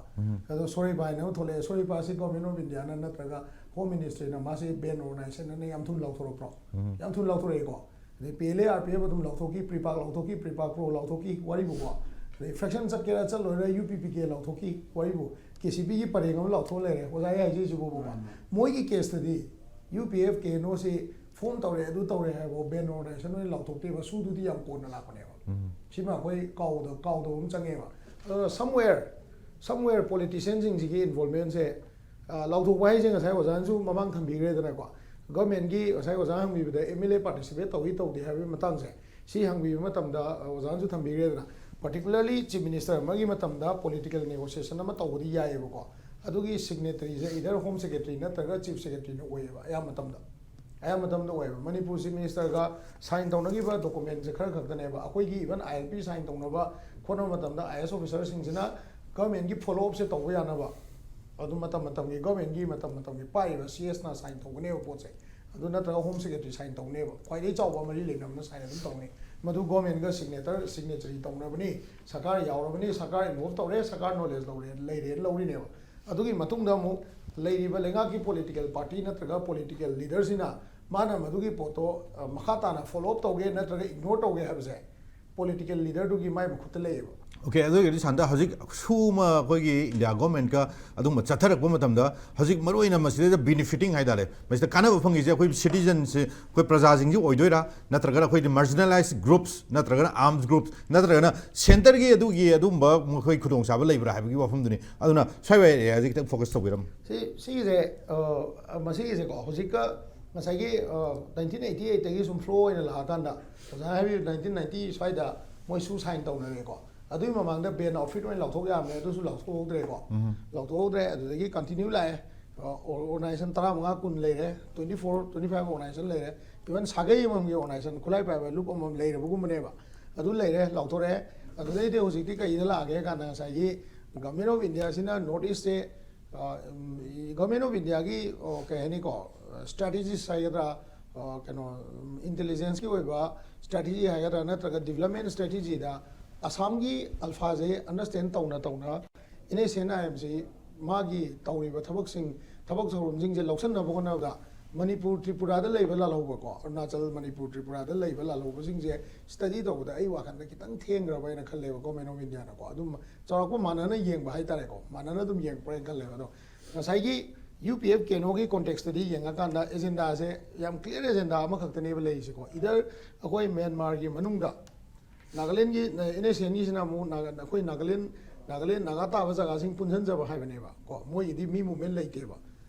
ꯑꯗꯣ ꯁꯣꯔꯩꯄꯥ ꯍꯥꯏꯅ ꯑꯃ ꯊꯣꯛꯂꯛꯑꯦ꯫ ꯁꯣꯔꯩꯄꯥꯁꯤ ꯒꯣꯔꯃꯦꯟ ꯑꯣꯐ ꯏꯟꯗꯤꯌꯥꯅ ꯅꯠꯇ꯭ꯔꯒ ꯍꯣꯝ ꯃꯤꯅꯤꯁꯇ꯭ꯔꯤꯅ ꯃꯥꯁꯤ ꯕꯦꯟ ꯑꯣꯔꯒꯅꯥꯏꯖꯦꯁꯟ ꯑꯅ ꯌꯥꯝ ꯊꯨꯅ ꯂꯧꯊꯣꯔꯛꯄ꯭ꯔꯣ? ꯌꯥꯝ ꯊꯨꯅ ꯂꯧꯊꯣꯔꯛꯑꯦꯀꯣ꯫ ꯑꯗꯩ P L A R P F ꯑꯗꯨꯝ ꯂꯧꯊꯣꯛꯈꯤ, ꯄ꯭ꯔꯤꯄꯥꯛ ꯂꯧꯊꯣꯛꯈꯤ, ꯄ꯭ꯔꯤꯄꯥꯛ ꯄ꯭ꯔꯣ ꯂꯧꯊꯣꯛꯈꯤ, ꯋꯥꯔꯤꯕꯨꯀꯣ꯫ ꯑꯗꯩ ꯐ꯭ꯔꯦꯛꯁꯟ ꯆꯠꯀꯦꯔꯥ ꯆꯠꯂꯣꯏꯔꯥ ꯌꯨ ꯄꯤ ꯄꯤ ꯀꯦ ꯂꯧꯊꯣꯛꯈꯤ, ꯋꯥꯔꯤꯕꯨ ꯀꯦ ꯁꯤ ꯕꯤꯒꯤ ꯄꯔꯦꯡ ꯑꯃ ꯂꯥꯎꯊꯣꯛꯑ ꯂꯩꯔꯦ ꯑꯣꯖꯥ ꯑꯩ ꯍꯥꯏꯖꯩꯁꯤꯕꯨꯕꯀꯣ꯫ ꯃꯣꯏꯒꯤ ꯀꯦꯁꯇꯗꯤ U P F K N ꯑꯣꯁꯤ ꯐꯣꯝ ꯇꯧꯔꯦ, ꯑꯗꯨ ꯇꯧꯔꯦ ꯍꯥꯏꯕ ꯕꯦꯟ ꯑꯣꯔꯒꯅꯥꯏꯖꯦꯁꯟ ꯑꯣꯏꯅ ꯂꯥꯎꯊꯣꯛꯇꯦꯕ꯫ ꯁꯨꯗꯨꯗꯤ ꯌꯥꯝ ꯀꯣꯟꯅ ꯂꯥꯛꯄꯅꯦꯕ꯫ ꯁꯤꯃ ꯑꯩꯈꯣꯏ ꯀꯥꯎꯗ ꯀꯥꯎꯗꯕ ꯑꯃ ꯆꯪꯉꯦꯕ꯫ ꯑꯗꯨꯅ ꯁꯝꯋꯦꯌꯔ ꯁꯝꯋꯦꯌꯔ ꯄꯣꯂꯤꯇꯤꯁꯤꯌꯟꯁꯤꯡꯁꯤꯒꯤ ꯏꯟꯚꯣꯜꯃꯦꯟꯁꯦ ꯂꯥꯎꯊꯣꯛꯄ ꯍꯥꯏꯁꯦ ꯉꯁꯥꯏ ꯑꯣꯖꯥꯅꯁꯨ ꯃꯃꯥꯡ ꯊꯝꯕꯤꯈ꯭ꯔꯦꯗꯅꯀꯣ꯫ ꯒꯚꯔꯟꯃꯦꯟꯒꯤ ꯉꯁꯥꯏ ꯑꯣꯖꯥꯅ ꯍꯪꯕꯤꯕꯗ ꯑꯦꯝ ꯑꯦꯜ ꯑꯦ ꯄꯥꯔꯇꯤꯁꯤꯄꯦꯠ ꯇꯧꯏ ꯇꯧꯗꯦ ꯍꯥꯏꯕꯒꯤ ꯃꯇꯥꯡꯁꯦ, ꯁꯤ ꯍꯪꯕꯤꯕ ꯃꯇꯝꯗ ꯑ, ꯑꯣꯖꯥꯅꯁꯨ ꯊꯝꯕꯤꯈ꯭ꯔꯦꯗꯅ꯫ ꯄꯥꯔꯇꯤꯀꯨꯂꯔꯂꯤ ꯆꯤꯐ ꯃꯤꯅꯤꯁꯇꯔ ꯑꯃꯒꯤ ꯃꯇꯝꯗ ꯄꯣꯂꯤꯇꯤꯀꯦꯜ ꯅꯦꯒꯣꯁꯤꯌꯦꯁꯟ ꯑꯃ ꯇꯧꯕꯗꯤ ꯌꯥꯏꯑꯕꯀꯣ꯫ ꯑꯗꯨꯒꯤ ꯁꯤꯒꯅꯦꯇꯔꯤꯁꯦ ꯏꯗꯔ ꯍꯣꯝ ꯁꯦꯀ꯭ꯔꯦꯇꯔꯤ ꯅꯠꯇ꯭ꯔꯒ ꯆꯤꯐ ꯁꯦꯀ꯭ꯔꯦꯇꯔꯤꯅ ꯑꯣꯏꯌꯦꯕ ꯑꯌꯥꯝꯕ ꯃꯇꯝꯗ꯫ ꯑꯌꯥꯝꯕ ꯃꯇꯝꯗ ꯑꯣꯏꯌꯦꯕ꯫ ꯃꯅꯤꯄꯨꯔ ꯆꯤꯐ ꯃꯤꯅꯤꯁꯇꯔꯒ ꯁꯥꯏꯟ ꯇꯧꯅꯈꯤꯕ ꯗꯣꯀꯨꯃꯦꯟꯁꯦ ꯈꯔ ꯈꯛꯇꯅꯦꯕ꯫ ꯑꯩꯈꯣꯏꯒꯤ ꯏꯚꯟ ꯑꯥꯏ ꯑꯦꯜ ꯄꯤ ꯁꯥꯏꯟ ꯇꯧꯅꯕ ꯈꯣꯠꯅꯕ ꯃꯇꯝꯗ ꯑꯥꯏ ꯑꯦꯁ ꯑꯣꯐꯤꯁꯔꯁꯤꯡꯁꯤꯅ ꯒꯚꯔꯟꯃꯦꯟꯒꯤ ꯐꯣꯂꯣ ꯑꯞꯁꯦ ꯇꯧꯕ ꯌꯥꯅꯕ ꯑꯗꯨꯝ ꯃꯇꯝ ꯃꯇꯝꯒꯤ ꯒꯚꯔꯟꯃꯦꯟꯒꯤ ꯃꯇꯝ ꯃꯇꯝꯒꯤ ꯄꯥꯏꯔꯤꯕ ꯁꯤ ꯑꯦꯁꯅ ꯁꯥꯏꯟ ꯇꯧꯒꯅꯦꯕ ꯄꯣꯠꯁꯦ꯫ ꯑꯗꯨ ꯅꯠꯇ꯭ꯔꯒ ꯍꯣꯝ ꯁꯦꯀ꯭ꯔꯦꯇꯔꯤ ꯁꯥꯏꯟ ꯇꯧꯅꯦꯕ꯫ ꯈ꯭ꯋꯥꯏꯗꯒꯤ ꯆꯥꯎꯕ ꯃꯔꯤ ꯂꯩꯅꯕꯅ ꯁꯥꯏꯟ ꯑꯗꯨꯝ ꯇꯧꯅꯤ꯫ ꯃꯗꯨ ꯒꯣꯔꯃꯦꯟꯒ ꯁꯤꯒꯅꯦꯇꯔ ꯁꯤꯒꯅꯦꯆꯔꯤ ꯇꯧꯅꯕꯅꯤ꯫ ꯁꯔꯀꯥꯔ ꯌꯥꯎꯔꯕꯅꯤ, ꯁꯔꯀꯥꯔ ꯏꯟꯚꯣꯜꯕ ꯇꯧꯔꯦ, ꯁꯔꯀꯥꯔ ꯅꯣꯂꯦꯖ ꯂꯧꯔꯦ, ꯂꯩꯔꯦꯅ ꯂꯧꯔꯤꯅꯦꯕ꯫ ꯑꯗꯨꯒꯤ ꯃꯇꯨꯡꯗ ꯑꯃꯨꯛ ꯂꯩꯔꯤꯕ ꯂꯩꯉꯥꯛꯀꯤ ꯄꯣꯂꯤꯇꯤꯀꯦꯜ ꯄꯥꯔꯇꯤ ꯅꯠꯇ꯭ꯔꯒ ꯄꯣꯂꯤꯇꯤꯀꯦꯜ ꯂꯤꯗꯔꯁꯤꯅ ꯃꯥꯅ ꯃꯗꯨꯒꯤ ꯄꯣꯠꯇꯣ ꯑ, ꯃꯈꯥ ꯇꯥꯅ ꯐꯣꯂꯣ ꯑꯞ ꯇꯧꯒꯦ ꯅꯠꯇ꯭ꯔꯒ ꯏꯒꯅꯣꯔ ꯇꯧꯒꯦ ꯍꯥꯏꯕꯁꯦ ꯄꯣꯂꯤꯇꯤꯀꯦꯜ ꯂꯤꯗꯔꯗꯨꯒꯤ ꯃꯥꯏ ꯃꯈꯨꯠꯇ ꯂꯩꯌꯦꯕ꯫ ꯑꯣꯀꯦ, ꯑꯗꯨ ꯑꯣꯏꯔꯒꯗꯤ ꯁꯥꯟꯇ, ꯍꯧꯖꯤꯛ ꯁꯨꯃ ꯑꯩꯈꯣꯏꯒꯤ ꯏꯟꯗꯤꯌꯥ ꯒꯣꯔꯃꯦꯟꯠꯀ ꯑꯗꯨꯒꯨꯝꯕ ꯆꯠꯊꯔꯛꯄ ꯃꯇꯝꯗ, ꯍꯧꯖꯤꯛ ꯃꯔꯨꯑꯣꯏꯅ ꯃꯁꯤꯗꯩꯗ ꯕꯤꯅꯤꯐꯤꯇꯤꯡ ꯍꯥꯏꯇꯥꯔꯦ, ꯃꯁꯤꯗ ꯀꯥꯟꯅꯕ ꯐꯪꯉꯤꯁꯦ ꯑꯩꯈꯣꯏ ꯁꯤꯇꯤꯖꯟꯁꯦ, ꯑꯩꯈꯣꯏ ꯄ꯭ꯔꯖꯥꯁꯤꯡꯁꯤ ꯑꯣꯏꯗꯣꯏꯔꯥ, ꯅꯠꯇ꯭ꯔꯒꯅ ꯑꯩꯈꯣꯏꯗꯤ ꯃꯥꯔꯖꯤꯅꯦꯂꯥꯏꯖ ꯒ꯭ꯔꯨꯞꯁ, ꯅꯠꯇ꯭ꯔꯒꯅ ꯑꯥꯔꯝꯁ ꯒ꯭ꯔꯨꯞꯁ, ꯅꯠꯇ꯭ꯔꯒꯅ ꯁꯦꯟꯇꯔꯒꯤ ꯑꯗꯨꯒꯤ ꯑꯗꯨꯒꯨꯝꯕ ꯃꯈꯣꯏ ꯈꯨꯗꯣꯡꯆꯥꯕ ꯂꯩꯕ꯭ꯔꯥ ꯍꯥꯏꯕꯒꯤ ꯋꯥꯐꯝꯗꯨꯅꯤ꯫ ꯑꯗꯨꯅ ꯁ꯭ꯋꯥꯏ ꯋꯥꯏ ꯑꯦꯔꯤꯌꯥꯁꯤ ꯈꯤꯇꯪ ꯐꯣꯀꯁ ꯇꯧꯕꯤꯔꯝꯃꯨ꯫ ꯁꯤ ꯁꯤꯒꯤꯁꯦ, ꯑ, ꯃꯁꯤꯒꯤꯁꯦꯀꯣ, ꯍꯧꯖꯤꯛꯀ ꯉꯁꯥꯏꯒꯤ ꯅꯥꯏꯟꯇꯤꯟ ꯑꯩꯠꯇꯤ ꯑꯩꯠꯇꯒꯤ ꯁꯨꯝ ꯐ꯭ꯂꯣ ꯑꯣꯏꯅ ꯂꯥꯛꯑꯀꯥꯟꯗ, ꯑꯣꯖꯥꯅ ꯍꯥꯏꯕꯤꯌꯨ, ꯅꯥꯏꯟꯇꯤꯟ ꯅꯥꯏꯟꯇꯤ ꯁ꯭ꯋꯥꯏꯗ ꯃꯣꯏ ꯁꯨ ꯁꯥꯏꯟ ꯇꯧꯅꯔꯦꯀꯣ꯫ ꯑꯗꯨꯒꯤ ꯃꯃꯥꯡꯗ ꯕꯦꯟ ꯑꯥꯎꯠꯐꯤꯠ ꯑꯣꯏꯅ ꯂꯥꯎꯊꯣꯛ ꯌꯥꯕꯅꯦ, ꯑꯗꯨꯁꯨ ꯂꯥꯎꯊꯣꯛꯍꯧꯗ꯭ꯔꯦꯀꯣ꯫ ꯂꯥꯎꯊꯣꯛꯍꯧꯗ꯭ꯔꯦ꯫ ꯑꯗꯨꯗꯒꯤ ꯀꯟꯇꯤꯅ꯭ꯌꯨ ꯂꯥꯛꯑꯦ꯫ ꯑꯣꯔꯒꯅꯥꯏꯖꯦꯁꯟ ꯇꯔꯥꯃꯉꯥ, ꯀꯨꯟ ꯂꯩꯔꯦ, twenty four, twenty five organization ꯂꯩꯔꯦ꯫ ꯏꯚꯟ ꯁꯥꯒꯩ ꯑꯃꯃꯝꯒꯤ ꯑꯣꯔꯒꯅꯥꯏꯖꯦꯁꯟ, ꯈꯨꯠꯂꯥꯏ ꯄꯥꯏꯕ ꯂꯨꯞ ꯑꯃꯃꯝ ꯂꯩꯔꯕꯒꯨꯝꯕꯅꯦꯕ꯫ ꯑꯗꯨ ꯂꯩꯔꯦ, ꯂꯥꯎꯊꯣꯔꯛꯑꯦ꯫ ꯑꯗꯨꯗꯩꯗꯤ ꯍꯧꯖꯤꯛꯇꯤ ꯀꯩꯗ ꯂꯥꯛꯑꯒꯦ ꯍꯥꯏ ꯀꯥꯟꯗ, ꯉꯁꯥꯏꯒꯤ ꯒꯃꯦꯟ ꯑꯣꯐ ꯏꯟꯗꯤꯌꯥꯁꯤꯅ ꯅꯣꯔꯠ ꯏꯁꯁꯦ, ꯒꯃꯦꯟ ꯑꯣꯐ ꯏꯟꯗꯤꯌꯥꯒꯤ, ꯑꯣ, ꯀꯩ ꯍꯥꯏꯅꯤꯀꯣ, ꯁ꯭ꯇ꯭ꯔꯦꯇꯦꯖꯤꯁ ꯍꯥꯏꯒꯗ꯭ꯔꯥ, ꯑꯣ, ꯀꯩꯅꯣ, ꯏꯟꯇꯦꯂꯤꯖꯦꯟꯁꯀꯤ ꯑꯣꯏꯕ ꯁ꯭ꯇ꯭ꯔꯦꯇꯦꯖꯤ ꯍꯥꯏꯒꯗ꯭ꯔꯥ, ꯅꯠꯇ꯭ꯔꯒ ꯗꯤꯕꯂꯞꯃꯦꯟ ꯁ꯭ꯇ꯭ꯔꯦꯇꯦꯖꯤꯗ ꯑꯁꯥꯝꯒꯤ ꯑꯜꯐꯥꯁꯦ ꯑꯟꯗꯔꯁ꯭ꯇꯦꯟ ꯇꯧꯅ ꯇꯧꯅ, ꯑꯦꯟ ꯑꯦꯁ ꯑꯦꯟ ꯑꯥꯏ ꯑꯦꯝꯁꯤ ꯃꯥꯒꯤ ꯇꯧꯔꯤꯕ ꯊꯕꯛꯁꯤꯡ, ꯊꯕꯛ ꯊꯧꯔꯝꯁꯤꯡꯁꯦ ꯂꯧꯁꯤꯟꯅꯕ ꯍꯣꯠꯅꯕꯗ, ꯃꯅꯤꯄꯨꯔ, ꯇ꯭ꯔꯤꯄꯨꯔꯥꯗ ꯂꯩꯕ ꯂꯥꯜꯍꯧꯕꯀꯣ, ꯑꯔꯨꯅꯥꯆꯜ, ꯃꯅꯤꯄꯨꯔ, ꯇ꯭ꯔꯤꯄꯨꯔꯥꯗ ꯂꯩꯕ ꯂꯥꯜꯍꯧꯕꯁꯤꯡꯁꯦ ꯁ꯭ꯇꯗꯤ ꯇꯧꯕꯗ ꯑꯩ ꯋꯥꯈꯜꯗ ꯈꯤꯇꯪ ꯊꯦꯡꯈ꯭ꯔꯕ ꯍꯥꯏꯅ ꯈꯜꯂꯦꯕ, ꯒꯣꯔꯃꯦꯟ ꯑꯣꯐ ꯏꯟꯗꯤꯌꯥꯅꯀꯣ꯫ ꯑꯗꯨꯝ ꯆꯥꯎꯔꯥꯛꯄ ꯃꯥꯟꯅꯅ ꯌꯦꯡꯕ ꯍꯥꯏꯇꯥꯔꯦꯀꯣ, ꯃꯥꯟꯅꯅ ꯑꯗꯨꯝ ꯌꯦꯡꯕ꯭ꯔꯥ ꯍꯥꯏꯅ ꯈꯜꯂꯦꯕ꯫ ꯑꯗꯣ ꯉꯁꯥꯏꯒꯤ ꯌꯨ ꯄꯤ ꯑꯦꯐ ꯀꯦꯅꯣꯒꯤ ꯀꯣꯟꯇꯦꯛꯁꯇꯗꯤ ꯌꯦꯡꯉꯀꯥꯟꯗ ꯑꯦꯖꯦꯟꯗꯥꯁꯦ ꯌꯥꯝ ꯀ꯭ꯂꯤꯌꯔ ꯑꯦꯖꯦꯟꯗꯥ ꯑꯃꯈꯛꯇꯅꯦꯕ ꯂꯩꯔꯤꯁꯦꯀꯣ꯫ ꯏꯗꯔ ꯑꯩꯈꯣꯏ ꯃ꯭ꯌꯥꯟꯃꯥꯔꯒꯤ ꯃꯅꯨꯡꯗ ꯅꯥꯒꯥꯂꯦꯟꯒꯤ, ꯑꯦꯟ ꯑꯦꯁ ꯑꯦꯟꯒꯤꯁꯤꯅ ꯑꯃꯨꯛ ꯅꯥꯒꯥ-, ꯑꯩꯈꯣꯏ ꯅꯥꯒꯥꯂꯦꯟ, ꯅꯥꯒꯥꯂꯦꯟ ꯅꯥꯒꯥ ꯇꯥꯕ ꯖꯒꯥꯁꯤꯡ ꯄꯨꯟꯁꯤꯟꯖꯕ ꯍꯥꯏꯕꯅꯦꯕ ꯀꯣ꯫ ꯃꯣꯏꯒꯤꯗꯤ ꯃꯤ ꯃꯨꯞꯃꯦꯟ ꯂꯩꯇꯦꯕ,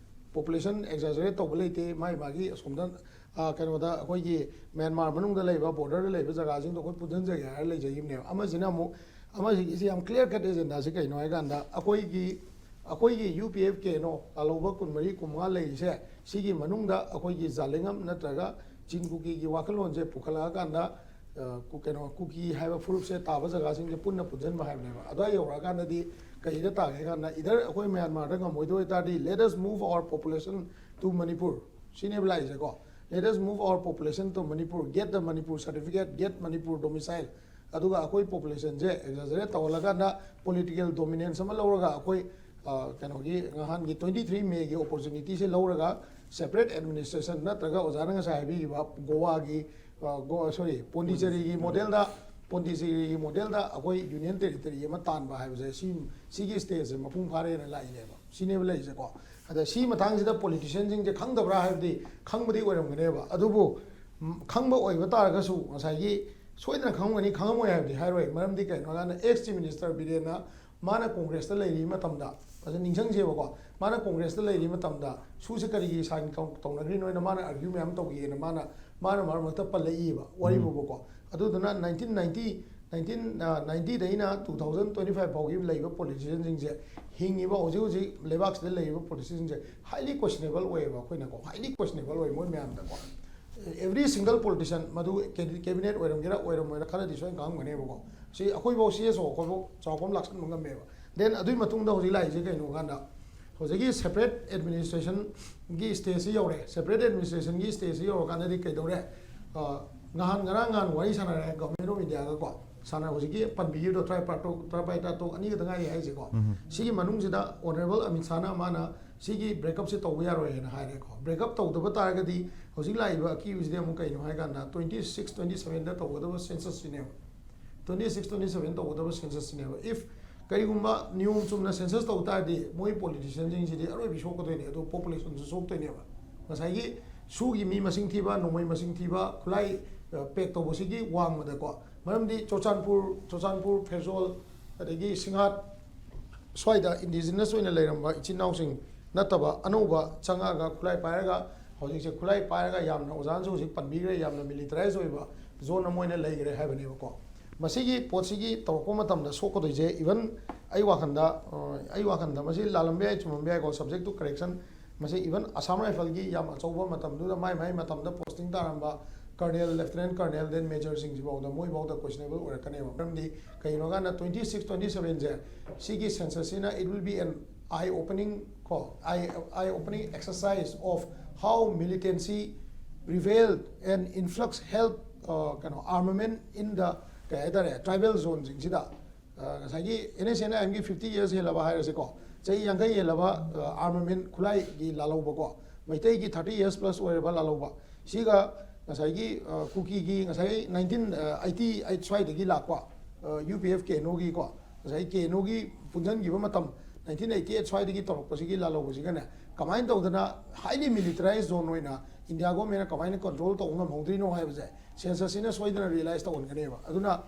ꯄꯣꯄꯨꯂꯦꯁꯟ ꯑꯦꯛꯖꯥꯖꯔꯦꯠ ꯇꯧꯕ ꯂꯩꯇꯦ꯫ ꯃꯥꯒꯤ ꯃꯥꯒꯤ ꯑꯁꯣꯝꯗ, ꯑ, ꯀꯩꯅꯣꯗ ꯑꯩꯈꯣꯏꯒꯤ ꯃ꯭ꯌꯥꯟꯃꯥꯔ ꯃꯅꯨꯡꯗ ꯂꯩꯕ, ꯕꯣꯔꯗꯔꯗ ꯂꯩꯕ ꯖꯒꯥꯁꯤꯡꯗꯣ ꯑꯩꯈꯣꯏ ꯄꯨꯟꯁꯤꯟꯖꯒꯦ ꯍꯥꯏꯔ ꯂꯩꯖꯈꯤꯕꯅꯦꯕ꯫ ꯑꯃꯁꯤꯅ ꯑꯃꯨꯛ, ꯑꯃꯁꯤꯒꯤꯁꯤ ꯌꯥꯝ ꯀ꯭ꯂꯤꯌꯔ ꯀꯠ ꯑꯦꯖꯦꯟꯗꯥꯁꯤ ꯀꯩꯅꯣ ꯍꯥꯏ ꯀꯥꯟꯗ, ꯑꯩꯈꯣꯏꯒꯤ, ꯑꯩꯈꯣꯏꯒꯤ ꯌꯨ ꯄꯤ ꯑꯦꯐ ꯀꯦꯅꯣ ꯂꯥꯜꯍꯧꯕ ꯀꯨꯟꯃꯔꯤ, ꯀꯨꯟꯃꯉꯥ ꯂꯩꯔꯤꯁꯦ, ꯁꯤꯒꯤ ꯃꯅꯨꯡꯗ ꯑꯩꯈꯣꯏꯒꯤ ꯖꯥꯂꯤꯡꯉꯝ ꯅꯠꯇ꯭ꯔꯒ ꯆꯤꯡ ꯀꯨꯀꯤꯒꯤ ꯋꯥꯈꯜꯂꯣꯟꯁꯦ ꯄꯨꯈꯠꯂꯛꯑꯀꯥꯟꯗ, ꯑ, ꯀꯨ-, ꯀꯩꯅꯣ, ꯀꯨꯀꯤ ꯍꯥꯏꯕ ꯐꯨꯔꯨꯞꯁꯦ ꯇꯥꯕ ꯖꯒꯥꯁꯤꯡꯁꯦ ꯄꯨꯟꯅ ꯄꯨꯟꯁꯤꯟꯕ ꯍꯥꯏꯕꯅꯦꯕ꯫ ꯑꯗꯨꯋꯥꯏ ꯌꯧꯔꯛꯑꯀꯥꯟꯗꯗꯤ ꯀꯩꯗ ꯇꯥꯒꯦ ꯍꯥꯏ ꯀꯥꯟꯗ, ꯏꯗꯔ ꯑꯩꯈꯣꯏ ꯃ꯭ꯌꯥꯟꯃꯥꯔꯗ ꯉꯝꯃꯣꯏꯗꯣꯏ ꯑꯣꯏꯇꯥꯔꯗꯤ, let us move our population to Manipur, ꯁꯤꯅꯦꯕ ꯂꯥꯛꯏꯁꯦꯀꯣ꯫ Let us move our population to Manipur, get the Manipur certificate, get Manipur domicile, ꯑꯗꯨꯒ ꯑꯩꯈꯣꯏ ꯄꯣꯄꯨꯂꯦꯁꯟꯁꯦ ꯑꯦꯛꯖꯥꯖꯔꯦꯠ ꯇꯧꯍꯜꯂꯀꯥꯟꯗ ꯄꯣꯂꯤꯇꯤꯀꯦꯜ ꯗꯣꯃꯤꯅꯦꯟꯁ ꯑꯃ ꯂꯧꯔꯒ, ꯑꯩꯈꯣꯏ, ꯑ, ꯀꯩꯅꯣꯒꯤ ꯅꯍꯥꯟꯒꯤ ꯇ꯭ꯋꯦꯟꯇꯤ ꯊ꯭ꯔꯤ ꯃꯦꯒꯤ ꯑꯣꯄꯣꯔꯆꯨꯅꯤꯇꯤꯁꯦ ꯂꯧꯔꯒ, ꯁꯦꯄꯔꯦꯠ ꯑꯦꯗꯃꯤꯅꯤꯁꯇ꯭ꯔꯦꯁꯟ ꯅꯠꯇ꯭ꯔꯒ ꯑꯣꯖꯥꯅ ꯉꯁꯥꯏ ꯍꯥꯏꯕꯤꯈꯤꯕ ꯒꯣꯋꯥꯒꯤ, ꯑ, ꯒꯣ-, ꯁꯣꯔꯤ, ꯄꯣꯟꯗꯤꯆꯦꯔꯤꯒꯤ ꯃꯣꯗꯦꯜꯗ ꯄꯣꯟꯗꯤꯆꯦꯔꯤꯒꯤ ꯃꯣꯗꯦꯜꯗ ꯑꯩꯈꯣꯏ ꯌꯨꯅꯤꯌꯟ ꯇꯦꯔꯤꯇꯔꯤ ꯑꯃ ꯇꯥꯟꯕ ꯍꯥꯏꯕꯁꯦ ꯁꯤ, ꯁꯤꯒꯤ ꯁ꯭ꯇꯦꯖꯁꯦ ꯃꯄꯨꯡ ꯐꯥꯔꯦꯅ ꯂꯥꯛꯏꯅꯦꯕ꯫ ꯁꯤꯅꯦꯕ ꯂꯩꯔꯤꯁꯦꯀꯣ꯫ ꯑꯗ ꯁꯤ ꯃꯇꯥꯡꯁꯤꯗ ꯄꯣꯂꯤꯇꯤꯁꯤꯌꯟꯁꯤꯡꯁꯦ ꯈꯪꯗꯕ꯭ꯔꯥ ꯍꯥꯏꯕꯗꯤ ꯈꯪꯕꯗꯤ ꯑꯣꯏꯔꯝꯒꯅꯦꯕ꯫ ꯑꯗꯨꯕꯨ ꯎꯝ, ꯈꯪꯕ ꯑꯣꯏꯕ ꯇꯥꯔꯒꯁꯨ ꯉꯁꯥꯏꯒꯤ ꯁꯣꯏꯗꯅ ꯈꯪꯉꯝꯒꯅꯤ, ꯈꯪꯉꯝꯃꯣꯏ ꯍꯥꯏꯕꯗꯤ ꯍꯥꯏꯔꯣꯏ꯫ ꯃꯔꯝꯗꯤ ꯀꯩꯅꯣ ꯍꯥꯏꯀꯥꯟꯗ ꯑꯦꯛꯁ ꯆꯤꯐ ꯃꯤꯅꯤꯁꯇꯔ ꯕꯤꯔꯦꯟꯅ ꯃꯥꯅ ꯀꯣꯡꯒ꯭ꯔꯦꯁꯇ ꯂꯩꯔꯤꯉꯩ ꯃꯇꯝꯗ, ꯐꯖꯅ ꯅꯤꯡꯁꯤꯡꯁꯦꯕꯀꯣ, ꯃꯥꯅ ꯀꯣꯡꯒ꯭ꯔꯦꯁꯇ ꯂꯩꯔꯤꯉꯩ ꯃꯇꯝꯗ ꯁꯨꯁꯦ ꯀꯔꯤꯒꯤ ꯁꯥꯏꯟ ꯇꯧ-, ꯇꯧꯅꯈ꯭ꯔꯤꯅꯣ ꯍꯥꯏꯅ ꯃꯥꯅ ꯑꯥꯔꯒ꯭ꯌꯨ ꯃꯌꯥꯝ ꯇꯧꯈꯤꯑꯅ ꯃꯥꯅ, ꯃꯥꯅ ꯃꯔꯛ ꯃꯔꯛꯇ ꯄꯜꯂꯛꯏꯕ ꯋꯥꯔꯤꯕꯨꯕꯀꯣ꯫ ꯑꯗꯨꯗꯨꯅ ꯅꯥꯏꯟꯇꯤꯟ ꯅꯥꯏꯟꯇꯤ, ꯅꯥꯏꯟꯇꯤꯟ, ꯅꯥꯏꯟꯇꯤꯗꯩꯅ ꯇꯨ ꯊꯥꯎꯖꯟ ꯇ꯭ꯋꯦꯟꯇꯤ ꯐꯥꯏꯚ ꯐꯥꯎꯒꯤ ꯂꯩꯕ ꯄꯣꯂꯤꯇꯤꯁꯤꯌꯟꯁꯤꯡꯁꯦ, ꯍꯤꯡꯉꯤꯕ ꯍꯧꯖꯤꯛ ꯍꯧꯖꯤꯛ ꯂꯩꯕꯥꯛꯁꯤꯗ ꯂꯩꯔꯤꯕ ꯄꯣꯂꯤꯇꯤꯁꯤꯌꯟꯁꯤꯡꯁꯦ highly questionable ꯑꯣꯏꯌꯦꯕ꯫ ꯑꯩꯈꯣꯏꯅꯀꯣ highly questionable ꯑꯣꯏ ꯃꯣꯏ ꯃꯌꯥꯝꯗꯀꯣ꯫ Every single politician, ꯃꯗꯨ cabinet ꯑꯣꯏꯔꯝꯒꯦꯔꯥ ꯑꯣꯏꯔꯝꯃꯣꯏꯔꯥ ꯈꯔꯗꯤ ꯁꯣꯏꯅ ꯈꯪꯉꯝꯒꯅꯦꯕꯀꯣ꯫ ꯁꯤ ꯑꯩꯈꯣꯏꯐꯥꯎ ꯁꯤ ꯑꯦꯁ ꯑꯣ ꯑꯩꯈꯣꯏꯐꯥꯎ ꯆꯥꯎꯔꯥꯛꯄ ꯑꯃ ꯂꯥꯛꯁꯟꯕ ꯉꯝꯃꯦꯕ꯫ Then ꯑꯗꯨꯒꯤ ꯃꯇꯨꯡꯗ ꯍꯧꯖꯤꯛ ꯂꯥꯛꯏꯁꯦ ꯀꯩꯅꯣ ꯀꯥꯟꯗ, ꯍꯧꯖꯤꯛꯀꯤ separate administrationꯒꯤ stageꯁꯤ ꯌꯧꯔꯦ꯫ Separate administrationꯒꯤ stageꯁꯤ ꯌꯧꯔꯀꯥꯟꯗꯗꯤ ꯀꯩꯗꯧꯔꯦ? ꯑ, ꯉꯍꯥꯟ, ꯉꯔꯥꯡ ꯉꯍꯥꯟ ꯋꯥꯔꯤ ꯁꯥꯟꯅꯔꯦ Government of Indiaꯒꯀꯣ꯫ ꯁꯥꯟꯅ ꯍꯧꯖꯤꯛꯀꯤ ꯄꯟꯕꯤꯈꯤꯕꯗꯣ tripartite, tripartite talk ꯑꯅꯤꯈꯛꯇ ꯉꯥꯏꯔꯤ ꯍꯥꯏꯁꯦꯀꯣ꯫ ꯁꯤꯒꯤ ꯃꯅꯨꯡꯁꯤꯗ Honourable ꯑꯃꯤꯠ ꯁꯥꯍꯅ ꯃꯥꯅ ꯁꯤꯒꯤ breakupꯁꯤ ꯇꯧꯕ ꯌꯥꯔꯣꯏ ꯍꯥꯏꯅ ꯍꯥꯏꯔꯦꯀꯣ꯫ Breakup ꯇꯧꯗꯕ ꯇꯥꯔꯒꯗꯤ ꯍꯧꯖꯤꯛ ꯂꯥꯛꯏꯕ ꯑꯀꯤꯕꯁꯤꯗꯤ ꯑꯃꯨꯛ ꯀꯩꯅꯣ ꯍꯥꯏꯀꯥꯟꯗ twenty six, twenty sevenꯗ ꯇꯧꯒꯗꯕ censusꯁꯤꯅꯦꯕ꯫ Twenty six, twenty seven ꯇꯧꯒꯗꯕ censusꯁꯤꯅꯦꯕ꯫ If ꯀꯔꯤꯒꯨꯝꯕ ꯅꯤꯌꯣꯝ ꯆꯨꯝꯅ census ꯇꯧ ꯇꯥꯔꯗꯤ ꯃꯣꯏ politicianꯁꯤꯡꯁꯤꯗꯤ ꯑꯔꯣꯏꯕꯤ ꯁꯣꯛꯀꯗꯣꯏꯅꯦ, ꯑꯗꯨ populationꯁꯨ ꯁꯣꯛꯇꯣꯏꯅꯦꯕ꯫ ꯉꯁꯥꯏꯒꯤ ꯁꯨꯒꯤ ꯃꯤ ꯃꯁꯤꯡ ꯊꯤꯕ, ꯅꯣꯡꯃꯩ ꯃꯁꯤꯡ ꯊꯤꯕ, ꯈꯨꯠꯂꯥꯏ, ꯑ, pack ꯇꯧꯕꯁꯤꯒꯤ ꯋꯥꯡꯃꯗꯀꯣ꯫ ꯃꯔꯝꯗꯤ ꯆꯨꯔꯆꯥꯟꯄꯨꯔ, ꯆꯨꯔꯆꯥꯟꯄꯨꯔ, ꯐꯦꯔꯖꯣꯜ, ꯑꯗꯒꯤ ꯁꯤꯡꯍꯥꯠ ꯁ꯭ꯋꯥꯏꯗ indigenous ꯑꯣꯏꯅ ꯂꯩꯔꯝꯕ ꯏꯆꯤꯟ ꯏꯅꯥꯎꯁꯤꯡ ꯅꯠꯇꯕ ꯑꯅꯧꯕ ꯆꯪꯉꯛꯑꯒ ꯈꯨꯠꯂꯥꯏ ꯄꯥꯏꯔꯒ, ꯍꯧꯖꯤꯛꯁꯦ ꯈꯨꯠꯂꯥꯏ ꯄꯥꯏꯔꯒ ꯌꯥꯝꯅ ꯑꯣꯖꯥꯅꯁꯨ ꯍꯧꯖꯤꯛ ꯄꯟꯕꯤꯈ꯭ꯔꯦ, ꯌꯥꯝꯅ militarized ꯑꯣꯏꯕ zone ꯑꯃ ꯑꯣꯏꯅ ꯂꯩꯈ꯭ꯔꯦ ꯍꯥꯏꯕꯅꯦꯕꯀꯣ꯫ ꯃꯁꯤꯒꯤ ꯄꯣꯠꯁꯤꯒꯤ ꯇꯧꯔꯛꯄ ꯃꯇꯝꯗ ꯁꯣꯛꯀꯗꯣꯏꯁꯦ, even ꯑꯩ ꯋꯥꯈꯜꯗ, ꯑ, ꯑꯩ ꯋꯥꯈꯜꯗ ꯃꯁꯤ ꯂꯥꯜꯂꯝꯕ ꯌꯥꯏ, ꯆꯨꯝꯂꯝꯕ ꯌꯥꯏꯀꯣ, subject to correction꯫ ꯃꯁꯤ even Assam Rifleꯒꯤ ꯌꯥꯝ ꯑꯆꯧꯕ ꯃꯇꯝꯗꯨꯗ ꯃꯥꯏ ꯃꯥꯏ ꯃꯇꯝꯗ posting ꯇꯥꯔꯝꯕ colonel, lieutenant colonel, then majorꯁꯤꯡꯁꯤꯐꯥꯎꯗ ꯃꯣꯏꯐꯥꯎꯗ questionable ꯑꯣꯏꯔꯛꯀꯅꯦꯕ꯫ ꯃꯔꯝꯗꯤ ꯀꯩꯒꯤꯅꯣ ꯍꯥꯏꯀꯥꯟꯗ twenty six, twenty sevenꯁꯦ ꯁꯤꯒꯤ censusꯁꯤꯅ it will be an eye opening ꯀꯣ, eye, eye opening exercise of how militancy prevailed and influx help, uh, ꯀꯩꯅꯣ, armament in the, ꯀꯩ ꯍꯥꯏꯇꯥꯔꯦ, tribal zoneꯁꯤꯡꯁꯤꯗ꯫ ꯑ, ꯉꯁꯥꯏꯒꯤ NSCN-IMꯒꯤ fifty years ꯍꯦꯜꯂꯕ ꯍꯥꯏꯔꯁꯤꯀꯣ, ꯆꯍꯤ ꯌꯥꯡꯈꯩ ꯍꯦꯜꯂꯕ, ꯑ, armament ꯈꯨꯠꯂꯥꯏꯒꯤ ꯂꯥꯜꯍꯧꯕꯀꯣ, ꯃꯩꯇꯩꯒꯤ thirty years plus ꯑꯣꯏꯔꯕ ꯂꯥꯜꯍꯧꯕ, ꯁꯤꯒ ꯉꯁꯥꯏꯒꯤ ꯑ, ꯀꯨꯀꯤꯒꯤ ꯉꯁꯥꯏ ꯅꯥꯏꯟꯇꯤꯟ ꯑꯩꯠꯇꯤ ꯑꯩꯠ ꯁ꯭ꯋꯥꯏꯗꯒꯤ ꯂꯥꯛꯄ U P F K N ꯑꯣꯒꯤꯀꯣ, ꯉꯁꯥꯏ ꯀꯦ ꯑꯦꯟ ꯑꯣꯒꯤ ꯄꯨꯟꯁꯤꯟꯈꯤꯕ ꯃꯇꯝ ꯅꯥꯏꯟꯇꯤꯟ ꯑꯩꯠꯇꯤ ꯑꯩꯠ ꯁ꯭ꯋꯥꯏꯗꯒꯤ ꯇꯧꯔꯛꯄꯁꯤꯒꯤ ꯂꯥꯜꯍꯧꯕꯁꯤꯒꯅꯦ, ꯀꯃꯥꯏꯅ ꯇꯧꯗꯅ highly militarized zone ꯑꯣꯏꯅ ꯏꯟꯗꯤꯌꯥ ꯒꯣꯔꯃꯦꯟꯅ ꯀꯃꯥꯏꯅ ꯀꯟꯇ꯭ꯔꯣꯜ ꯇꯧꯕ ꯉꯝꯍꯧꯗ꯭ꯔꯤꯅꯣ ꯍꯥꯏꯕꯁꯦ ꯁꯦꯟꯁꯁꯁꯤꯅ ꯁꯣꯏꯗꯅ ꯔꯤꯌꯦꯂꯥꯏꯁ ꯇꯧꯍꯟꯒꯅꯦꯕ꯫ ꯑꯗꯨꯅ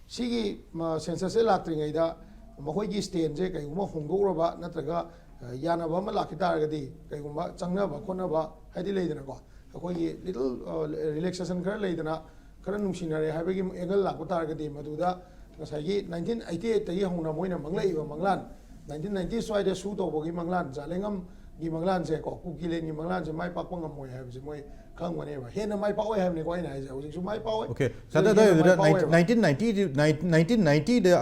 ꯁꯤꯒꯤ ꯁꯦꯟꯁꯁꯁꯦ ꯂꯥꯛꯇ꯭ꯔꯤꯉꯩꯗ ꯃꯈꯣꯏꯒꯤ ꯁ꯭ꯇꯦꯟꯁꯦ ꯀꯩꯒꯨꯝꯕ ꯍꯣꯡꯗꯣꯛꯎꯔꯕ ꯅꯠꯇ꯭ꯔꯒ ꯑ, ꯌꯥꯅꯕ ꯑꯃ ꯂꯥꯛꯈꯤ ꯇꯥꯔꯒꯗꯤ, ꯀꯩꯒꯨꯝꯕ ꯆꯪꯅꯕ ꯈꯣꯠꯅꯕ ꯍꯥꯏꯗꯤ ꯂꯩꯗꯅꯀꯣ, ꯑꯩꯈꯣꯏꯒꯤ ꯂꯤꯇꯜ ꯔꯤꯂꯦꯛꯁꯦꯁꯟ ꯈꯔ ꯂꯩꯗꯅ, ꯈꯔ ꯅꯨꯡꯁꯤꯅꯔꯦ ꯍꯥꯏꯕꯒꯤ ꯑꯦꯡꯒꯜ ꯂꯥꯛꯄ ꯇꯥꯔꯒꯗꯤ, ꯃꯗꯨꯗ ꯉꯁꯥꯏꯒꯤ ꯅꯥꯏꯟꯇꯤꯟ ꯑꯩꯠꯇꯤ ꯑꯩꯠꯇꯒꯤ ꯍꯧꯅ ꯃꯣꯏꯅ ꯃꯪꯂꯛꯏꯕ ꯃꯪꯂꯥꯟ, ꯅꯥꯏꯟꯇꯤꯟ ꯅꯥꯏꯟꯇꯤ ꯁ꯭ꯋꯥꯏꯗ ꯁꯨ ꯇꯧꯕꯒꯤ ꯃꯪꯂꯥꯟ, ꯖꯥꯂꯦꯡꯉꯝꯒꯤ ꯃꯪꯂꯥꯟꯁꯦ ꯀꯣ, ꯀꯨꯀꯤꯂꯦꯟꯒꯤ ꯃꯪꯂꯥꯟꯁꯦ ꯃꯥꯏ ꯄꯥꯛꯄ ꯉꯝꯃꯣꯏ ꯍꯥꯏꯕꯁꯦ ꯃꯣꯏ ꯈꯪꯕꯅꯦꯕ꯫ ꯍꯦꯟꯅ ꯃꯥꯏ ꯄꯥꯛꯑꯣꯏ ꯍꯥꯏꯕꯅꯤꯀꯣ ꯑꯩꯅ ꯍꯥꯏꯁꯦ, ꯍꯧꯖꯤꯛꯁꯨ ꯃꯥꯏ ꯄꯥꯛꯑꯣꯏ꯫ ꯑꯣꯀꯦ, ꯁꯤꯗꯒꯤ ꯁꯥꯇ꯭ꯔ ꯍꯦꯟꯅ ꯃꯥꯏ ꯑꯗꯨꯗ ꯄꯥꯛꯑꯣꯏꯕ꯫ ꯅꯥꯏꯟꯇꯤꯟ ꯅꯥꯏꯟꯇꯤ ꯅꯥꯏꯟꯇꯤꯟ ꯅꯥꯏꯟꯇꯤꯗ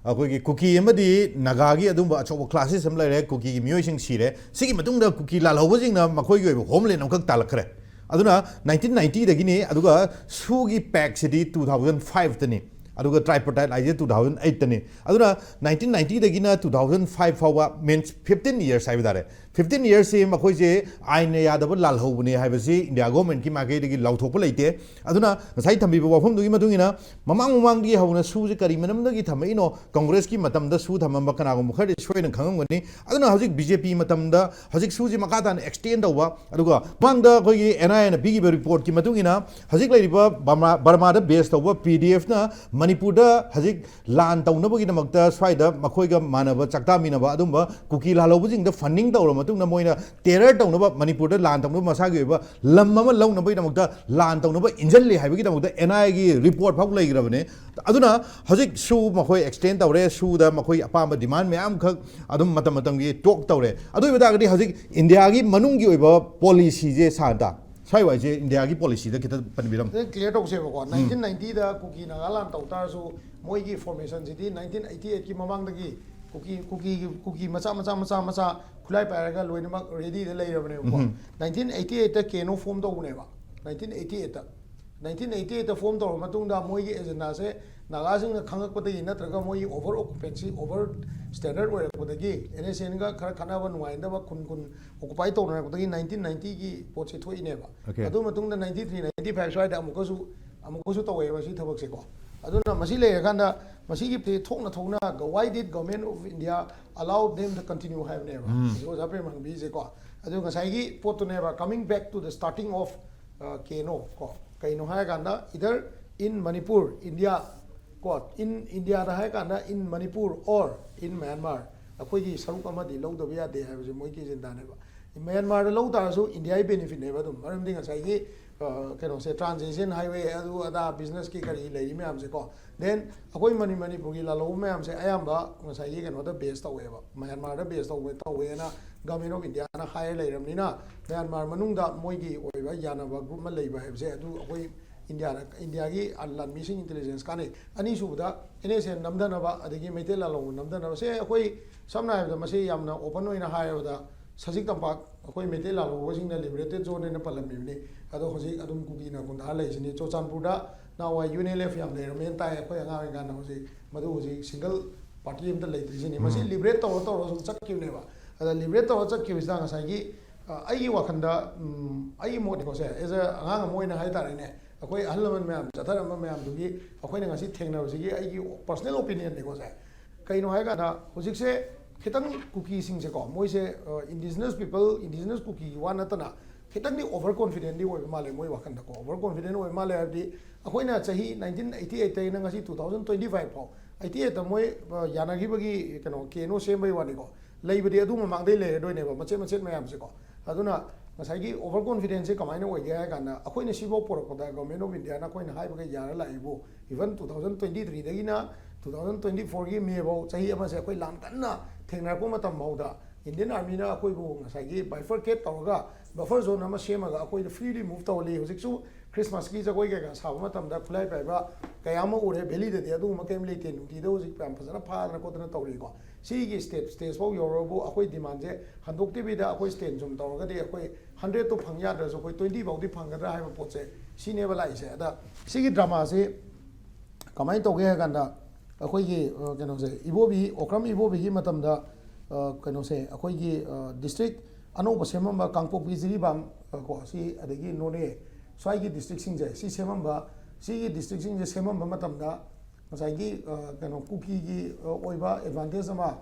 ꯑꯩꯈꯣꯏꯒꯤ ꯀꯨꯀꯤ ꯑꯃꯗꯤ ꯅꯥꯒꯥꯒꯤ ꯑꯗꯨꯝꯕ ꯑꯆꯧꯕ ꯀ꯭ꯂꯥꯁꯦꯁ ꯑꯃ ꯂꯩꯔꯦ, ꯀꯨꯀꯤꯒꯤ ꯃꯤꯑꯣꯏꯁꯤꯡ ꯁꯤꯔꯦ꯫ ꯁꯤꯒꯤ ꯃꯇꯨꯡꯗ ꯀꯨꯀꯤ ꯂꯥꯜꯍꯧꯕꯁꯤꯡꯅ ꯃꯈꯣꯏꯒꯤ ꯑꯣꯏꯕ ꯍꯣꯝꯂꯦꯟ ꯑꯃꯈꯛ ꯇꯥꯜꯂꯛꯈ꯭ꯔꯦ꯫ ꯑꯗꯨꯅ ꯅꯥꯏꯟꯇꯤꯟ ꯅꯥꯏꯟꯇꯤꯗꯒꯤꯅꯤ, ꯑꯗꯨꯒ ꯁꯨꯒꯤ ꯄꯦꯛꯁꯤꯗꯤ ꯇꯨ ꯊꯥꯎꯖꯟ ꯐꯥꯏꯚꯇꯅꯤ, ꯑꯗꯨꯒ ꯇ꯭ꯔꯥꯏꯄꯣꯇꯥꯏꯠ ꯍꯥꯏꯁꯦ ꯇꯨ ꯊꯥꯎꯖꯟ ꯑꯩꯠꯇꯅꯤ꯫ ꯑꯗꯨꯅ ꯅꯥꯏꯟꯇꯤꯟ ꯅꯥꯏꯟꯇꯤꯗꯒꯤꯅ ꯇꯨ ꯊꯥꯎꯖꯟ ꯐꯥꯏꯚ ꯐꯥꯎꯕ, ꯃꯤꯟꯁ ꯐꯤꯐꯇꯤꯟ ꯌꯔꯁ ꯍꯥꯏꯕ ꯇꯥꯔꯦ꯫ ꯐꯤꯐꯇꯤꯟ ꯌꯔꯁꯁꯤ ꯃꯈꯣꯏꯁꯦ ꯑꯥꯏꯟꯅ ꯌꯥꯗꯕ ꯂꯥꯜꯍꯧꯕꯅꯦ ꯍꯥꯏꯕꯁꯤ ꯏꯟꯗꯤꯌꯥ ꯒꯣꯔꯃꯦꯟꯠꯀꯤ ꯃꯥꯏꯀꯩꯗꯒꯤ ꯂꯥꯎꯊꯣꯛꯄ ꯂꯩꯇꯦ꯫ ꯑꯗꯨꯅ ꯉꯁꯥꯏ ꯊꯝꯕꯤꯕ ꯋꯥꯐꯝꯗꯨꯒꯤ ꯃꯇꯨꯡ ꯏꯟꯅ, ꯃꯃꯥꯡ ꯃꯃꯥꯡꯗꯒꯤ ꯍꯧꯅ ꯁꯨꯁꯦ ꯀꯔꯤ ꯃꯔꯝꯗꯒꯤ ꯊꯝꯃꯛꯏꯅꯣ, ꯀꯪꯒ꯭ꯔꯦꯁꯀꯤ ꯃꯇꯝꯗ ꯁꯨ ꯊꯝꯃꯝꯕ ꯀꯅꯥꯒꯨꯝꯕ ꯈꯔꯗꯤ ꯁꯣꯏꯅ ꯈꯪꯉꯝꯒꯅꯤ꯫ ꯑꯗꯨꯅ ꯍꯧꯖꯤꯛ ꯕꯤ ꯖꯦ ꯄꯤ ꯃꯇꯝꯗ ꯍꯧꯖꯤꯛ ꯁꯨꯁꯦ ꯃꯈꯥ ꯇꯥꯅ ꯑꯦꯛꯁꯇꯦꯟ ꯇꯧꯕ, ꯑꯗꯨꯒ ꯃꯃꯥꯡꯗ ꯑꯩꯈꯣꯏꯒꯤ ꯑꯦꯟ ꯑꯥꯏ ꯑꯦꯅ ꯄꯤꯈꯤꯕ ꯔꯤꯄꯣꯔꯠꯀꯤ ꯃꯇꯨꯡ ꯏꯟꯅ, ꯍꯧꯖꯤꯛ ꯂꯩꯔꯤꯕ ꯕꯔꯃꯥ, ꯕꯔꯃꯥꯗ ꯕꯦꯁ ꯇꯧꯕ ꯄꯤ ꯗꯤ ꯑꯦꯐꯅ ꯃꯅꯤꯄꯨꯔꯗ ꯍꯧꯖꯤꯛ ꯂꯥꯟ ꯇꯧꯅꯕꯒꯤꯗꯃꯛꯇ ꯁ꯭ꯋꯥꯏꯗ ꯃꯈꯣꯏꯒ ꯃꯥꯟꯅꯕ ꯆꯥꯛꯇꯥꯃꯤꯟꯅꯕ ꯑꯗꯨꯝꯕ ꯀꯨꯀꯤ ꯂꯥꯜꯍꯧꯕꯁꯤꯡꯗ ꯐꯟꯗꯤꯡ ꯇꯧꯔꯕ ꯃꯇꯨꯡꯗ, ꯃꯣꯏꯅ ꯇꯦꯔꯔ ꯇꯧꯅꯕ, ꯃꯅꯤꯄꯨꯔꯗ ꯂꯥꯟ ꯇꯧꯅꯕ, ꯃꯁꯥꯒꯤ ꯑꯣꯏꯕ ꯂꯝ ꯑꯃ ꯂꯧꯅꯕꯒꯤꯗꯃꯛꯇ ꯂꯥꯟ ꯇꯧꯅꯕ ꯏꯟꯖꯜꯂꯤ ꯍꯥꯏꯕꯒꯤꯗꯃꯛꯇ ꯑꯦꯟ ꯑꯥꯏ ꯑꯦꯒꯤ ꯔꯤꯄꯣꯔꯠ ꯐꯥꯎ ꯂꯩꯈ꯭ꯔꯕꯅꯦ꯫ ꯑꯗꯨꯅ ꯍꯧꯖꯤꯛ ꯁꯨ ꯃꯈꯣꯏ ꯑꯦꯛꯁꯇꯦꯟ ꯇꯧꯔꯦ, ꯁꯨꯗ ꯃꯈꯣꯏꯒꯤ ꯑꯄꯥꯝꯕ ꯗꯤꯃꯥꯟ ꯃꯌꯥꯝꯈꯛ ꯑꯗꯨꯝ ꯃꯇꯝ ꯃꯇꯝꯒꯤ ꯇꯣꯛ ꯇꯧꯔꯦ꯫ ꯑꯗꯨ ꯑꯣꯏꯕ ꯇꯥꯔꯒꯗꯤ ꯍꯧꯖꯤꯛ ꯏꯟꯗꯤꯌꯥꯒꯤ ꯃꯅꯨꯡꯒꯤ ꯑꯣꯏꯕ ꯄꯣꯂꯤꯁꯤꯁꯦ ꯁꯥꯟꯇ ꯁ꯭ꯋꯥꯏ ꯋꯥꯏꯁꯦ ꯏꯟꯗꯤꯌꯥꯒꯤ ꯄꯣꯂꯤꯁꯤꯗ ꯈꯤꯇ ꯄꯟꯕꯤꯔꯝꯃꯨ꯫ ꯈꯤꯇꯪ ꯀ꯭ꯂꯤꯌꯥꯔ ꯇꯧꯁꯦꯕꯀꯣ, ꯅꯥꯏꯟꯇꯤꯟ ꯅꯥꯏꯟꯇꯤꯗ ꯀꯨꯀꯤ ꯅꯥꯒꯥ ꯂꯥꯟ ꯇꯧ ꯇꯥꯔꯁꯨ, ꯃꯣꯏꯒꯤ ꯐꯣꯔꯃꯦꯁꯟꯁꯤꯗꯤ ꯅꯥꯏꯟꯇꯤꯟ ꯑꯩꯠꯇꯤ ꯑꯩꯠꯀꯤ ꯃꯃꯥꯡꯗꯒꯤ ꯀꯨꯀꯤ ꯀꯨꯀꯤ ꯀꯨꯀꯤ ꯃꯆꯥ ꯃꯆꯥ ꯃꯆꯥ ꯃꯆꯥ ꯈꯨꯠꯂꯥꯏ ꯄꯥꯏꯔꯒ ꯂꯣꯏꯅꯃꯛ ꯔꯦꯗꯤꯗ ꯂꯩꯔꯕꯅꯦꯕꯀꯣ꯫ ꯎꯝ꯫ ꯅꯥꯏꯟꯇꯤꯟ ꯑꯩꯠꯇꯤ ꯑꯩꯠꯇ ꯀꯦ ꯑꯦꯟ ꯑꯣ ꯐꯣꯝ ꯇꯧꯕꯅꯦꯕ, ꯅꯥꯏꯟꯇꯤꯟ ꯑꯩꯠꯇꯤ ꯑꯩꯠꯇ꯫ ꯅꯥꯏꯟꯇꯤꯟ ꯑꯩꯠꯇꯤ ꯑꯩꯠꯇ ꯐꯣꯝ ꯇꯧꯔꯕ ꯃꯇꯨꯡꯗ ꯃꯣꯏꯒꯤ ꯑꯦꯖꯦꯟꯗꯥꯁꯦ ꯅꯥꯒꯥꯁꯤꯡꯅ ꯈꯪꯉꯛꯄꯗꯒꯤ ꯅꯠꯇ꯭ꯔꯒ ꯃꯣꯏꯒꯤ ꯑꯣꯚꯔ ꯑꯣꯀꯨꯄꯦꯟꯁꯤ, ꯑꯣꯚꯔ ꯁ꯭ꯇꯦꯟꯗꯔꯗ ꯑꯣꯏꯔꯛꯄꯗꯒꯤ ꯑꯦꯟ ꯑꯦꯁ ꯑꯦꯟꯒ ꯈꯔ ꯈꯠꯅꯕ ꯅꯨꯡꯉꯥꯏꯅꯗꯕ ꯈꯨꯟ ꯈꯨꯟ ꯑꯣꯀꯨꯄꯥꯏ ꯇꯧꯅꯔꯛꯄꯗꯒꯤ ꯅꯥꯏꯟꯇꯤꯟ ꯅꯥꯏꯟꯇꯤꯒꯤ ꯄꯣꯠꯁꯦ ꯊꯣꯛꯏꯅꯦꯕ꯫ Okay. ꯑꯗꯨ ꯃꯇꯨꯡꯗ ꯅꯥꯏꯟꯇꯤ ꯊ꯭ꯔꯤ ꯅꯥꯏꯟꯇꯤ ꯐꯥꯏꯚ ꯁ꯭ꯋꯥꯏꯗ ꯑꯃꯨꯛꯀꯁꯨ ꯑꯃꯨꯛꯀꯁꯨ ꯇꯧꯋꯦꯕ ꯁꯤ ꯊꯕꯛꯁꯦꯀꯣ꯫ ꯑꯗꯨꯅ ꯃꯁꯤ ꯂꯩꯔꯀꯥꯟꯗ ꯃꯁꯤꯒꯤ ꯐꯤ ꯊꯣꯛꯅ ꯊꯣꯛꯅ why did government of India allow them to continue ꯍꯥꯏꯕꯅꯦꯕ꯫ ꯎꯝ꯫ ꯍꯧꯖꯤꯛ ꯑꯣꯖꯥ ꯄ꯭ꯔꯦꯝ ꯍꯪꯕꯤꯁꯦꯀꯣ꯫ ꯑꯗꯨ ꯉꯁꯥꯏꯒꯤ ꯄꯣꯠꯇꯨꯅꯦꯕ, coming back to the starting of, uh, ꯀꯦꯅꯣ ꯀꯣ, ꯀꯩꯅꯣ ꯍꯥꯏꯔꯀꯥꯟꯗ either in Manipur, India ꯀꯣ, in India ꯗ ꯍꯥꯏꯔꯀꯥꯟꯗ in Manipur or in Myanmar ꯑꯩꯈꯣꯏꯒꯤ ꯁꯔꯨꯛ ꯑꯃꯗꯤ ꯂꯧꯗꯕ ꯌꯥꯗꯦ ꯍꯥꯏꯕꯁꯦ ꯃꯣꯏꯒꯤ ꯑꯦꯖꯦꯟꯗꯥꯅꯦꯕ꯫ ꯃ꯭ꯌꯥꯟꯃꯥꯔꯗ ꯂꯧ ꯇꯥꯔꯁꯨ ꯏꯟꯗꯤꯌꯥꯒꯤ ꯕꯦꯅꯤꯐꯤꯠꯅꯦꯕ ꯑꯗꯨꯝ, ꯃꯔꯝꯗꯤ ꯉꯁꯥꯏꯒꯤ, ꯑ, ꯀꯩꯅꯣꯁꯦ, ꯇ꯭ꯔꯥꯟꯖꯦꯛꯁꯟ ꯍꯥꯏꯋꯦ ꯑꯗꯨ ꯑꯗꯥ ꯕꯤꯖꯤꯅꯦꯁꯀꯤ ꯀꯔꯤ ꯂꯩꯔꯤ ꯃꯌꯥꯝꯁꯦꯀꯣ꯫ ꯗꯦꯟ ꯑꯩꯈꯣꯏ ꯃꯅꯤ ꯃꯅꯤꯄꯨꯔꯒꯤ ꯂꯥꯜꯍꯧꯕ ꯃꯌꯥꯝꯁꯦ ꯑꯌꯥꯝꯕ ꯉꯁꯥꯏꯒꯤ ꯀꯩꯅꯣꯗ ꯕꯦꯁ ꯇꯧꯋꯦꯕ, ꯃ꯭ꯌꯥꯟꯃꯥꯔꯗ ꯕꯦꯁ ꯇꯧꯋꯦ ꯇꯧꯋꯦꯅ ꯒꯚꯔꯟꯃꯦꯟ ꯑꯣꯐ ꯏꯟꯗꯤꯌꯥꯅ ꯍꯥꯏꯔ ꯂꯩꯔꯕꯅꯤꯅ ꯃ꯭ꯌꯥꯟꯃꯥꯔ ꯃꯅꯨꯡꯗ ꯃꯣꯏꯒꯤ ꯑꯣꯏꯕ ꯌꯥꯅꯕ ꯒ꯭ꯔꯨꯞ ꯑꯃ ꯂꯩꯕ ꯍꯥꯏꯕꯁꯦ ꯑꯗꯨ ꯑꯩꯈꯣꯏ ꯏꯟꯗꯤꯌꯥꯗ, ꯏꯟꯗꯤꯌꯥꯒꯤ ꯂꯥꯟꯃꯤꯁꯤꯡ ꯏꯟꯇꯦꯂꯤꯖꯦꯟꯁ ꯀꯥꯟꯅꯩ꯫ ꯑꯅꯤꯁꯨꯕꯗ ꯑꯦꯟ ꯑꯦꯁ ꯑꯦꯟ ꯅꯝꯊꯅꯕ ꯑꯗꯒꯤ ꯃꯩꯇꯩ ꯂꯥꯜꯍꯧꯕ ꯅꯝꯊꯅꯕ ꯁꯦ ꯑꯩꯈꯣꯏ ꯁꯝꯅ ꯍꯥꯏꯔꯕꯗ ꯃꯁꯤ ꯌꯥꯝꯅ ꯑꯣꯄꯟ ꯑꯣꯏꯅ ꯍꯥꯏꯔꯕꯗ ꯁꯖꯤꯛ ꯇꯝꯄꯥꯛ ꯑꯩꯈꯣꯏ ꯃꯩꯇꯩ ꯂꯥꯜꯍꯧꯕꯁꯤꯡꯅ ꯂꯤꯕꯔꯦꯇꯦꯠ ꯖꯣꯟ ꯍꯥꯏꯅ ꯄꯜꯂꯝꯃꯤꯕꯅꯤ꯫ ꯑꯗꯣ ꯍꯧꯖꯤꯛ ꯑꯗꯨꯝ ꯀꯨꯀꯤꯅ ꯈꯨꯟꯗꯥ ꯂꯩꯔꯤꯁꯤꯅꯤ꯫ ꯆꯨꯔꯆꯥꯟꯄꯨꯔꯗ ꯅꯍꯥꯟꯋꯥꯏ ꯌꯨ ꯑꯦꯟ ꯑꯦꯜ ꯑꯦꯐ ꯌꯥꯝ ꯂꯩꯔꯝꯃꯦꯅ ꯇꯥꯏ ꯑꯩꯈꯣꯏ ꯑꯉꯥꯡ ꯑꯣꯏꯔꯤꯀꯥꯟꯗ꯫ ꯍꯧꯖꯤꯛ ꯃꯗꯨ ꯍꯧꯖꯤꯛ ꯁꯤꯡꯒꯜ ꯄꯥꯔꯇꯤ ꯑꯝꯇ ꯂꯩꯇ꯭ꯔꯤꯁꯤꯅꯤ꯫ ꯃꯁꯤ ꯎꯝ꯫ ꯂꯤꯕꯔꯦꯠ ꯇꯧꯔ ꯇꯧꯔ ꯁꯨꯝ ꯆꯠꯈꯤꯕꯅꯦꯕ꯫ ꯑꯗ ꯂꯤꯕꯔꯦꯠ ꯇꯧꯔ ꯆꯠꯈꯤꯕꯁꯤꯗ ꯉꯁꯥꯏꯒꯤ, ꯑ, ꯑꯩꯒꯤ ꯋꯥꯈꯜꯗ, ꯎꯝ, ꯑꯩꯒꯤ ꯃꯣꯠꯅꯤꯀꯣ ꯁꯦ, ꯑꯦꯖ ꯑ ꯑꯉꯥꯡ ꯑꯃ ꯑꯣꯏꯅ ꯍꯥꯏ ꯇꯥꯔꯦꯅꯦ, ꯑꯩꯈꯣꯏ ꯑꯍꯜ ꯂꯃꯟ ꯃꯌꯥꯝ ꯆꯠꯊꯔꯝꯕ ꯃꯌꯥꯝꯗꯨꯒꯤ ꯑꯩꯈꯣꯏꯅ ꯉꯁꯤ ꯊꯦꯡꯅꯕꯁꯤꯒꯤ ꯑꯩꯒꯤ ꯄꯔꯁꯣꯅꯦꯜ ꯑꯣꯄꯤꯅꯤꯌꯟꯅꯤꯀꯣ ꯁꯦ꯫ ꯀꯩꯅꯣ ꯍꯥꯏꯀꯥꯟꯗ ꯍꯧꯖꯤꯛꯁꯦ ꯈꯤꯇꯪ ꯀꯨꯀꯤꯁꯤꯡꯁꯦꯀꯣ, ꯃꯣꯏꯁꯦ, ꯑ, indigenous people, indigenous ꯀꯨꯀꯤꯒꯤ ꯋꯥ ꯅꯠꯇꯅ ꯈꯤꯇꯪꯗꯤ ꯑꯣꯚꯔ ꯀꯣꯟꯐꯤꯗꯦꯟꯗꯤ ꯑꯣꯏꯕ ꯃꯥꯜꯂꯦ ꯃꯣꯏ ꯋꯥꯈꯜꯗꯀꯣ꯫ ꯑꯣꯚꯔ ꯀꯣꯟꯐꯤꯗꯦꯟ ꯑꯣꯏꯕ ꯃꯥꯜꯂꯦ ꯍꯥꯏꯕꯗꯤ ꯑꯩꯈꯣꯏꯅ ꯆꯍꯤ ꯅꯥꯏꯟꯇꯤꯟ ꯑꯩꯠꯇꯤ ꯑꯩꯠꯇꯩꯅ ꯉꯁꯤ ꯇꯨ ꯊꯥꯎꯖꯟ ꯇ꯭ꯋꯦꯟꯇꯤ ꯐꯥꯏꯚ ꯐꯥꯎ, ꯑꯩꯠꯇꯤ ꯑꯩꯠꯇ ꯃꯣꯏ, ꯑ, ꯌꯥꯅꯈꯤꯕꯒꯤ ꯀꯩꯅꯣ ꯀꯦꯅꯣ ꯁꯦꯝꯕꯩ ꯋꯥꯅꯤꯀꯣ, ꯂꯩꯕꯗꯤ ꯑꯗꯨ ꯃꯃꯥꯡꯗꯩ ꯂꯩꯔꯗꯣꯏꯅꯦꯕ ꯃꯆꯦꯠ ꯃꯆꯦꯠ ꯃꯌꯥꯝꯁꯦꯀꯣ꯫ ꯑꯗꯨꯅ ꯉꯁꯥꯏꯒꯤ ꯑꯣꯚꯔ ꯀꯣꯟꯐꯤꯗꯦꯟꯁꯁꯦ ꯀꯃꯥꯏꯅ ꯑꯣꯏꯒꯦ ꯍꯥꯏ ꯀꯥꯟꯗ ꯑꯩꯈꯣꯏꯅ ꯁꯤꯐꯥꯎ ꯄꯨꯔꯛꯄꯗ ꯒꯚꯔꯟꯃꯦꯟ ꯑꯣꯐ ꯏꯟꯗꯤꯌꯥꯅ ꯑꯩꯈꯣꯏꯅ ꯍꯥꯏꯕꯒ ꯌꯥꯔ ꯂꯥꯛꯏꯕꯨ, ꯏꯚꯟ ꯇꯨ ꯊꯥꯎꯖꯟ ꯇ꯭ꯋꯦꯟꯇꯤ ꯊ꯭ꯔꯤꯗꯒꯤꯅ ꯇꯨ ꯊꯥꯎꯖꯟ ꯇ꯭ꯋꯦꯟꯇꯤ ꯐꯣꯔꯒꯤ ꯃꯦ ꯐꯥꯎ ꯆꯍꯤ ꯑꯃꯁꯦ ꯑꯩꯈꯣꯏ ꯂꯥꯟ ꯀꯟꯅ ꯊꯦꯡꯅꯔꯛꯄ ꯃꯇꯝ ꯐꯥꯎꯗ ꯏꯟꯗꯤꯌꯟ ꯑꯥꯔꯃꯤꯅ ꯑꯩꯈꯣꯏꯕꯨ ꯉꯁꯥꯏꯒꯤ ꯕꯥꯏꯐꯔꯀꯦꯠ ꯇꯧꯔꯒ ꯕꯐꯔ ꯖꯣꯟ ꯑꯃ ꯁꯦꯝꯃꯒ ꯑꯩꯈꯣꯏꯗ ꯐ꯭ꯔꯤꯂꯤ ꯃꯨꯚ ꯇꯧꯍꯜꯂꯤ꯫ ꯍꯧꯖꯤꯛꯁꯨ ꯈ꯭ꯔꯤꯁꯃꯥꯁꯀꯤ ꯖꯒꯣꯏ ꯀꯩꯀꯥ ꯁꯥꯕ ꯃꯇꯝꯗ ꯈꯨꯠꯂꯥꯏ ꯄꯥꯏꯕ ꯀꯌꯥ ꯑꯃ ꯎꯔꯦ꯫ ꯚꯦꯂꯤꯗꯗꯤ ꯑꯗꯨꯒꯨꯝꯕ ꯀꯩꯝ ꯂꯩꯇꯦ꯫ ꯅꯨꯡꯇꯤꯗ ꯍꯧꯖꯤꯛ ꯌꯥꯝ ꯐꯖꯅ ꯐꯥꯗꯅ ꯈꯣꯠꯇꯅ ꯇꯧꯔꯤꯀꯣ꯫ ꯁꯤꯒꯤ ꯁ꯭ꯇꯦꯞ, ꯁ꯭ꯇꯦꯖ ꯐꯥꯎ ꯌꯧꯔꯕꯨ ꯑꯩꯈꯣꯏ ꯗꯤꯃꯥꯟꯁꯦ ꯍꯟꯗꯣꯛꯇꯕꯤꯗ ꯑꯩꯈꯣꯏ ꯁ꯭ꯇꯦꯟ ꯁꯨꯝ ꯇꯧꯔꯒꯗꯤ ꯑꯩꯈꯣꯏ ꯍꯟꯗ꯭ꯔꯦꯠꯇꯣ ꯐꯪ ꯌꯥꯗ꯭ꯔꯁꯨ ꯑꯩꯈꯣꯏ ꯇ꯭ꯋꯦꯟꯇꯤ ꯐꯥꯎꯗꯤ ꯐꯪꯒꯗ꯭ꯔꯥ ꯍꯥꯏꯕ ꯄꯣꯠꯁꯦ, ꯁꯤꯅꯦꯕ ꯂꯥꯛꯏꯁꯦ꯫ ꯑꯗ ꯁꯤꯒꯤ drama ꯁꯤ ꯀꯃꯥꯏꯅ ꯇꯧꯒꯦ ꯍꯥꯏ ꯀꯥꯟꯗ, ꯑꯩꯈꯣꯏꯒꯤ, ꯑ, ꯀꯩꯅꯣꯁꯦ, ꯏꯕꯣꯕꯤ, ꯑꯣꯀ꯭ꯔꯝ ꯏꯕꯣꯕꯤꯒꯤ ꯃꯇꯝꯗ, ꯑ, ꯀꯩꯅꯣꯁꯦ, ꯑꯩꯈꯣꯏꯒꯤ, ꯑ, district ꯑꯅꯧꯕ ꯁꯦꯝꯃꯝꯕ ꯀꯥꯡꯄꯣꯛꯄꯤ, ꯖꯤꯔꯤꯕꯥꯝ, ꯑ, ꯀꯣ, ꯁꯤ, ꯑꯗꯒꯤ ꯅꯣꯅꯦ, ꯁ꯭ꯋꯥꯏꯒꯤ districtꯁꯤꯡꯁꯦ, ꯁꯤ ꯁꯦꯝꯃꯝꯕ, ꯁꯤꯒꯤ districtꯁꯤꯡꯁꯦ ꯁꯦꯝꯃꯝꯕ ꯃꯇꯝꯗ ꯉꯁꯥꯏꯒꯤ, ꯑ, ꯀꯩꯅꯣ, ꯀꯨꯀꯤꯒꯤ, ꯑ, ꯑꯣꯏꯕ advantage ꯑꯃ,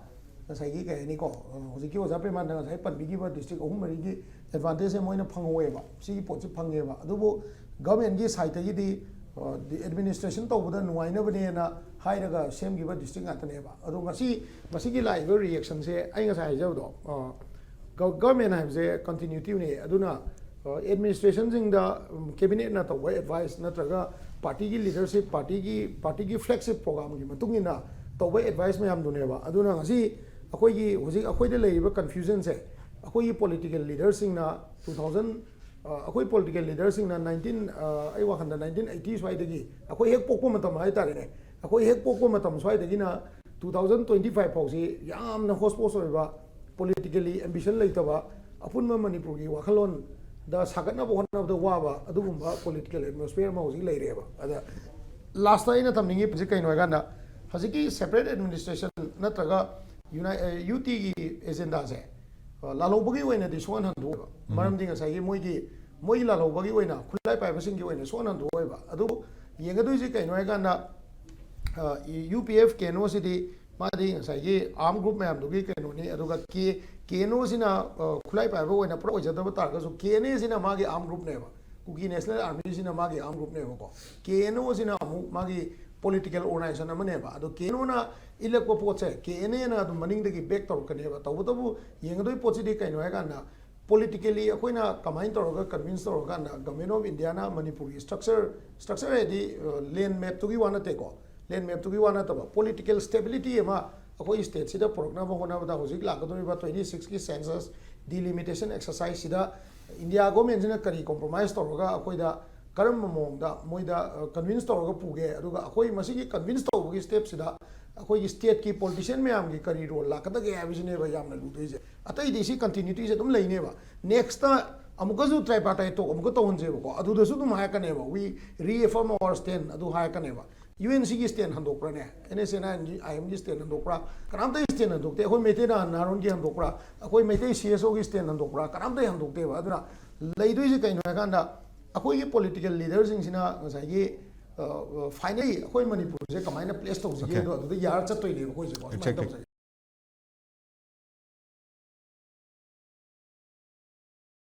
ꯉꯁꯥꯏꯒꯤ, ꯀꯩ ꯍꯥꯏꯅꯤꯀꯣ, ꯑ, ꯍꯧꯖꯤꯛꯀꯤ ꯑꯣꯖꯥ ꯄ꯭ꯔꯦꯃꯥꯟꯗ ꯉꯁꯥꯏ ꯄꯟꯕꯤꯈꯤꯕ district ꯑꯍꯨꯝ ꯃꯔꯤꯒꯤ advantageꯁꯦ ꯃꯣꯏꯅ ꯐꯪꯍꯧꯋꯦꯕ, ꯁꯤꯒꯤ ꯄꯣꯠꯁꯤ ꯐꯪꯉꯦꯕ꯫ ꯑꯗꯨꯕꯨ governmentꯀꯤ sideꯇꯒꯤꯗꯤ, ꯑ, administration ꯇꯧꯕꯗ ꯅꯨꯡꯉꯥꯏꯅꯕꯅꯦꯅ ꯍꯥꯏꯔꯒ ꯁꯦꯝꯈꯤꯕ district ꯉꯥꯛꯇꯅꯦꯕ꯫ ꯑꯗꯣ ꯉꯁꯤ, ꯃꯁꯤꯒꯤ ꯂꯥꯛꯏꯕ reactionꯁꯦ ꯑꯩ ꯉꯁꯥꯏ ꯍꯥꯏꯖꯕꯗꯣ, ꯑ, ꯒ-, government ꯍꯥꯏꯕꯁꯦ continuityꯅꯦ꯫ ꯑꯗꯨꯅ, ꯑ, administrationꯁꯤꯡꯗ, ꯎꯝ, cabinetꯅ ꯇꯧꯕ advice ꯅꯠꯇ꯭ꯔꯒ partyꯒꯤ leadership, partyꯒꯤ, partyꯒꯤ flagship programꯒꯤ ꯃꯇꯨꯡ ꯏꯟꯅ ꯇꯧꯕ advice ꯃꯌꯥꯝꯗꯨꯅꯦꯕ꯫ ꯑꯗꯨꯅ ꯉꯁꯤ ꯑꯩꯈꯣꯏꯒꯤ, ꯍꯧꯖꯤꯛ ꯑꯩꯈꯣꯏꯗ ꯂꯩꯔꯤꯕ confusionꯁꯦ, ꯑꯩꯈꯣꯏꯒꯤ political leaderꯁꯤꯡꯅ two thousand, ꯑ, ꯑꯩꯈꯣꯏ political leaderꯁꯤꯡꯅ nineteen, ꯑ, ꯑꯩ ꯋꯥꯈꯜꯗ nineteen eighty ꯁ꯭ꯋꯥꯏꯗꯒꯤ, ꯑꯩꯈꯣꯏ ꯍꯦꯛ ꯄꯣꯛꯄ ꯃꯇꯝ ꯍꯥꯏꯇꯥꯔꯦꯅꯦ, ꯑꯩꯈꯣꯏ ꯍꯦꯛ ꯄꯣꯛꯄ ꯃꯇꯝ ꯁ꯭ꯋꯥꯏꯗꯒꯤꯅ two thousand twenty five ꯐꯥꯎꯁꯤ ꯌꯥꯝꯅ ꯍꯣꯁ ꯄꯣꯁ ꯑꯣꯏꯕ, politically ambition ꯂꯩꯇꯕ, ꯑꯄꯨꯟꯕ ꯃꯅꯤꯄꯨꯔꯒꯤ ꯋꯥꯈꯜꯂꯣꯟꯗ ꯁꯥꯒꯠꯅꯕ ꯍꯣꯠꯅꯕꯗ ꯋꯥꯕ ꯑꯗꯨꯒꯨꯝꯕ political atmosphere ꯑꯃ ꯍꯧꯖꯤꯛ ꯂꯩꯔꯦꯕ꯫ ꯑꯗ lastꯇ ꯑꯩꯅ ꯊꯝꯅꯤꯡꯉꯤꯕꯁꯤ ꯀꯩꯅꯣ ꯍꯥꯏꯀꯥꯟꯗ, ꯍꯧꯖꯤꯛꯀꯤ separate administration ꯅꯠꯇ꯭ꯔꯒ uni-, ꯑ, UTꯒꯤ agendaꯁꯦ, ꯑ, ꯂꯥꯜꯍꯧꯕꯒꯤ ꯑꯣꯏꯅꯗꯤ ꯁꯣꯛꯍꯟ ꯍꯟꯗꯣꯛꯑꯣꯏꯕ꯫ ꯎꯝ꯫ ꯃꯔꯝꯗꯤ ꯉꯁꯥꯏꯒꯤ ꯃꯣꯏꯒꯤ, ꯃꯣꯏꯒꯤ ꯂꯥꯜꯍꯧꯕꯒꯤ ꯑꯣꯏꯅ, ꯈꯨꯠꯂꯥꯏ ꯄꯥꯏꯕꯁꯤꯡꯒꯤ ꯑꯣꯏꯅ ꯁꯣꯛꯍꯟ ꯍꯟꯗꯣꯛꯑꯣꯏꯕ꯫ ꯑꯗꯨꯕꯨ ꯌꯦꯡꯒꯗꯣꯏꯁꯤ ꯀꯩꯅꯣ ꯍꯥꯏꯀꯥꯟꯗ, ꯑ, UPF KNOꯁꯤꯗꯤ ꯃꯥꯗꯤ ꯉꯁꯥꯏꯒꯤ arm group ꯃꯌꯥꯝꯗꯨꯒꯤ ꯀꯩꯅꯣꯅꯤ꯫ ꯑꯗꯨꯒ K-, KNOꯁꯤꯅ, ꯑ, ꯈꯨꯠꯂꯥꯏ ꯄꯥꯏꯕ ꯑꯣꯏꯅ ꯄꯨꯔꯥ ꯑꯣꯏꯖꯗꯕ ꯇꯥꯔꯒꯁꯨ, KNAꯁꯤꯅ ꯃꯥꯒꯤ arm groupꯅꯦꯕ꯫ Kuki National Armyꯁꯤꯅ ꯃꯥꯒꯤ arm groupꯅꯦꯕꯀꯣ꯫ KNOꯁꯤꯅ ꯑꯃꯨꯛ ꯃꯥꯒꯤ political organization ꯑꯃꯅꯦꯕ꯫ ꯑꯗꯣ KNOꯅ ꯏꯜꯂꯛꯄ ꯄꯣꯠꯁꯦ, KNAꯅ ꯑꯗꯨꯝ ꯃꯅꯤꯡꯗꯒꯤ back ꯇꯧꯔꯛꯀꯅꯦꯕ꯫ ꯇꯧꯕꯇꯕꯨ ꯌꯦꯡꯒꯗꯣꯏ ꯄꯣꯠꯁꯤꯗꯤ ꯀꯩꯅꯣ ꯍꯥꯏꯀꯥꯟꯗ, politically ꯑꯩꯈꯣꯏꯅ ꯀꯃꯥꯏꯅ ꯇꯧꯔꯒ convince ꯇꯧꯔꯀꯥꯟꯗ Government of Indiaꯅ ꯃꯅꯤꯄꯨꯔꯒꯤ structure, structure ꯍꯥꯏꯗꯤ, ꯑ, land mapꯇꯨꯒꯤ ꯋꯥ ꯅꯠꯇꯦꯀꯣ, land mapꯇꯨꯒꯤ ꯋꯥ ꯅꯠꯇꯕ, political stability ꯑꯃ ꯑꯩꯈꯣꯏ stateꯁꯤꯗ ꯄꯨꯔꯛꯅꯕ ꯍꯣꯠꯅꯕꯗ ꯍꯧꯖꯤꯛ ꯂꯥꯛꯀꯗꯧꯔꯤꯕ twenty sixꯀꯤ census delimitation exerciseꯁꯤꯗ India governmentꯁꯤꯅ ꯀꯔꯤ compromise ꯇꯧꯔꯒ ꯑꯩꯈꯣꯏꯗ ꯀꯔꯝꯕ ꯃꯑꯣꯡꯗ ꯃꯣꯏꯗ, ꯑ, convince ꯇꯧꯔꯒ ꯄꯨꯒꯦ, ꯑꯗꯨꯒ ꯑꯩꯈꯣꯏ ꯃꯁꯤꯒꯤ convince ꯇꯧꯕꯒꯤ stepꯁꯤꯗ ꯑꯩꯈꯣꯏꯒꯤ stateꯀꯤ politician ꯃꯌꯥꯝꯒꯤ ꯀꯔꯤ role ꯂꯥꯛꯀꯗꯒꯦ ꯍꯥꯏꯕꯁꯤꯅꯦꯕ ꯌꯥꯝꯅ ꯂꯨꯗꯣꯏꯁꯦ꯫ ꯑꯇꯩꯗꯤ ꯁꯤ continuityꯁꯦ ꯑꯗꯨꯝ ꯂꯩꯅꯦꯕ꯫ Nextꯇ ꯑꯃꯨꯛꯀꯁꯨ tripartite talk ꯑꯃꯨꯛꯀ ꯇꯧꯍꯟꯁꯦꯕꯀꯣ, ꯑꯗꯨꯗꯁꯨ ꯑꯗꯨꯝ ꯍꯥꯏꯔꯛꯀꯅꯦꯕ, "We reaffirm our stand" ꯑꯗꯨ ꯍꯥꯏꯔꯛꯀꯅꯦꯕ꯫ UN ꯁꯤꯒꯤ stand ꯍꯟꯗꯣꯛꯄ꯭ꯔꯥꯅꯦ, NSCN IM ꯒꯤ stand ꯍꯟꯗꯣꯛꯄ꯭ꯔꯥ, ꯀꯅꯥꯝꯇ stand ꯍꯟꯗꯣꯛꯇꯦ꯫ ꯑꯩꯈꯣꯏ ꯃꯩꯇꯩ ꯅꯍꯥꯟ ꯅꯍꯥꯔꯣꯟꯒꯤ ꯍꯟꯗꯣꯛꯄ꯭ꯔꯥ, ꯑꯩꯈꯣꯏ ꯃꯩꯇꯩ CSO ꯒꯤ stand ꯍꯟꯗꯣꯛꯄ꯭ꯔꯥ, ꯀꯅꯥꯝꯇ ꯍꯟꯗꯣꯛꯇꯦꯕ꯫ ꯑꯗꯨꯅ ꯂꯩꯗꯣꯏꯁꯦ ꯀꯩꯅꯣ ꯍꯥꯏꯀꯥꯟꯗ, ꯑꯩꯈꯣꯏꯒꯤ political leader ꯁꯤꯡꯁꯤꯅ ꯉꯁꯥꯏꯒꯤ finally ꯑꯩꯈꯣꯏ ꯃꯅꯤꯄꯨꯔꯁꯦ ꯀꯃꯥꯏꯅ place ꯇꯧꯁꯤꯒꯦ, ꯑꯗꯣ ꯑꯗꯨꯗ ꯌꯥꯔ ꯆꯠꯇꯣꯏꯅꯦꯕ ꯑꯩꯈꯣꯏꯁꯦꯀꯣ꯫ ꯁꯨꯃꯥꯏꯅ ꯇꯧꯁꯦ꯫